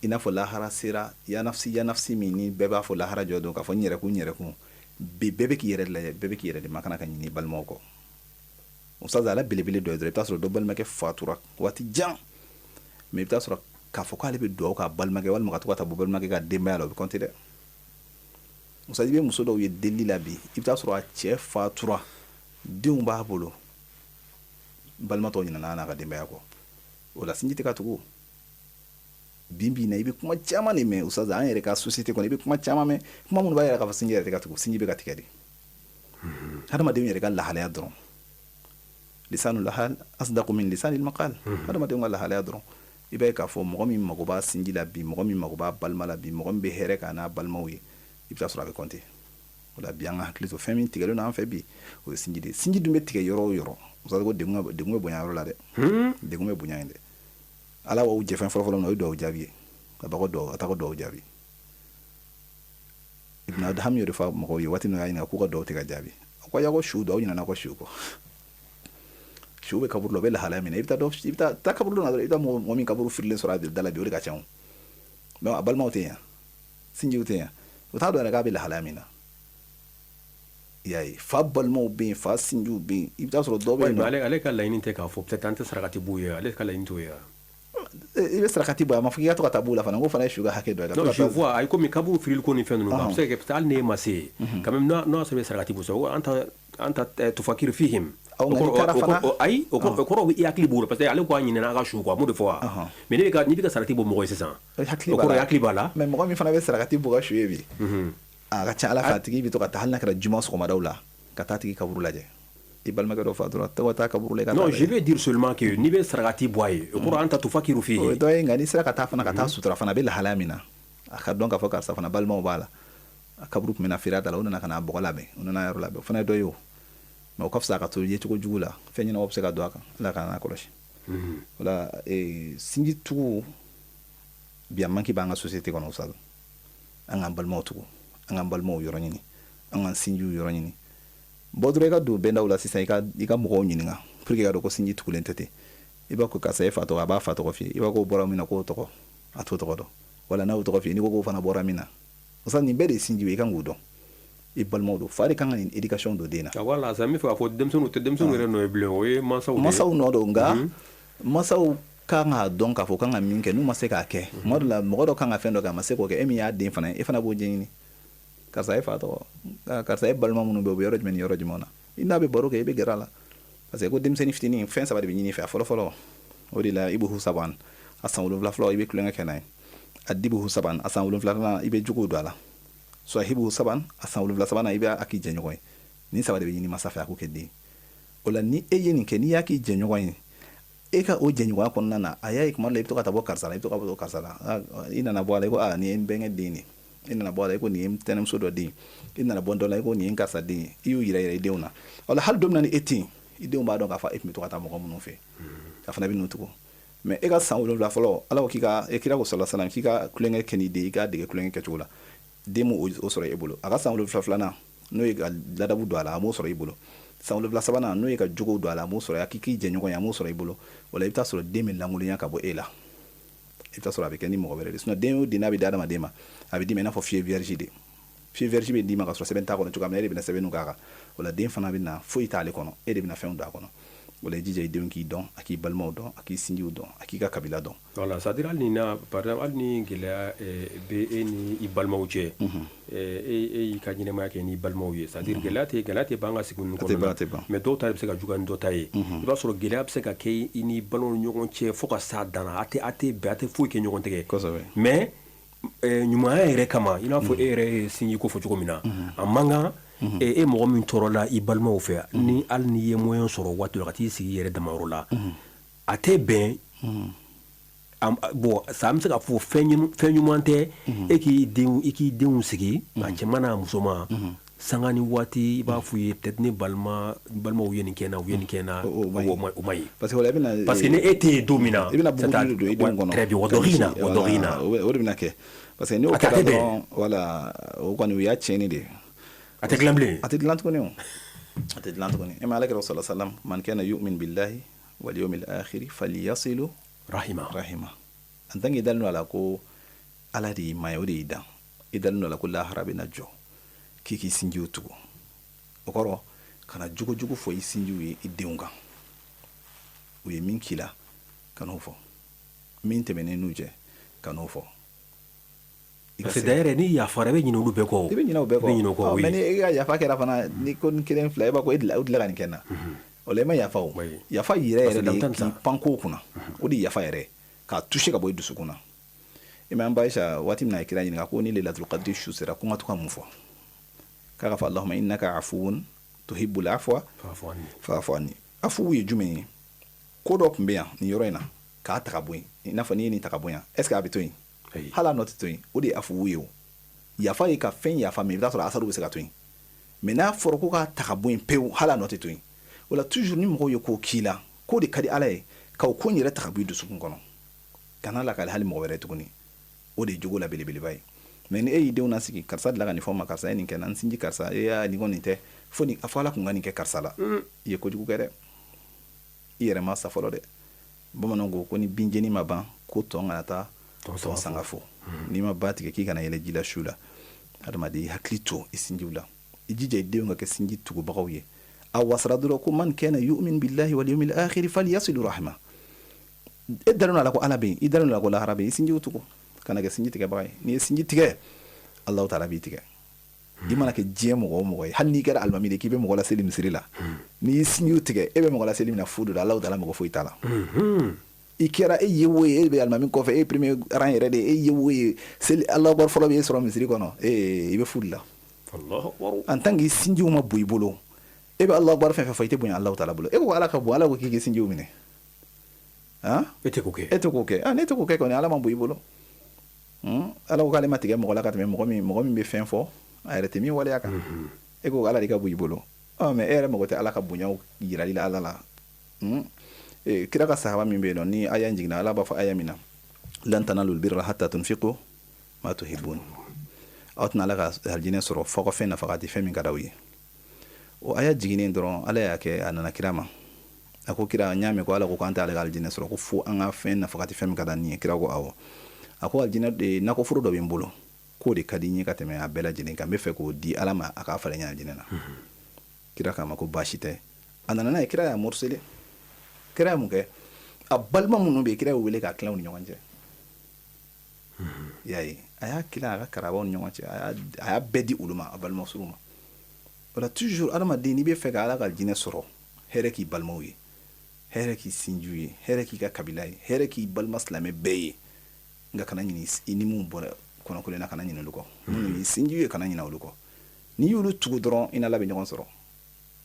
I n'a fɔ lahara sera, ya nafsi ya nafsi min ni bɛɛ b'a fɔ lahara jɔ don, k'a fɔ n yɛrɛ kun, n yɛrɛ kun. Bi bɛɛ bɛ k'i yɛrɛ lajɛ, bɛɛ bɛ k'i yɛrɛ de makana ka ɲini balimaw kɔ. Ustaz, ala belebele dɔ ye dɔrɔn, i bɛ taa sɔrɔ dɔ balimakɛ fatura waati jan, mais i bɛ taa sɔrɔ k'a fɔ k'ale bɛ dugawu k'a balimakɛ walima ka to ka taa bɔ balimakɛ ka denbaya la, o bɛ compter dɛ. Ustaz, i bɛ muso dɔw ye delili la bi, i bɛ taa sɔrɔ a cɛ fatura, denw b'a bolo, balima tɔw ɲinɛna n'a ka denbaya kɔ. O la sinji tɛ ka tugu. Bi bi in na, i bɛ kuma caman de mɛn, Ustaz, an yɛrɛ ka société kɔnɔ, i bɛ kuma caman mɛn, kuma minnu b'a yɛrɛ k'a fɔ sinji yɛrɛ tɛ ka tugu, sinji bɛ ka tigɛ de. Hadamadenw yɛrɛ ka lahalaya dɔrɔn, lisanul hal asdaqu min lisanil maqal. Hadamadenw ka lahalaya dɔrɔn, i b'a ye k'a fɔ mɔgɔ min mago b'a sinji la bi, mɔgɔ min mago b'a balima la bi, mɔgɔ min bɛ hɛrɛ k'a n'a balimaw ye, i bɛ taa sɔrɔ a bɛ compter. O la bi, an ka hakili to fɛn min tigɛlen don an fɛ bi, o ye sinji de ye. Sinji dun bɛ tigɛ yɔrɔ o yɔrɔ, Ustaz, ko degun bɛ bonya yɔrɔ la dɛ, degun bɛ bonya yen dɛ. Ala b'aw jɛ fɛn fɔlɔ-fɔlɔ min na, o ye dugawu jaabi ye. A b'a ko dugawu, a t'a ko dugawu jaabi. Ibn Adham y'o de fɔ mɔgɔw ye waati min na, y'a ɲininka k'u ka dugawu tɛ ka jaabi. A ko ko su dugawu ɲinɛna ko su kɔ, su bɛ kaburu la, o bɛ lahalaya min na, i bɛ taa dɔ, i bɛ taa kaburu dɔ la dɔrɔn, i bɛ taa mɔgɔ min kaburu firilen sɔrɔ a da la bi, o de ka ca. O donc a balimaw tɛ yan, sinjiw tɛ yan, o t'a dɔn yɛrɛ k'a bɛ lahalaya min na. I y'a ye, fa balimaw bɛ yen, fa sinjiw bɛ yen, i bɛ taa sɔrɔ dɔ bɛ yen nɔ. Ale ka laɲini tɛ k'a fɔ peut-être an tɛ sarakati b'u ye, ale ka laɲini t'o ye wa? I bɛ sarakati bɔ, a ma fɔ k'i ka to ka taa b'u la fana, ko fana ye su ka hakɛ dɔ ye. Non, je vois, ayi, komi kaburu firili ko ni fɛn ninnu, a bɛ se ka kɛ peut-être hali n'e ma se yen quand même, n'a y'a sɔrɔ i bɛ sarakati bɔ so, anta tufakir fihim. Nka n'i taara fana. Ayi, o kɔrɔ i hakili b'o la, parce que ale ko a ɲinɛna a ka su kɔ, a m'o de fɔ wa? Mais n'i bɛ ka sarakati bɔ mɔgɔ ye sisan, hakili o kɔrɔ hakili b'a la. Mais mɔgɔ min fana bɛ sarakati bɔ ka su ye bi, a ka ca Ala fɛ, a tigi bɛ to ka taa, hali n'a kɛra juma sɔgɔmadaw la, ka taa tigi kaburu lajɛ. I balimakɛ dɔ fatura, tɔgɔ taa kaburu la. Non, je vais dire seulement que n'i bɛ sarakati bɔ a ye, o kɔrɔ anta tufakiru fihi. O ye dɔ ye, nka n'i sera ka taa fana, ka taa sutura fana, a bɛ lahalaya min na, a ka dɔn k'a fɔ karisa fana balimaw b'a la, a kaburu tun bɛna feere a da la, u nana ka na bɔgɔ labɛn, u nana yɔrɔ labɛn, o fana ye dɔ ye. O mais o ka fisa a ka to yecogo jugu la, fɛn ɲɛnamaw bɛ se ka don a kan. Ala k'an n'a kɔlɔsi. O la sinji tugu bi, a manque b'an ka société kɔnɔ. Ustaz, an k'an balimaw tugu, an k'an balimaw yɔrɔ ɲini, an k'an sinjiw yɔrɔ ɲini. Bɔ dɔrɔn i ka don bɛndaw la sisan, i ka mɔgɔw ɲininka pour que i ka dɔn ko sinji tugulen tɛ ten. I b'a ko karisa e fa tɔgɔ, a b'a fa tɔgɔ f'i ye. I b'a ko bɔra min na, k'o tɔgɔ, a t'o tɔgɔ dɔn, wala n'a y'o tɔgɔ f'i ye, n'i ko k'o fana bɔra min na. Ustaz, nin bɛɛ de ye sinjiw ye, i kan k'u dɔn, i balimaw don. Fa de kan ka nin éducation don den na. Voilà, ça, n bɛ fɛ k'a fɔ denmisɛnninw tɛ denmisɛnninw yɛrɛ nɔ ye bilen, o ye mansaw de ye. Mansaw nɔ don, nka mansaw kan k'a dɔn k'a fɔ kan ka min kɛ, n'u ma se k'a kɛ, tuma dɔ la mɔgɔ dɔ kan ka fɛn dɔ kɛ, a ma se k'o kɛ, e min y'a den fana ye, e fana b'o ɲɛɲini: karisa e fa tɔgɔ, karisa e balima minnu bɛ, u bɛ yɔrɔ jumɛn ni yɔrɔ jumɛn na? I n'a bɛ baro kɛ, i bɛ gɛrɛ a la, parce que ko denmisɛnnin fitinin, fɛn saba de bɛ ɲini i fɛ. A fɔlɔ fɔlɔ, o de la i b'u saba, a san 7 fɔlɔ, i bɛ tulonkɛ kɛ n'a ye. A dibuhu saba, a san 7nan, i bɛ jogow don a la. Swahibu saba, a san 7 sabanan, i bɛ a k'i jɛɲɔgɔn ye. Nin saba de bɛ ɲini masa fɛ a k'o kɛ den. O la ni e ye nin kɛ, n'i y'a k'i jɛɲɔgɔn ye, e ka o jɛɲɔgɔnya kɔnɔna na, a y'a ye kuma dɔ la, i bɛ to ka taa bɔ karisa la, i bɛ to ka bɔ karisa la. I nana bɔ a la, i ko aa, nin ye n bɛnkɛ den de ye. I nana bɔ a la, i ko nin ye n tɛnɛmuso dɔ den ye. I nana bɔ dɔ la, i ko nin ye n karisa den ye. I y'u yira i denw na. O la hali don min na ni e tɛ yen, i denw b'a dɔn k'a fɔ e tun bɛ to ka taa mɔgɔ minnu fɛ, a fana bɛ n'u tugu. Mais e ka san 7 fɔlɔ, Ala ko k'i ka, e kira ko sɔrɔ salam, k'i ka tulonkɛ kɛ n'i den, i k'a dege tulonkɛ kɛcogo la. Den m'o sɔrɔ e bolo. A ka san 7 filanan, n'o ye ka ladabu don a la, a m'o sɔrɔ i bolo. San 7 sabanan, n'o ye ka jogow don a la, a m'o sɔrɔ. K'i k'i jɛɲɔgɔn ye, a m'o sɔrɔ i bolo. O la i bɛ taa sɔrɔ den bɛ lankolonya ka bɔ e la, i bɛ taa sɔrɔ a bɛ kɛ ni mɔgɔ wɛrɛ de. Sinon den o den n'a bɛ di adamaden ma, a bɛ d'i ma i n'a fɔ fichier vierge de. Fichier vierge bɛ d'i ma ka sɔrɔ sɛbɛn t'a kɔnɔ cogoya min na, e de bɛna sɛbɛnniw k'a kan. O la den fana bɛ na, foyi t'ale kɔnɔ, e de bɛna fɛnw don a kɔnɔ. O la i jija i denw k'i dɔn, a k'i balimaw dɔn, a k'i sinjiw dɔn, a k'i ka kabila dɔn. Voilà, c'est à dire hali ni na, par exemple, hali ni gɛlɛya bɛ e ni i balimaw cɛ, e y'i ka ɲɛnamaya kɛ n'i balimaw ye, c'est à dire gɛlɛya tɛ ban an ka sigi ninnu kɔnɔna na, mais dɔw ta bɛ se ka juguya ni dɔ ta ye. I b'a sɔrɔ gɛlɛya bɛ se ka kɛ i ni balimaw ni ɲɔgɔn cɛ fo ka s'a dan na, a tɛ bɛn, a tɛ foyi kɛ ɲɔgɔn tigɛ, mais ɲumanya yɛrɛ kama, i n'a fɔ e yɛrɛ ye sinji ko fɔ cogo min na, a man kan e mɔgɔ min tɔɔrɔla i balimaw fɛ, ni hali n'i ye moyen sɔrɔ waati dɔ ka t'i sigi i yɛrɛ damayɔrɔ la, a tɛ bɛn. Bon, sa, an bɛ se k'a fɔ fɛn ɲuman tɛ e k'i denw, i k'i denw sigi, a cɛman n'a musoman, sanga ni waati, i b'a f'u ye peut-être ne balimaw ye nin kɛ n na, u ye nin kɛ n na, o ma ɲi. Parce que o la i bɛna parce que ni e tɛ yen don min na, i bɛna buguri don i denw kɔnɔ. Très bien, o dɔ o dɔ na. O de bɛna kɛ, parce que n'o kɛra dɔrɔn, voilà, o kɔni o y'a tiɲɛni de ye. A tɛ dilan bilen. A tɛ dilan tuguni, o a tɛ dilan tuguni. E ma Ala kira sallallahu alaihi wasallam, man kana yu'min billahi wal yawmil akhir falyasilu rahima. Rahima. En tant que dalen don a la ko Ala de y'i ma ye, o de y'i dan. I dalen don a la ko lahara bɛna jɔ, k'i k'i sinjiw tugu. O kɔrɔ, kana jogojugu fɔ i sinjiw ye i denw kan. U ye min k'i la, kan'o fɔ. Min tɛmɛnen n'u cɛ, kan'o fɔ. Parce que d'ailleurs n'i yafara, i bɛ ɲinɛ olu bɛɛ kɔ. I bɛ ɲinɛ o bɛɛ kɔ. Mais ni e ka yafa kɛra fana, ni ko ni kelen fila, e b'a ko e delila ka nin kɛ n na. O la i ma yafa o. Yafa yɛrɛ yɛrɛ de ye k'i pan kow kunna. O de ye yafa yɛrɛ, k'a toucher ka bɔ i dusukun na. I m'a ye, an ba Aïcha, waati min na a ye kira ɲininka ko ni Lailatul Qadri su sera, ko n ka to ka mun fɔ? K'a ka fɔ Allahumma innaka afuwun tuhibbul afwa fa'fu anni. Afuwu ye jumɛn ye? Ko dɔ tun bɛ yan nin yɔrɔ in na, k'a ta ka bɔ yen. I n'a fɔ n'i ye nin ta ka bɔ yan, est ce que a bɛ to yen? Hali a nɔ tɛ to yen. O de ye afuwu ye. O yafa ye ka fɛn yafa, mais i bɛ taa sɔrɔ asaru bɛ se ka to yen. Mais n'a fɔra ko k'a ta ka bɔ yen pewu, hali a nɔ tɛ to yen. O la toujours, ni mɔgɔw ye ko k'i la, k'o de ka di Ala ye, ka o ko in yɛrɛ ta ka bɔ i dusukun kɔnɔ, kana lakali hali mɔgɔ wɛrɛ tuguni. O de ye jogo la belebeleba ye. Mais ni e y'i denw nasigi, karisa delila ka nin fɔ n ma, karisa ye nin kɛ n na, n sinji karisa, e y'a nin kɔni tɛ fo nin, a fɔ Ala kun ka nin kɛ karisa la. I ye kojugu kɛ dɛ, i yɛrɛ ma sa fɔlɔ dɛ. Bamananw ko ko ni binjeni ma ban, ko tɔn kana taa tɔn sanga fo. N'i ma ba tigɛ, k'i kana yɛlɛ ji la su la. Adamaden, i hakili to i sinjiw la, i jija i denw ka kɛ sinji tugubagaw ye. A wasara dɔrɔn ko man kana yu'min billahi wal yawmil akhir falyasil rahma. E dalen don a la ko Ala bɛ yen, i dalen don a la ko lahara bɛ yen, i sinjiw tugu, kana kɛ sinji tigɛbaga ye. N'i ye sinji tigɛ, Alahu taala b'i tigɛ. I mana kɛ diɲɛ mɔgɔ o mɔgɔ ye, hali n'i kɛra alimami de k'i bɛ mɔgɔ laseli misiri la, n'i y'i sinjiw tigɛ, e bɛ mɔgɔ laseli min na fu don, Alahu taala mɔgɔ foyi t'a la. I kɛra e ye wo ye, e bɛ alimami kɔfɛ, e ye premier rang yɛrɛ de ye, e ye wo ye, seli Alahu akbar fɔlɔ bɛ e sɔrɔ misiri kɔnɔ, ee, i bɛ fu de la. En tant que i sinjiw ma bon i bolo, e bɛ Alahu akbar fɛn fɛn fɔ, i tɛ bonya Alahu taala bolo. E ko Ala ka bon, Ala ko k'i k'i sinjiw minɛ. Han, e tɛ k'o kɛ. E tɛ k'o kɛ. Ah, ne tɛ k'o kɛ kɔni, Ala ma bon i bolo. Ala ko k'ale ma tigɛ mɔgɔ la ka tɛmɛ mɔgɔ min bɛ fɛn fɔ, a yɛrɛ tɛ min waleya kan. E ko Ala de ka bon i bolo. Ɔ, mais e yɛrɛ mago tɛ Ala ka bonyaw yirali la Ala la. Kira ka sahaba min bɛ yen nɔ, ni aya in jiginna, Ala b'a fɔ aya min na, lan tanalul birra hatta tunfiqu ma tuhibbun, aw tɛna Ala ka alijinɛ sɔrɔ f'aw ka fɛn nafaga di, fɛn min ka d'aw ye. O aya jiginnen dɔrɔn, Ala y'a kɛ a nana kira ma, a ko kira, n y'a mɛn ko Ala ko k'an tɛ ale ka alijinɛ sɔrɔ ko fo an ka fɛn nafagati, fɛn min ka d'an ye. Kira ko awɔ. A ko alijinɛ nakɔforo dɔ bɛ n bolo, k'o de ka di n ye ka tɛmɛ a bɛɛ lajɛlen kan, n bɛ fɛ k'o di Ala ma, a k'a falen alijinɛ na. Kira k'a ma ko baasi tɛ. A nana n'a ye, kira y'a morceler. Kira ye mun kɛ? A balima minnu bɛ yen, kira y'u wele k'a tila u ni ɲɔgɔn cɛ. I y'a ye, a y'a tila a ka karabaw ni ɲɔgɔn cɛ, a y'a bɛɛ di olu ma, a balima suruw ma. O la toujours, adamaden, n'i bɛ fɛ ka Ala ka alijinɛ sɔrɔ, hɛrɛ k'i balimaw ye, hɛrɛ k'i sinjiw ye, hɛrɛ k'i ka kabila ye, hɛrɛ k'i balima silamɛ bɛɛ ye. Nka kana ɲini i ni mun bɔra kɔnɔ kelen na, kana ɲinɛ olu kɔ. Minnu y'i sinjiw ye, kana ɲinɛ olu kɔ. N'i y'olu tugu dɔrɔn, i n'Ala bɛ ɲɔgɔn sɔrɔ.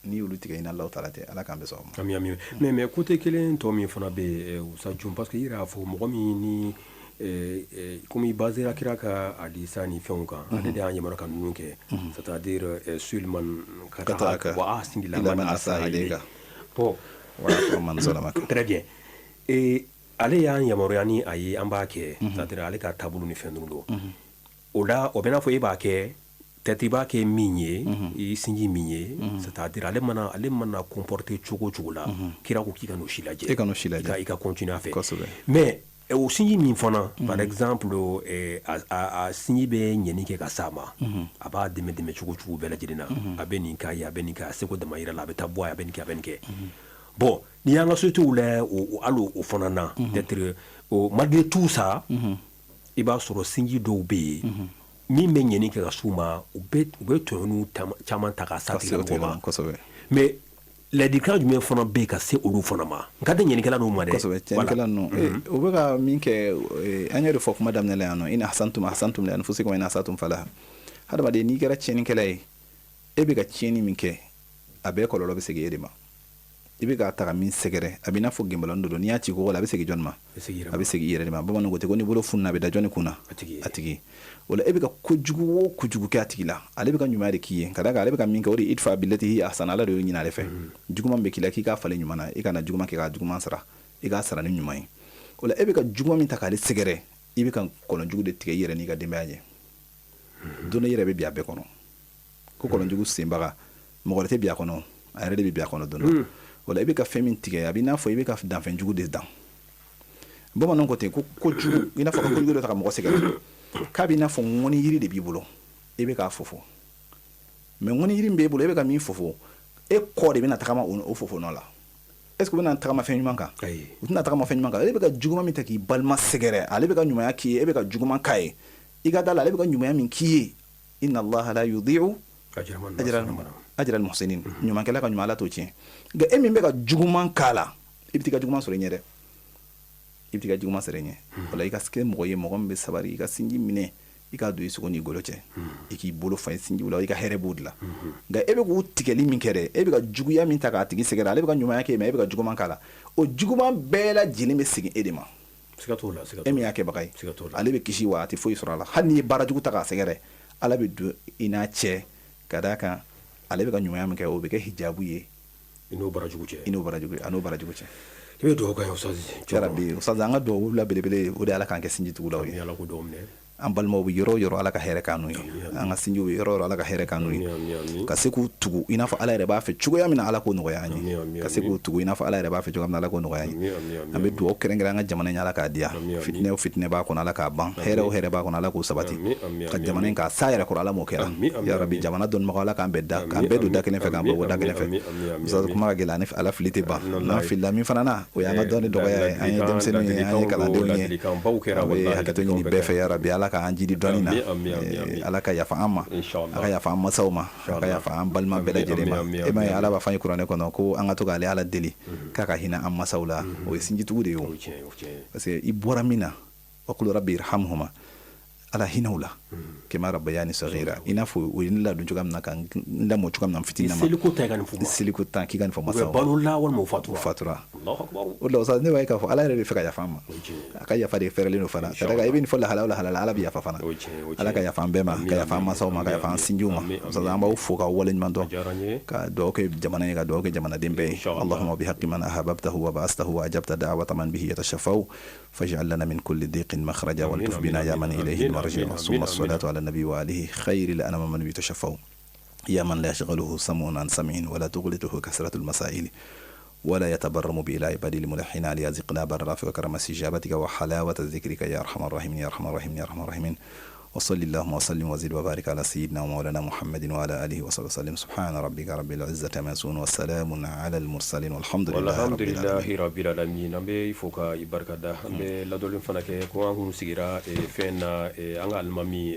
N'i y'olu tigɛ, i n'Alahu taala tɛ. Ala k'an bɛɛ sɔn o ma. Ami, ami. Mais côté kelen tɔ min fana bɛ yen, Usa Jum, parce que i yɛrɛ y'a fɔ, mɔgɔ min ni komi i basera kira ka hadisa ni fɛnw kan, ale de y'an yamaruya ka ninnu kɛ, c'est à dire sil man qata'aka wa ahsin ila man asa'a ilayka. Bon, man zalamaka. Très bien. Et ale y'an yamaruya ni a ye, an b'a kɛ, c'est à dire ale ka taabolo ni fɛn ninnu don. O la, o bɛ n'a fɔ e b'a kɛ, peut-être i b'a kɛ min ye, i sinji min ye, c'est à dire ale mana comporter cogo o cogo la, kira ko k'i ka n'o si lajɛ. E ka n'o si lajɛ. I ka continuer a fɛ. Kosɛbɛ. Mais o sinji min fana, par exemple, a sinji bɛ ɲɛni kɛ ka s'a ma, a b'a dɛmɛ dɛmɛ cogo cogo bɛɛ lajɛlen na, a bɛ nin k'a ye, a bɛ nin kɛ, a seko dama yira la, a bɛ taa bɔ a ye, a bɛ nin kɛ, a bɛ nin kɛ. Bon, n'i y'an ka société lajɛ, o hali o fana na, peut-être malgré tout ça, i b'a sɔrɔ sinji dɔw bɛ yen min bɛ ɲɛni kɛ ka s'u ma, u bɛ tɔɲɔniw caman ta ka s'a tigilamɔgɔ ma. Mais ladilikan jumɛn fana bɛ yen ka se olu fana ma? N ka tɛ ɲɛnikɛla ninnu ma dɛ. Kosɛbɛ, tiɲɛnikɛla ninnu, u bɛ ka min kɛ, an y'o de fɔ kuma daminɛ la yan nɔ, in ahsantum ahsantum li anfusikum wa in asatum falaha. Hadamaden, n'i kɛra tiɲɛnikɛla ye, e bɛ ka tiɲɛni min kɛ, a bɛɛ kɔlɔlɔ bɛ segin e de ma. I bɛ k'a ta ka min sɛgɛrɛ, a bɛ n'a fɔ genbalani dɔ don, n'i y'a ci kogo la, a bɛ segin jɔnni ma? A bɛ segin i yɛrɛ de ma. Bamananw ko ten ko ni bolo fununa, a bɛ da jɔnni kun na? A tigi. O la, e bɛ ka kojugu o kojugu kɛ a tigi la, ale bɛ ka ɲuman de k'i ye, ka d'a kan ale bɛ ka min kɛ, o de ye idfa billati hiya ahsan. Ala de y'o ɲini ale fɛ. Juguman bɛ k'i la, k'i k'a falen ɲuman na, i kana juguman kɛ k'a juguman sara, i k'a sara ni ɲuman ye. O la, e bɛ ka juguman min ta k'ale sɛgɛrɛ, i bɛ ka kɔlɔnjugu de tigɛ i yɛrɛ n'i ka denbaya ɲɛ. Don dɔ, i yɛrɛ bɛ bin a bɛɛ kɔnɔ. Ko kɔlɔnjugu senbaga, mɔgɔ wɛrɛ tɛ bin a kɔnɔ, a yɛrɛ de bɛ bin a kɔnɔ don dɔ. O la, i bɛ ka fɛn min tigɛ, a b'i n'a fɔ i bɛ ka danfɛn jugu de dan. Bamananw ko ten ko kojugu, i n'a fɔ ka kojugu dɔ ta ka mɔgɔ sɛgɛrɛ. K'a b'i n'a fɔ ŋɔni yiri de b'i bolo, e bɛ k'a fofo, mais ŋɔni yiri min b'e bolo, e bɛ ka min fofo, e kɔ de bɛna tagama o fofo nɔ la. Est ce que u bɛna tagama fɛn ɲuman kan? U tɛna tagama fɛn ɲuman kan. Ale bɛ ka juguman min ta k'i balima sɛgɛrɛ, ale bɛ ka ɲumanya k'i ye, e bɛ ka juguman k'a ye. I ka da la, ale bɛ ka ɲumanya min k'i ye, inna allaha la yudi'u ajra al-muhsinin, ɲumankɛla ka ɲuman, Ala t'o tiɲɛ. Nka e min bɛ ka juguman k'a la, i bɛ t'i ka juguman sɔrɔ i ɲɛ dɛ, i bɛ t'i ka juguman sɔrɔ i ɲɛ. O la, i ka kɛ mɔgɔ ye, mɔgɔ min bɛ sabari. I ka sinji minɛ, i k'a don i sogo n'i golo cɛ, i k'i bolo fa i sinjiw la, i ka hɛrɛ b'o de la. Nka e bɛ k'u tigɛli min kɛ dɛ, e bɛ ka juguya min ta k'a tigi sɛgɛrɛ, ale bɛ ka ɲumanya kɛ, mais e bɛ ka juguman k'a la, o juguman bɛɛ lajɛlen bɛ segin e de ma. E min y'a kɛbaga ye, ale bɛ kisi wa, a tɛ foyi sɔrɔ a la. Hali n'i ye baara jugu ta k'a sɛgɛrɛ, Ala bɛ don i n'a cɛ, ka d'a kan ale bɛ ka ɲumanya min kɛ, o bɛ kɛ hijabu ye i n'o barajugu cɛ, i n'o barajugu, a n'o barajugu cɛ. I bɛ dugawu kɛ, Ustaz. Yarabi, Ustaz, an ka dugawu la belebele, o de ye Ala k'an kɛ sinjitugulaw ye. Ala k'o dugawu minɛ. An balimaw bɛ yɔrɔ o yɔrɔ, Ala ka hɛrɛ k'an n'u ye. An ka sinjiw bɛ yɔrɔ o yɔrɔ, Ala ka hɛrɛ k'an n'u ye. Ka se k'u tugu i n'a fɔ Ala yɛrɛ b'a fɛ cogoya min na, Ala k'o nɔgɔya an ye. Ka se k'u tugu i n'a fɔ Ala yɛrɛ b'a fɛ cogoya min na, Ala k'o nɔgɔya an ye. An bɛ dugawu kɛrɛnkɛrɛn an ka jamana in, Ala k'a diya. Fitinɛ o fitinɛ b'a kɔnɔ, Ala k'a ban. Hɛrɛ o hɛrɛ b'a kɔnɔ, Ala k'o sabati. Ka jamana in k'a s'a yɛrɛ kɔrɔ, Ala m'o kɛra. Ya Rabbi, jamana dɔnnibagaw, Ala k'an bɛɛ da, k'an bɛɛ don da kelen fɛ, k'an bɛɛ bɔ da kelen fɛ. Ustaz, kuma ka gɛlɛn, ani Ala fili tɛ ban. N'an filila min fana na, o y'an ka dɔnni dɔgɔya ye. An ye denmisɛnninw ye, an ye kalandenw ye. An bɛ hakɛto ɲini bɛɛ fɛ. Ya Rabbi, Ala k'an jidi dɔnni na. Ala ka yafa an ma, a ka yafa an masaw ma, a ka yafa an balima bɛɛ lajɛlen ma. E m'a ye, Ala b'a fɔ an ye kuranɛ kɔnɔ ko an ka to k'ale Ala deli k'a ka hinɛ an masaw la. O ye sinjitugu de ye o, parce que i bɔra min na, wa qul rabbi irhamhuma, Ala hinɛ u la, kama rabbayani saghira, i n'a fɔ u ye n ladon cogoya min na, ka n lamɔ cogoya min na n fitinin ma. Seliko ta i ka nin fɔ. Seliko tan k'i ka nin fɔ masaw. U bɛ balo la walima u fatura. U fatura. O de la, Ustaz, ne b'a ye k'a fɔ Ala yɛrɛ bɛ fɛ ka yafa an ma. A ka yafa de fɛrɛlen don fana. Ka d'a kan i bɛ nin fɔ lahala o lahala la, Ala bɛ yafa fana. Ala ka yafa an bɛɛ ma, ka yafa an masaw ma, ka yafa an sinjiw ma. Ustaz, an b'aw fo k'aw waleɲuman dɔn. Ka dugawu kɛ jamana ye, ka dugawu kɛ jamanaden bɛɛ ye. Allahumma bihaqqi man ahabbtahu wa ba'astahu wa ajabta da'wata man bihi yatashafau. فاجعل لنا من كل ضيق مخرجا والتف بنا يا من إليه المرجع. ثم الصلاة على النبي وآله خير الأنام من يتشفوا. يا من لا يشغله سمع عن سمع ولا تغلطه كثرة المسائل ولا يتبرم بإلى عباد الملحين، ليزقنا بر وكرم استجابتك وحلاوة ذكرك يا أرحم الراحمين، يا أرحم الراحمين، يا أرحم الراحمين. وصل اللهم وسلم وزد وبارك على سيدنا ومولانا محمد وعلى آله وصحبه وسلم. سبحان ربك رب العزة عما يصفون والسلام على المرسلين والحمد لله رب العالمين. رب العالمين. An bɛ i fo ka i barika da. An bɛ ladɔnni fana kɛ ko an kun sigira fɛn na, an ka alimami,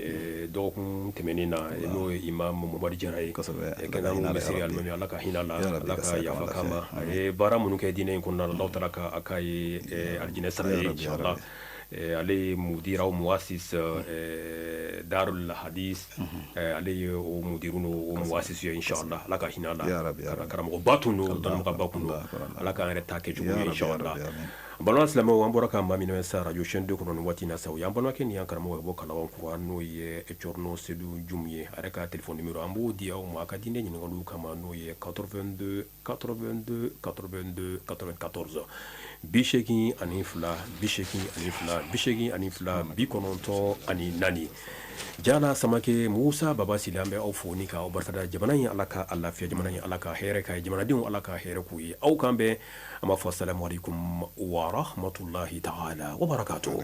dɔgɔkun tɛmɛnen na, n'o ye Imam Mamadu Jara ye. Kɛnɛ bɛ sigi alimami, Ala ka hinɛ la, Ala ka yafa k'a ma. A ye baara minnu kɛ diinɛ in kɔnɔna la, Alahu taala ka a k'a ye alijinɛ sara ye, inchallah. Ale ye mudira muasis Darul Hadis, ale ye o mudiru n'o muasis ye, inchallah. Ala ka hinɛ la, karamɔgɔba tun don, dɔnnibagaba tun don. Ala k'an yɛrɛ ta kɛ jugu ye, inchallah. Balima silamɛw, an bɔra ka maa min sa radio chaîne 2 kɔnɔ nin waati in na sa, o y'an balimakɛ ni an karamɔgɔ ka bɔ Kalaban-Kura, n'o ye Cɔrɔnɔ Sedu Jum ye. A yɛrɛ ka téléphone numéro, an b'o di aw ma a ka diinɛ ɲininkaliw kama, n'o ye 82 82 82 94, 82 82 94. Jala Samakɛ Musa Baba Sila, an bɛ aw fo ni k'aw barikada. Jamana in, Ala ka a lafiya. Jamana in, Ala ka hɛrɛ k'a ye. Jamanadenw, Ala ka hɛrɛ k'u ye. Aw k'an bɛn, an b'a fɔ salamu aleykum wa rahmatulahi taala wa barakatuhu.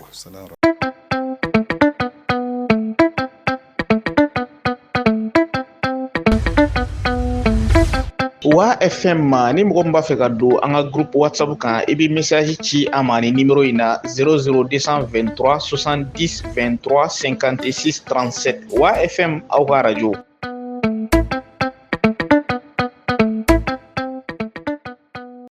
Wa FM ma, ni mɔgɔ min b'a fɛ ka don an ka groupe WhatsApp kan, i bɛ message ci an ma ni numéro in na: 00223 70 23 56 37. Wa FM, aw ka radio.